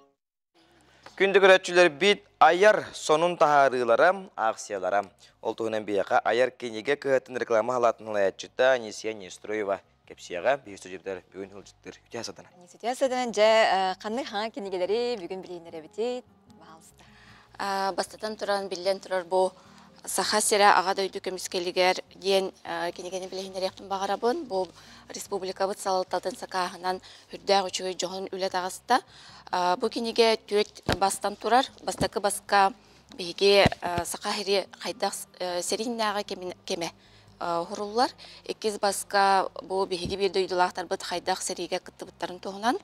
Speaker 1: Күндү көрөөччүлэрбит айар сонун таһаарыылара, аахсыйалара. Ол туһунан биһиэхэ айар кинигэ кыһатын реклама халаатын салайааччыта Анисия Нестроева кэпсиэҕэ. Биһи студиябытыгар бүгүн ыалдьыттыыр. Үтүө сатана.
Speaker 2: Үтүө сатана дьэ ханнык хаҥа кинигэлэри бүгүн билиһиннэрэбитий? Баһаалыста.
Speaker 16: Бастатан туран, биллэн турар бу Саха сирэ Аҕа дойду көмүскэлигэр диэн кинигэни билиһиннэриэхпин баҕарабын. Бу республикабыт салалтатын сакааһынан үрдээх үчүгэй дьоһун үлэ таҕыста. Бу кинигэ түөрт бастан турар. Бастакы баска биһиги саха сири хайдах сэрииннээҕи кэмэ уһуруллар. Иккис баска бу биһиги биир дойдулаахтарбыт хайдах сэриигэ кыттыбыттарын туһунан.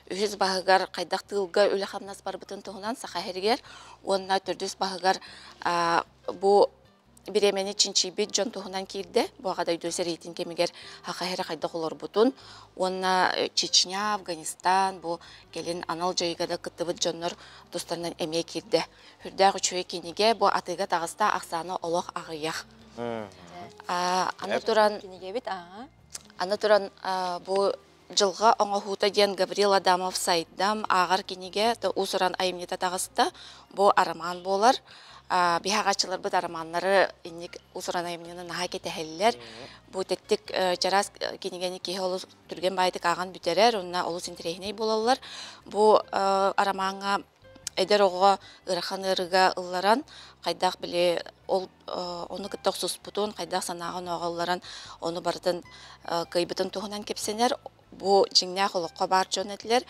Speaker 16: Үһүс баһыгар хайдах тыылга үлэ-хамнас барбытын туһунан саха сиригэр уонна төрдүс баһыгар бу бириэмэни чинчийбит дьон туһунан киирдэ. Бу аҕа дойду сэриитин кэмигэр саха сирэ хайдах олорбутун уонна Чечня, Афганистан бу кэлин анал дьайыыга да кыттыбыт дьоннор тустарынан эмиэ киирдэ. Үрдээх үчүгэй кинигэ бу атыыга таҕыста ахсаана олох аҕыйах. Аны туран
Speaker 2: кинигэбит
Speaker 16: аны туран бу Дьылҕа оҥоһуута диэн Гаврил Адамов Сайдам ааҕар кинигэ уус-уран айымньыта таҕыста. Бу арамаан буолар. Биһи ааҕааччыларбыт арамааннары инник уус-уран айымньыны наһаа кэтэһэллэр. Бу тэттик чараас кинигэни киһи олус түргэн баайдык ааҕан бүтэрэр, уонна олус интэриэһинэй буолаллар. Бу арамааҥҥа эдэр оҕо ыарахан ыарыыга ылларан, хайдах били ол ону кытта охсуспутун, хайдах санааҕын ылларан, ону барытын кыайбытын туһунан кэпсэнэр. Бу дьиҥнээх олоххо баар дьон этилэр.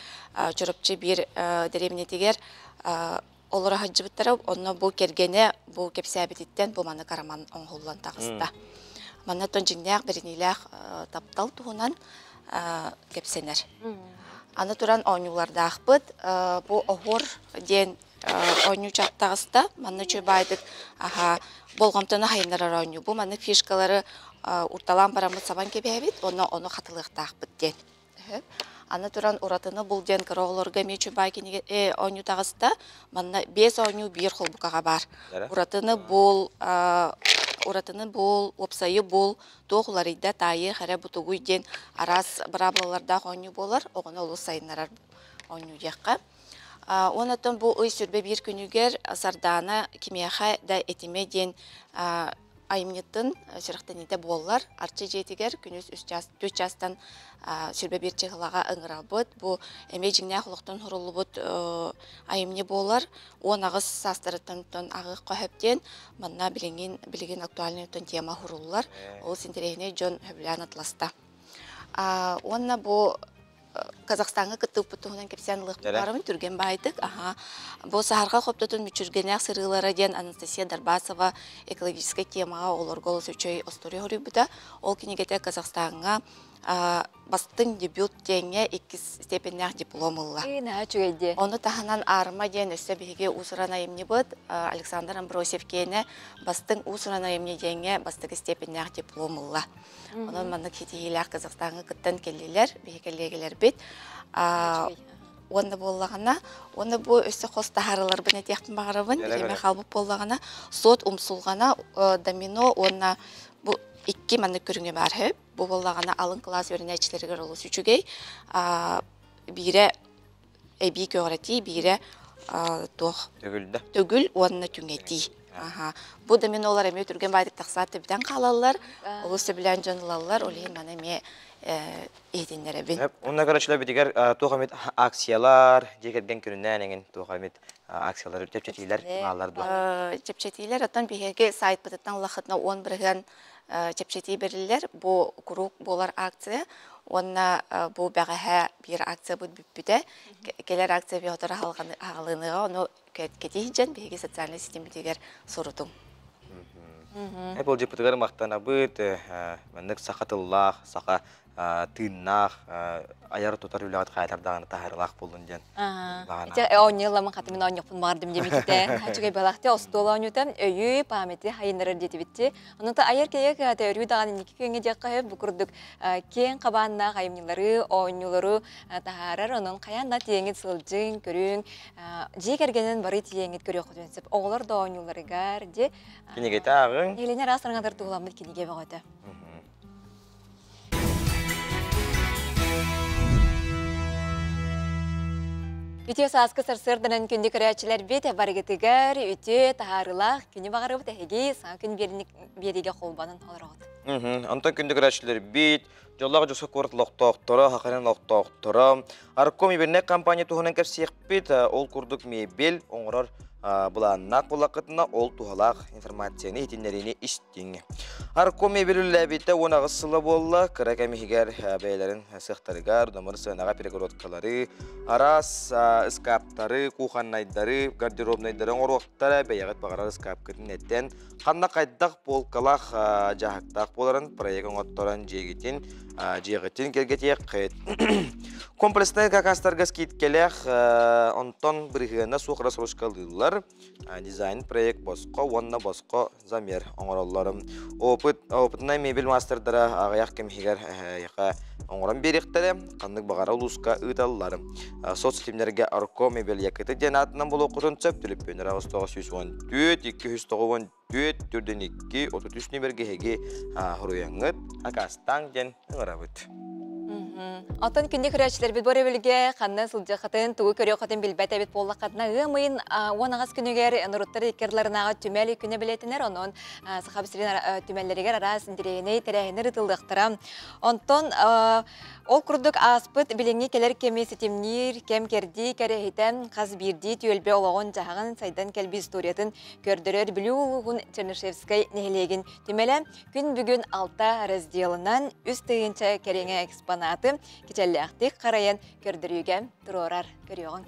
Speaker 16: Чурапчы биир дэриэбинэтигэр олоро сылдьыбыттара. Онно бу кэргэнэ бу кэпсээбититтэн бу маннык араман оҥоһуллан таҕыста. Манна оттон дьиҥнээх бэриниилээх таптал туһунан кэпсэнэр. Аны туран оонньуулардаахпыт. Бу оһуор диэн оонньуу таҕыста. Манна үчүгэй баайдык аха болҕомтону хайыннарар оонньуу. Бу маннык фишкалары урталаан бараммыт сабан кэбиһэбит, уонна ону хатылыахтаахпыт диэн. Аны туран уратыны бул диэн кыра оҕолорго эмиэ үчүгэй кинигэ оонньуу таҕыста. Манна биэс оонньуу биир холбукаҕа баар. Уратыны бул, уратыны бул, уопсайы бул, туох уларыйда, таайыах эрэ бутугуй диэн араас быраабылалардаах оонньуу буолар. Оҕону олус сайыннарар оонньуу диэххэ. Уонна бу ый сүрбэ биир күнүгэр Сардаана кимиэхэ да этимэ диэн айымньытын сүрэхтэниитэ буоллар, Арчы дьиэтигэр күнүс үс час, түөрт чаастан сүрбэ биир чыһылаҕа ыҥыралбыт. Бу эмиэ дьиҥнээх олохтон суруллубут айымньы буолар. 18 саастарыттан аҕыах көһөп диэн манна билигин билигин актуальный тема суруллар. Ол интэриэһинэй дьон сөбүлээн атласта. Уонна бу Казахстаҥҥа кыттыбыппыт туһунан кэпсээн ылыахпын баҕарабын түргэн баайдык. Аха. Бу саһарҕа хоптотун мүччүргэнээх сырыылара диэн Анастасия Дарбасова экологическай темаҕа оҕолорго олус үчүгэй остуоруйа суруйбута. Ол кинигэтэ Казахстаҥҥа бастыҥ дебют диэҥҥэ иккис степеннээх диплом ылла.
Speaker 2: Наһаа үчүгэй диэ.
Speaker 16: Ону таһынан Аарма диэн өссө биһиги уус-уран айымньыбыт Александр Амбросьев киэнэ бастыҥ уус-уран айымньы диэҥҥэ бастакы степеннээх диплом ылла. Онон маннык ситиһиилээх Казахстаҥҥа кыттан кэллилэр, биһи кэллиэгэлэрбит. Уонна буоллаҕына, уонна бу өссө хос таһаарыларбын этиэхпин баҕарабын. Бириэмэ хаалбыт буоллаҕына, суот умсулҕана, домино уонна бу икки маннык көрүҥэ баар сөп. Бу буоллаҕына алын кылаас үөрэнээччилэригэр олус үчүгэй. Биирэ эбии көҕүрэтии, биирэ туох
Speaker 1: Төгүлдэ.
Speaker 16: Төгүл уонна түҥэтии. Аха. Бу доминолар эмиэ түргэн баайдык тахсаат бүтэн хаалаллар. Олус сөбүлээн дьон ылаллар. Ол иһин маны эмиэ иһитиннэрэбин.
Speaker 1: Онно көрөөччүлэр битигэр туох эмит акциялар, дьиэ кэргэн күнүнээн эҥин туох эмит акциялар, чэпчэтиилэр бааллар дуо?
Speaker 16: Чэпчэтиилэр оттон биһиги сайтпытыттан улахытына 10 бырыһыан чэпчэтии бэриллэр. Бу куруук буолар акция. Уонна бу бэҕэһээ биир акциябыт бүппүтэ. Кэлэр акция биһотор аһалыныыга ону кэтиһдьэн биһиги социальнай ситиммитигэр сурутуҥ.
Speaker 1: Эп олдьыппытыгар махтанабыт, маннык саха тыллаах, саха тыыннаах айар тутар үлэҕит хаайтар даҕаны таһаарылаах буоллун диэн.
Speaker 2: Ити оонньуулламын хаты мин оонньохпун баҕардым диэбитте. Үчүгэй балахты остуол оонньуутан өйү, памяти хайыннарар диэтибитти. Онон айар кэйэ кыһата өрүү даҕаны инники күөҥҥэ диэххэ бу курдук киэҥ хабааннаах айымньылары, оонньуулары таһаарар. Онон хайаан да тиэҥит сылдьыҥ, көрүҥ, дьиэ кэргэнин бары тиэҥит көрүөххүтүн сөп. Оҕолор да оонньууларыгар ди
Speaker 1: Кинигэтэ ааҕыҥ.
Speaker 2: Елене араас араҥатар туһуламмыт кинигэ бөҕөтө. Үтүө сааскы сарсыарданан күндү көрөөччүлэрбит барыгытыгар үтүө таһаарыылаах күнү баҕарабыт эһиги саҥа күн биэриигэ холбонон олороҕут.
Speaker 1: Онтон күндү көрөөччүлэрбит, дьоллоох дьосу куорат олохтоохторо, хахаран олохтоохторо, Арком мебельнай компания туһунан кэпсиэхпит, ол курдук мебель оҥорор былааннаах буоллаххытына, ол туһалаах информацияны иһитиннэриини истиҥ. Арком мебель үлэлээбитэ 18 сыла буолла, кыра кэм иһигэр бэйэлэрин сыахтарыгар, номер сыанаҕа перегородкалары, араас ыскааптары, кухоннайдары, гардеробнайдары оҥоруохтара, бэйэҕит баҕарар ыскаапкытын этэн, ханна хайдах полкалаах дьаһыктаах буоларын проект оҥотторон дьиэгитин дьиэҕитин кэргэтиэххит. Комплекснай какастарга скидкэлээх, онтон бырыһыана суох рассрочкалыыллар. Дизайн проект босхо уонна босхо замер оҥороллор. Опыт, опытнай мебель маастардара аҕыйах кэм иһигэр оҥорон биэриэхтэрэ, ханнык баҕара улууска ыыталлар. Соцсетимнэргэ Арко мебель Якыты диэн аатынан булуоххутун сөп, төлөпүөннэр 914 294 4 2 33 нүмергэ эһиги хоруйаҥҥыт акаастааҥ диэн ыҥырабыт.
Speaker 2: Оттон күндү көрөөччүлэрбит бу өрөбүлгэ ханна сылдьыаххытын, тугу көрүөххүтүн билбэт эбит буоллаххытына, ыам ыйын 18 күнүгэр норуттар иккерларынааҕы түмэл күнэ билэтинэр, онон Саха сирин түмэллэригэр араас интэриэһинэй тэрээһиннэр ыытыллыахтара. Онтон Ол курдук ааспыт билиҥҥи кэлэр кэми ситимниир кэм-кэрдии кэрэһитэ хас биирдии түөлбэ олоҕун-дьаһаҕын сайдан кэлбит историятын көрдөрөр Бүлүү улууһун Чернышевскай нэһилиэгин түмэлэ күн бүгүн алта разделынан 3000 кэриҥэ экспонаты кичэллээхтик харайан көрдөрүүгэ туруорар. Көрүөҕүҥ.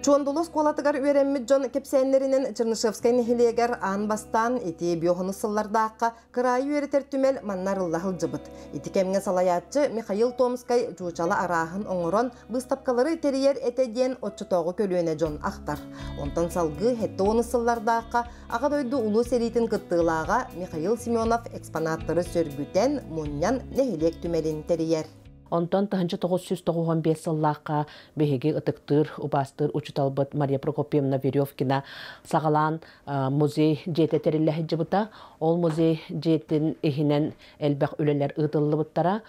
Speaker 5: Чуондулу оскуолатыгар үөрэммит дьон кэпсээннэринэн Чернышевскай нэһилиэгэр аан бастаан ити биохону сыллардаахха кыраайы үөрэтэр түмэл манна арылла сылдьыбыт. Ити кэмҥэ салайааччы Михаил Томскай чуучала арааһын оҥорон быыстапкалары тэрийэр этэ диэн оччотооҕу көлүөнэ дьон ахтар. Онтон салгыы 70 сыллардаахха Аҕа дойду Улуу сэриитин кыттыылааҕа Михаил Семенов экспонаттары сөргүтэн, мунньан нэһилиэк түмэлин тэрийэр.
Speaker 18: Онтон 1995 сыллаахха биһиги ытыктыыр, убаастыыр учууталбыт Мария Прокопьевна Веревкина саҕалаан музей дьиэтэ тэриллэ сылдьыбыта. Ол музей дьиэтин иһинэн элбэх үлэлэр ыытыллыбыттара.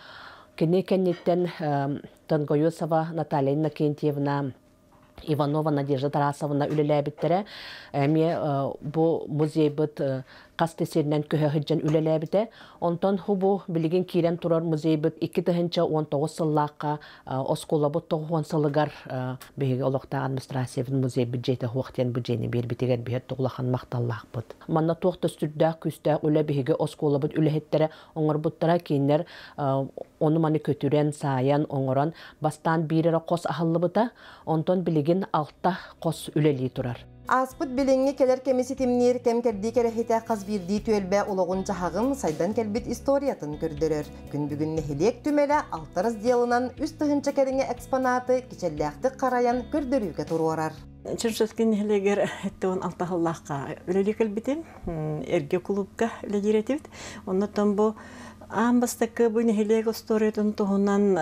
Speaker 18: Кини кэнниттэн Тонгоюсова Наталья Иннокентьевна Иванова Надежда Тарасовна үлэлээбиттэрэ. Эмиэ бу музейбыт хас да сиринэн көһө сылдьан үлэлээбитэ. Онтон бу билигин киирэн турар музейбыт 2019 сыллаахха оскуолабыт 90 сылыгар биһиги олохтоох администрациябыт музейбыт дьиэтэ суох диэн бу дьиэни биэрбитигэр биһиги улахан махталлаахпыт. Манна туох да сүрдээх күүстээх үлэ биһиги оскуолабыт үлэһиттэрэ оҥорбуттара кинилэр ону-маны көтүрэн, саайан, оҥорон бастаан биир эрэ хос аһыллыбыта, онтон билигин алта хос үлэлии турар.
Speaker 5: Ааспыт билиҥҥи кэлэр кэми ситимниир кэм-кэрдии кэрэһитэ хас биирдии түөлбэ олоҕун-дьаһаҕын, сайдан кэлбит историятын көрдөрөр. Күн бүгүн нэһилиэк түмэлэ алта разделынан 3000 кэриҥэ экспонаты кичэллээхтик харайан көрдөрүүгэ туруорар.
Speaker 19: Чернышевский нэһилиэгэр 76 сыллаахха үлэлии кэлбитим. Эргэ кулуупка үлэлиир этибит. Оннуттан бу аан бастакы бу нэһилиэк остуоруйатын туһунан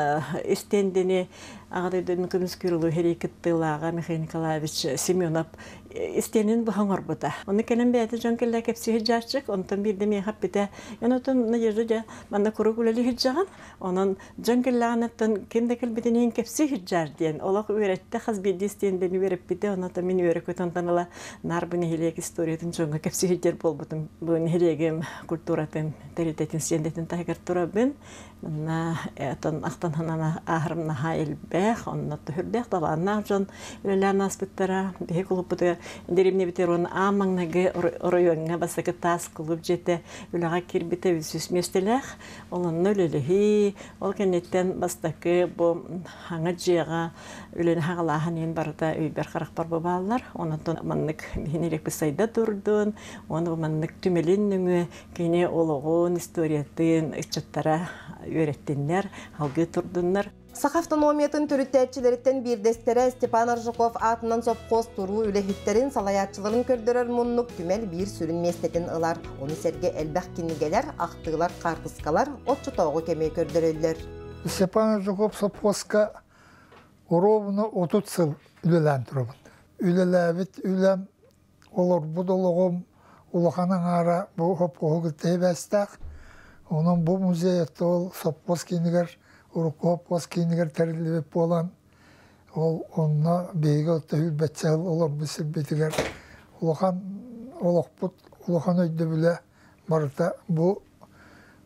Speaker 19: истиэндини Аҕа дойдуну көмүскүүр улуу сэрии кыттыылааҕа Михаил Николаевич Семенов истиэнин быһа оҥорбута. Ону кэлэн бэйэтэ дьон кэллэ кэпсии сылдьааччык, онтон биирдэ миэхэ эппитэ, эн отон Надежда дьэ манна куруук үлэлии сылдьаҕын, онон дьон кэллэҕинэттэн ким да кэлбитин иһин кэпсии сылдьаар диэн олох үөрэттэ, хас биирдии истиэндэни үөрэппитэ, онон мин үөрэ көтөн ыла наар бу нэһилиэк историятын дьоҥҥо кэпсии сылдьар буолбутум. Бу нэһилиэгим культуратын, тэрилтэтин стендэтин таһыгар турабын. Манна отон ахтан санаан ааһарым наһаа элбэх, онно төһүрдээх талааннаах дьон үлэлээн ааспыттара. Биһи кулуппутугар Дэриэбинэбитигэр уонна аан маҥнайгы оройуоҥҥа бастакы таас кулууп дьиэтэ үлэҕэ киирбитэ үс миэстэлээх. Ол онно үлэлэһии, ол кэнниттэн бастакы бу хаҥа дьиэҕэ үлэни хаҕалааһын иһин барыта өйбөр-харахпар бу бааллар. Онтон маннык биһини иликпит сайда турдун, уонна бу маннык түмэлин нөҥүө кини олоҕун, историятын ыччаттара үөрэттиннэр, алгыы турдуннар.
Speaker 5: Саха автономиятын төрүттээччилэриттэн биирдэстэрэ Степан Аржаков аатынан сопхуос туруу үлэһиттэрин, салайааччыларын көрдөрөр муннук түмэл биир сүрүн миэстэтин ылар. Ону сэргэ элбэх кинигэлэр, ахтыылар, хаартыскалар оччотооҕу кэми көрдөрөллөр.
Speaker 4: Степан Аржаков сопхуоска ровно 30 сыл үлэлээн турабын. Үлэлээбит үлэм, олорбут олоҕум улахан аҥаара бу сопхуоһу кытта сибээстээх. Онон бу музей ол сопхуос киинигэр, урукку сопхуос киинигэр тэриллибит буолан, ол онно биһиги отто сүүрбэччэ сыл олорбут сирбитигэр улахан олохпут улахан өйдөбүлэ барыта бу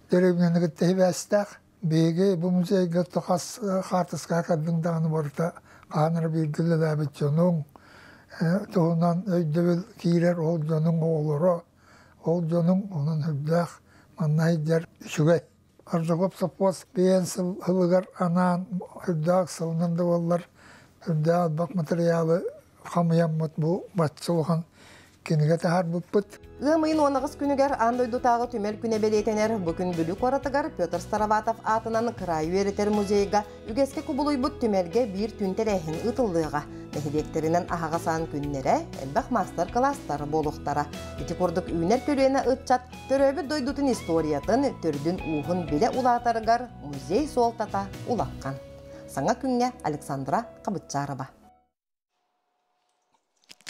Speaker 4: дэриэбинэни кытта сибээстээх. Биһиги бу музейга хас хаартыскаҕа кэллиҥ даҕаны барыта хаһан эрэ бииргэ үлэлээбит дьонуҥ туһунан өйдөбүл киирэр, ол дьонуҥ оҕолоро, ол дьонуҥ онон үрдээх манна сылдьар үчүгэй. Аржаков сопхуос биэн сылыгар анаан үрдээх сылынан да буоллар үрдээх элбэх материалы хамыйаммыт бу бачча улахан кинигэ таһаарбыппыт.
Speaker 5: Ыам ыйын 18 күнүгэр аан дойдутааҕы түмэл күнэ бэлиэтэнэр. Бу күн Бүлүү куоратыгар Петр Староватов аатынан кыраайы үөрэтэр музейга үгэскэ кубулуйбут түмэлгэ биир түүн тэрээһин ыытыллыаҕа. Нэһилиэктэринэн аһаҕас аан күннэрэ, элбэх маастар-кылаастар буолуохтара. Ити курдук үүнэр көлүөнэ ыччат төрөөбүт дойдутун историятын, төрдүн-ууһун билэ улаатарыгар музей суолтата улахан. Саҥа күҥҥэ Александра Хабытчарова.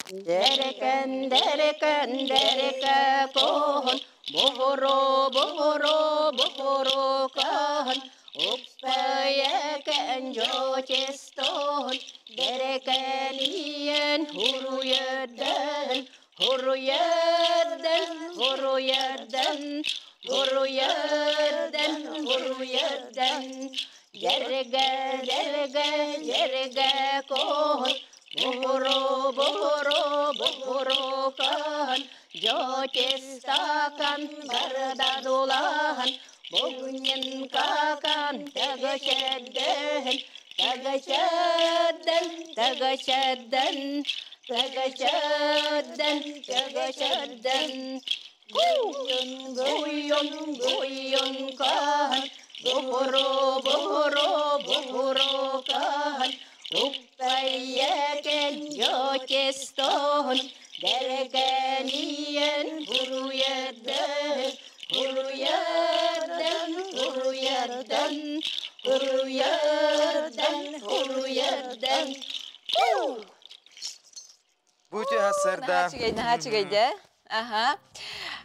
Speaker 6: Дэрекэн, дэрекэн, дэрекэ коһун, буһуру, буһуру, буһуру каһын, укпайэкэн жочестоһун, дэрекэниен хуруйэрдэн, хуруйэрдэн, хуруйэрдэн, хуруйэрдэн, хуруйэрдэн, дьэргэ, дьэргэ, дьэргэ коһун, буһуру, буһуру, буһуру каһын, жочестакан бардадулаһын, бугунен какан тагачаддэн, тагачаддэн, тагачаддэн, тагачаддэн, тагачаддэн, гуйон, гуйон, гуйон каһын, буһуру, буһуру, буһуру каһын, уппайэкэн жочестоһун, дэрекэниен хуруйэрдэн, хуруйэрдэн, хуруйэрдэн, хуруйэрдэн, хуруйэрдэн.
Speaker 1: Бу үтүө сарсыарда.
Speaker 2: Наһаа үчүгэй дэ. Аха.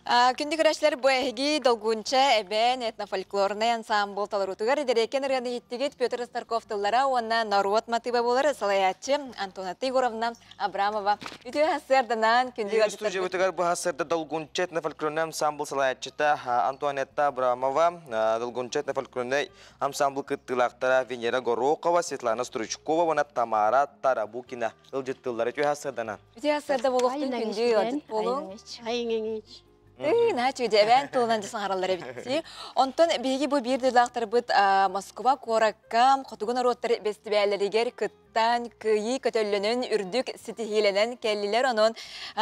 Speaker 2: Күндү көрөөччүлэр, бу эһиги Долгунча эбээн этнофольклорнай ансаамбыл толоруутугар Дэриэкэн ырыаны иһиттигит. Петр Старков тыллара уонна норуот матыыба буолар салайааччы Антонатта Егоровна Абрамова. Үтүө сарсыарданан күндү ыалдьыттарбыт.
Speaker 1: Студиябытыгар бу сарсыарда Долгунча этнофольклорнай ансаамбыл салайааччыта Антуанетта Абрамова, Долгунча этнофольклорнай ансаамбыл кыттыылаахтара Венера Горохова, Светлана Стручкова уонна Тамара Тарабукина ылдьыттыллар. Үтүө сарсыарданан.
Speaker 2: Үтүө сарсыарда буолуохтун, күндү ыалдьыт буолуҥ. Наһаа үчүгэй эбээн тылынан дьэ саҥараллар эбит. Онтон биһиги бу биир дойдулаахтарбыт Москва куоракка хотугу норуоттар бэстибээллэригэр кыттан, кыайыы көтөллөнөн, үрдүк ситиһиилэнэн кэллилэр. Онон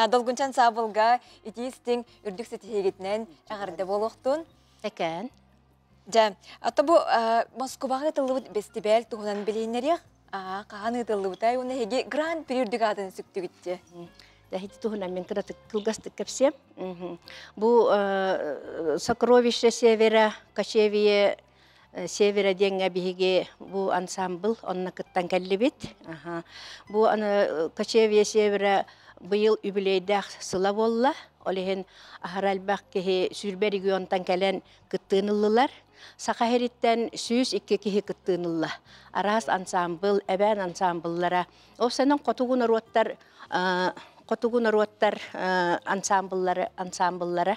Speaker 2: Долгунчан Саабылга итии истиҥ үрдүк ситиһиигитинэн эҕэрдэ буолуохтун.
Speaker 6: Экээн.
Speaker 2: Дьэ, ата бу Москваҕа ыытыллыбыт бэстибээл туһунан билиһиннэриэх. Хаһан ыытыллыбытай уонна эһиги Гран-при үрдүк аатын сүктүгүт дии.
Speaker 6: Ити туһунан мин кыратык кылгастык кэпсиэм. Бу «Сокровище Севера», «Кочевье Севера» диэҥҥэ биһиги бу ансамбл онно кыттан кэллибит. Бу «Кочевье Севера» быйыл үбүлүөйдээх сыла буолла. Ол иһин аһара элбэх киһи сүүрбэ регионтан кэлэн кыттыын ыллылар. Саха сириттэн 102 киһи кыттыын ылла. Араас ансаамбыл, эбээн ансаамбыллара. Ол сэнэн хотугу норуоттар хотугу норуоттар ансаамбыллары ансаамбыллара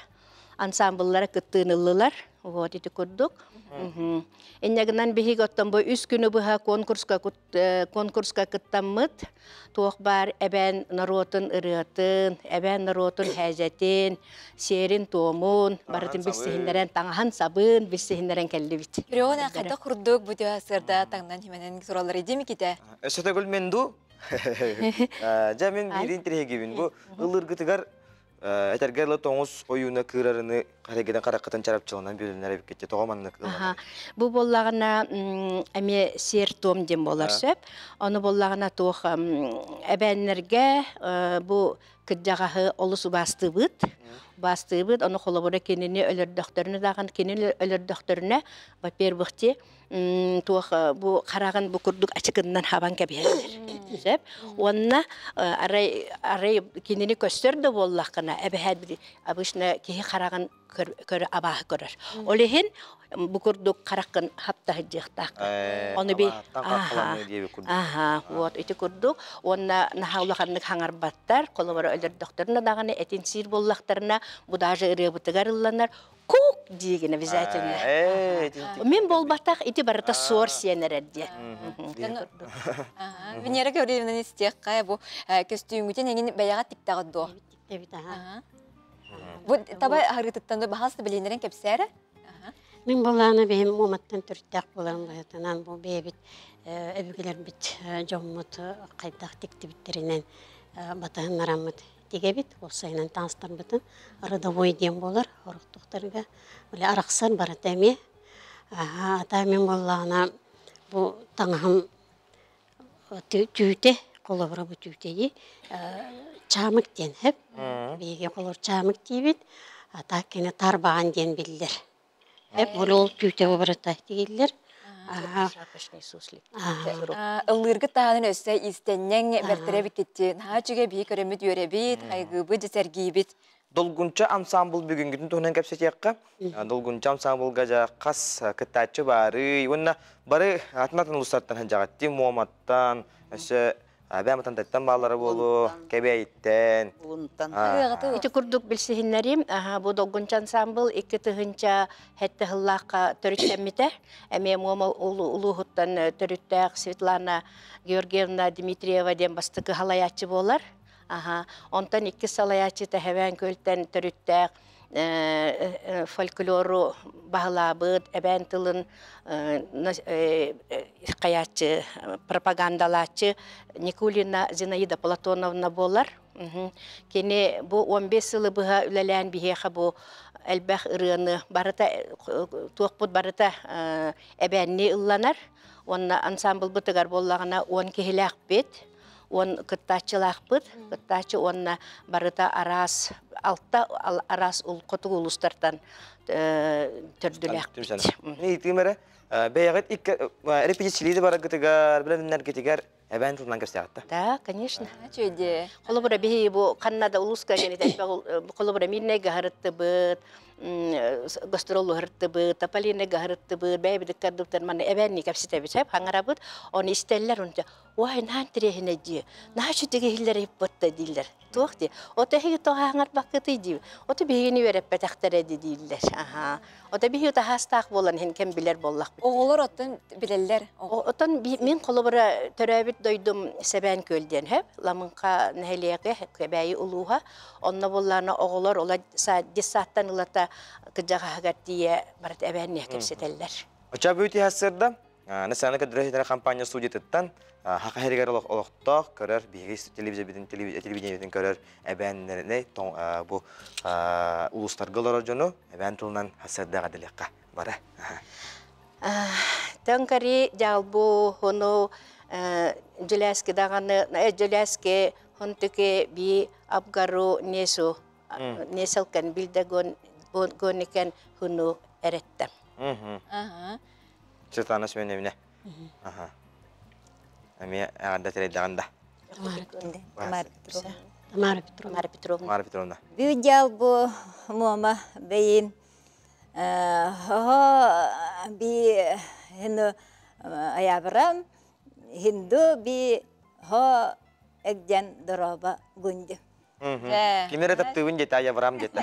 Speaker 6: ансаамбыллара кыттыын ыллылар. Вот ити курдук. Инньэ биһиги оттон бу үс күнү быһа конкурска конкурска кыттаммыт, туох баар эбээн норуотун ырыатын, эбээн норуотун хээжэтин, сиэрин туомун, барытын билсиһиннэрэн, таҥаһын сабын билсиһиннэрэн кэллибит.
Speaker 2: Регион хайда курдук бу сырда таңнан хименен суралар идим ките.
Speaker 1: Өссө төгүл мен ду. Жа мен бирин тирегибин. Бу ылыргытыгар этергерлы тоңус оюна кырарыны карегеден караккатын чарапчылынан бөлүнөр эбиккетте того маннык.
Speaker 6: Бу боллагына эме сер том дем болар сөп. Аны боллагына туох эбэннерге бу кыджагаһы олус убастыбыт. Бастыбыт, оны холобура кинини өлөрдөхтөрүнө даган кинини өлөрдөхтөрүнө, во-первых, те туох бу харагын бу курдук ачыкыннан хабан кэбиһэллэр. Сөп. Онна арай арай кинини көстөр да боллакына эбэһэт обычно киһи харагын көр абааһы көрөр. Ол иһин бу курдук хараккын хаптаһыдьыахтаах.
Speaker 1: Оны би
Speaker 6: Аха, вот ити курдук. Онна наһаулаханнык хаңарбаттар, колобора өлөрдөхтөрүнө даганы этин сиир боллахтарына бу даже ырыабытыгар ылланар кук диигин обязательно. Мен болбатах ити барыта суор сиэнерер дие.
Speaker 2: Венера Гавриловна истиэххэ бу көстүүмүтүн эңин бэйэҕэ тиктаҕыт дуо?
Speaker 7: Тиктебит, аха.
Speaker 2: Бу таба харытыттан баһаас билинерен кэпсээрэ.
Speaker 7: Мин болааны бэһим уоматтан түрттэх боларым быһытынан бу бэйэбит өбүгэлэрбит дьоммут хайдах тиктибиттеринен батаһыннараммыт тигебит уопсайынан таҥастарбытын родовой диэн буолар орохтуктарга биле арахсар барыта эмиэ ата мин боллаҕына бу таҥаһым түүтэ холобура бу түүтэйи чаамык диэн хэп биһиги холор чаамык диибит ата кини тарбаҕан диэн биллэр эп ол түүтэ барыта тигиллэр.
Speaker 6: Шапочный суслик.
Speaker 2: Ыллыыргы таанын өссө истеннең бэртере биккитти. Наһаа чүгэ бии көрөмүт үөрэбит, хайгыыбыт, дьэсэргиибит.
Speaker 1: Долгунча ансамбл бүгүнгүтүн туһунан кэпсэтиэххэ. Долгунча ансамблга жа хас кыттааччы бары, уонна бары атын-атын улустартан хаджагатти, Муоматтан, өссө Абяматан таттан баалары болу, кебейттен.
Speaker 6: Ити курдук билсиһиннэрим, бу долгунча ансамбл икки тыһынча хэтте хыллаахха төрүттэммите. Эме Муома улууһуттан төрүттээх Светлана Георгиевна Дмитриева диэн бастакы халаяччы болар. Аха, онтон икки салаяччы тэхэбээн көлтен төрүттээх фольклору баһылаабыт, эбээн тылын хаяччы, пропагандалааччы Никулина Зинаида Платоновна болар. Кини бу 15 сылы быһа үлэлээн биһиэхэ бу элбэх ырыаны барыта туохпут барыта эбээнни ылланар. Онна ансамбл бытыгар боллагына 10 киһилээхпит, он кыттааччылаахпыт, кыттааччы онна барыта арас алта арас ул хотугу улустартан төрдүлээхпит.
Speaker 1: Итимере бэйэҕит икки репетициялиди барагытыгар, билэннэргитигэр эбээн тылынан кэпсээҕитта.
Speaker 6: Да, конечно.
Speaker 2: Чөйде.
Speaker 6: Холобура биһи бу ханнада улуска генит холобура минне гаһарыттыбыт, гастролу хырттыбыт, тополине гаһарыттыбыт, бэйбидик кардыптар маны эбээнни кэпситебит, сеп хаңарабыт, оны истеллер унта, ой, наан тирехине ди, наа чүтеге хиллер иппотта дииллер. Туох ди, ота хиги тоға хаңар баккыты ди, ота биһигини вереппетахтар ди дииллер. Аха. Ота биһи тахастаах болан хин кем билер боллах.
Speaker 2: Оҕолор оттон билеллер.
Speaker 6: Отон мин холобура төрөбүт дойдум Сэбээн көлден хэп, ламынка нэһилиэгэ кэбээйи улууха, онно боллаана оҕолор ола диссааттан ылата кыдьаҕаһыгар тиийэ барыт эбээнниэ кэпсэтэллэр.
Speaker 1: Оча бүүти хассырда, Национальный кадры компания судьятыттан хака херигер олохтоох көрөр биһиги телевизор телевидениетин көрөр эбээннерine бу улустарга олорор дьону эбээн тылынан хассырдаға дилекка бара.
Speaker 6: Тönкари жалбу хону дьүлээски даганы дьүлээски хонтуке би абгару несу неселкен билде гоникен хуну эреттем.
Speaker 1: Светлана Семеновна. Аха. Эми аганда теледаганда.
Speaker 7: Тамара Петровна. Тамара Петровна.
Speaker 6: Тамара Петровна.
Speaker 1: Тамара Петровна.
Speaker 8: Бүү бу муома бейин хо би хину аябрам хинду би хо эгден дороба гунди.
Speaker 1: Кимнere таптыыбын диэтэ, Аяврам диэтэ.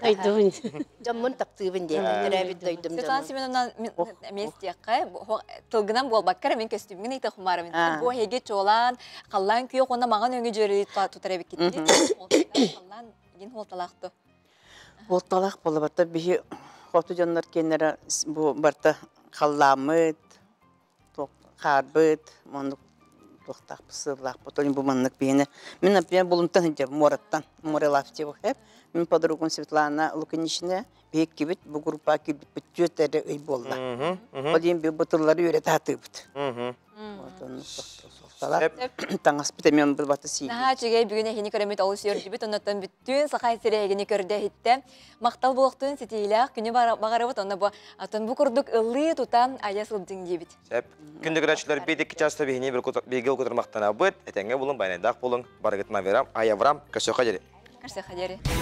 Speaker 6: Дойдубун. Дьоммун таптыыбын диэтэ. Төрөөбүт дойдум
Speaker 2: Светлана Семеновна эмиэ истиэххэ, тылгынан буолбакка эрэ мин көстүүмҥүн ыйта хумаарабын. Бу эһиги чуолаан халлаан күөх уонна маҥан өҥү дьүөрэлии тутар эбиккит. Халлаан игин хуолталаах ту.
Speaker 9: Хуолталаах буолабата биһи хоту дьоннор киэннэрэ бу барта халлааммыт, хаарбыт, оннук туохтаахпыт, сыаллаахпыт. Ол бу маннык биһиэнэ. Мин, например, булунтан сылдьабын, муораттан, море Лаптевых. Мин подругум Светлана Лукинична биһиккибит бу группаҕа киирбиппит түөрт эрэ ый буолла. Ол иһин бу тыллары үөрэтэ сатыыбыт. Таҥаспыт эмиэ бата сиибит.
Speaker 2: Наһаа үчүгэй бүгүн эһини көрөммүт олус үөрдүбүт, оннуттан бүттүүн Саха сирэ эһигини көрдө иһиттэ. Махтал буолуохтун ситиилээх күнү баҕарабыт, онно бу атын бу курдук ыллыы тута айа сылдьыҥ диэбит.
Speaker 1: Сөп. Күндү көрөөччүлэр биир икки часта биһини бииргэ укутар махтанабыт. Этэҥҥэ булун, байанайдаах булуҥ. Барыгытын Аяврам, көрсөххө диэри.
Speaker 2: Көрсөххө диэри.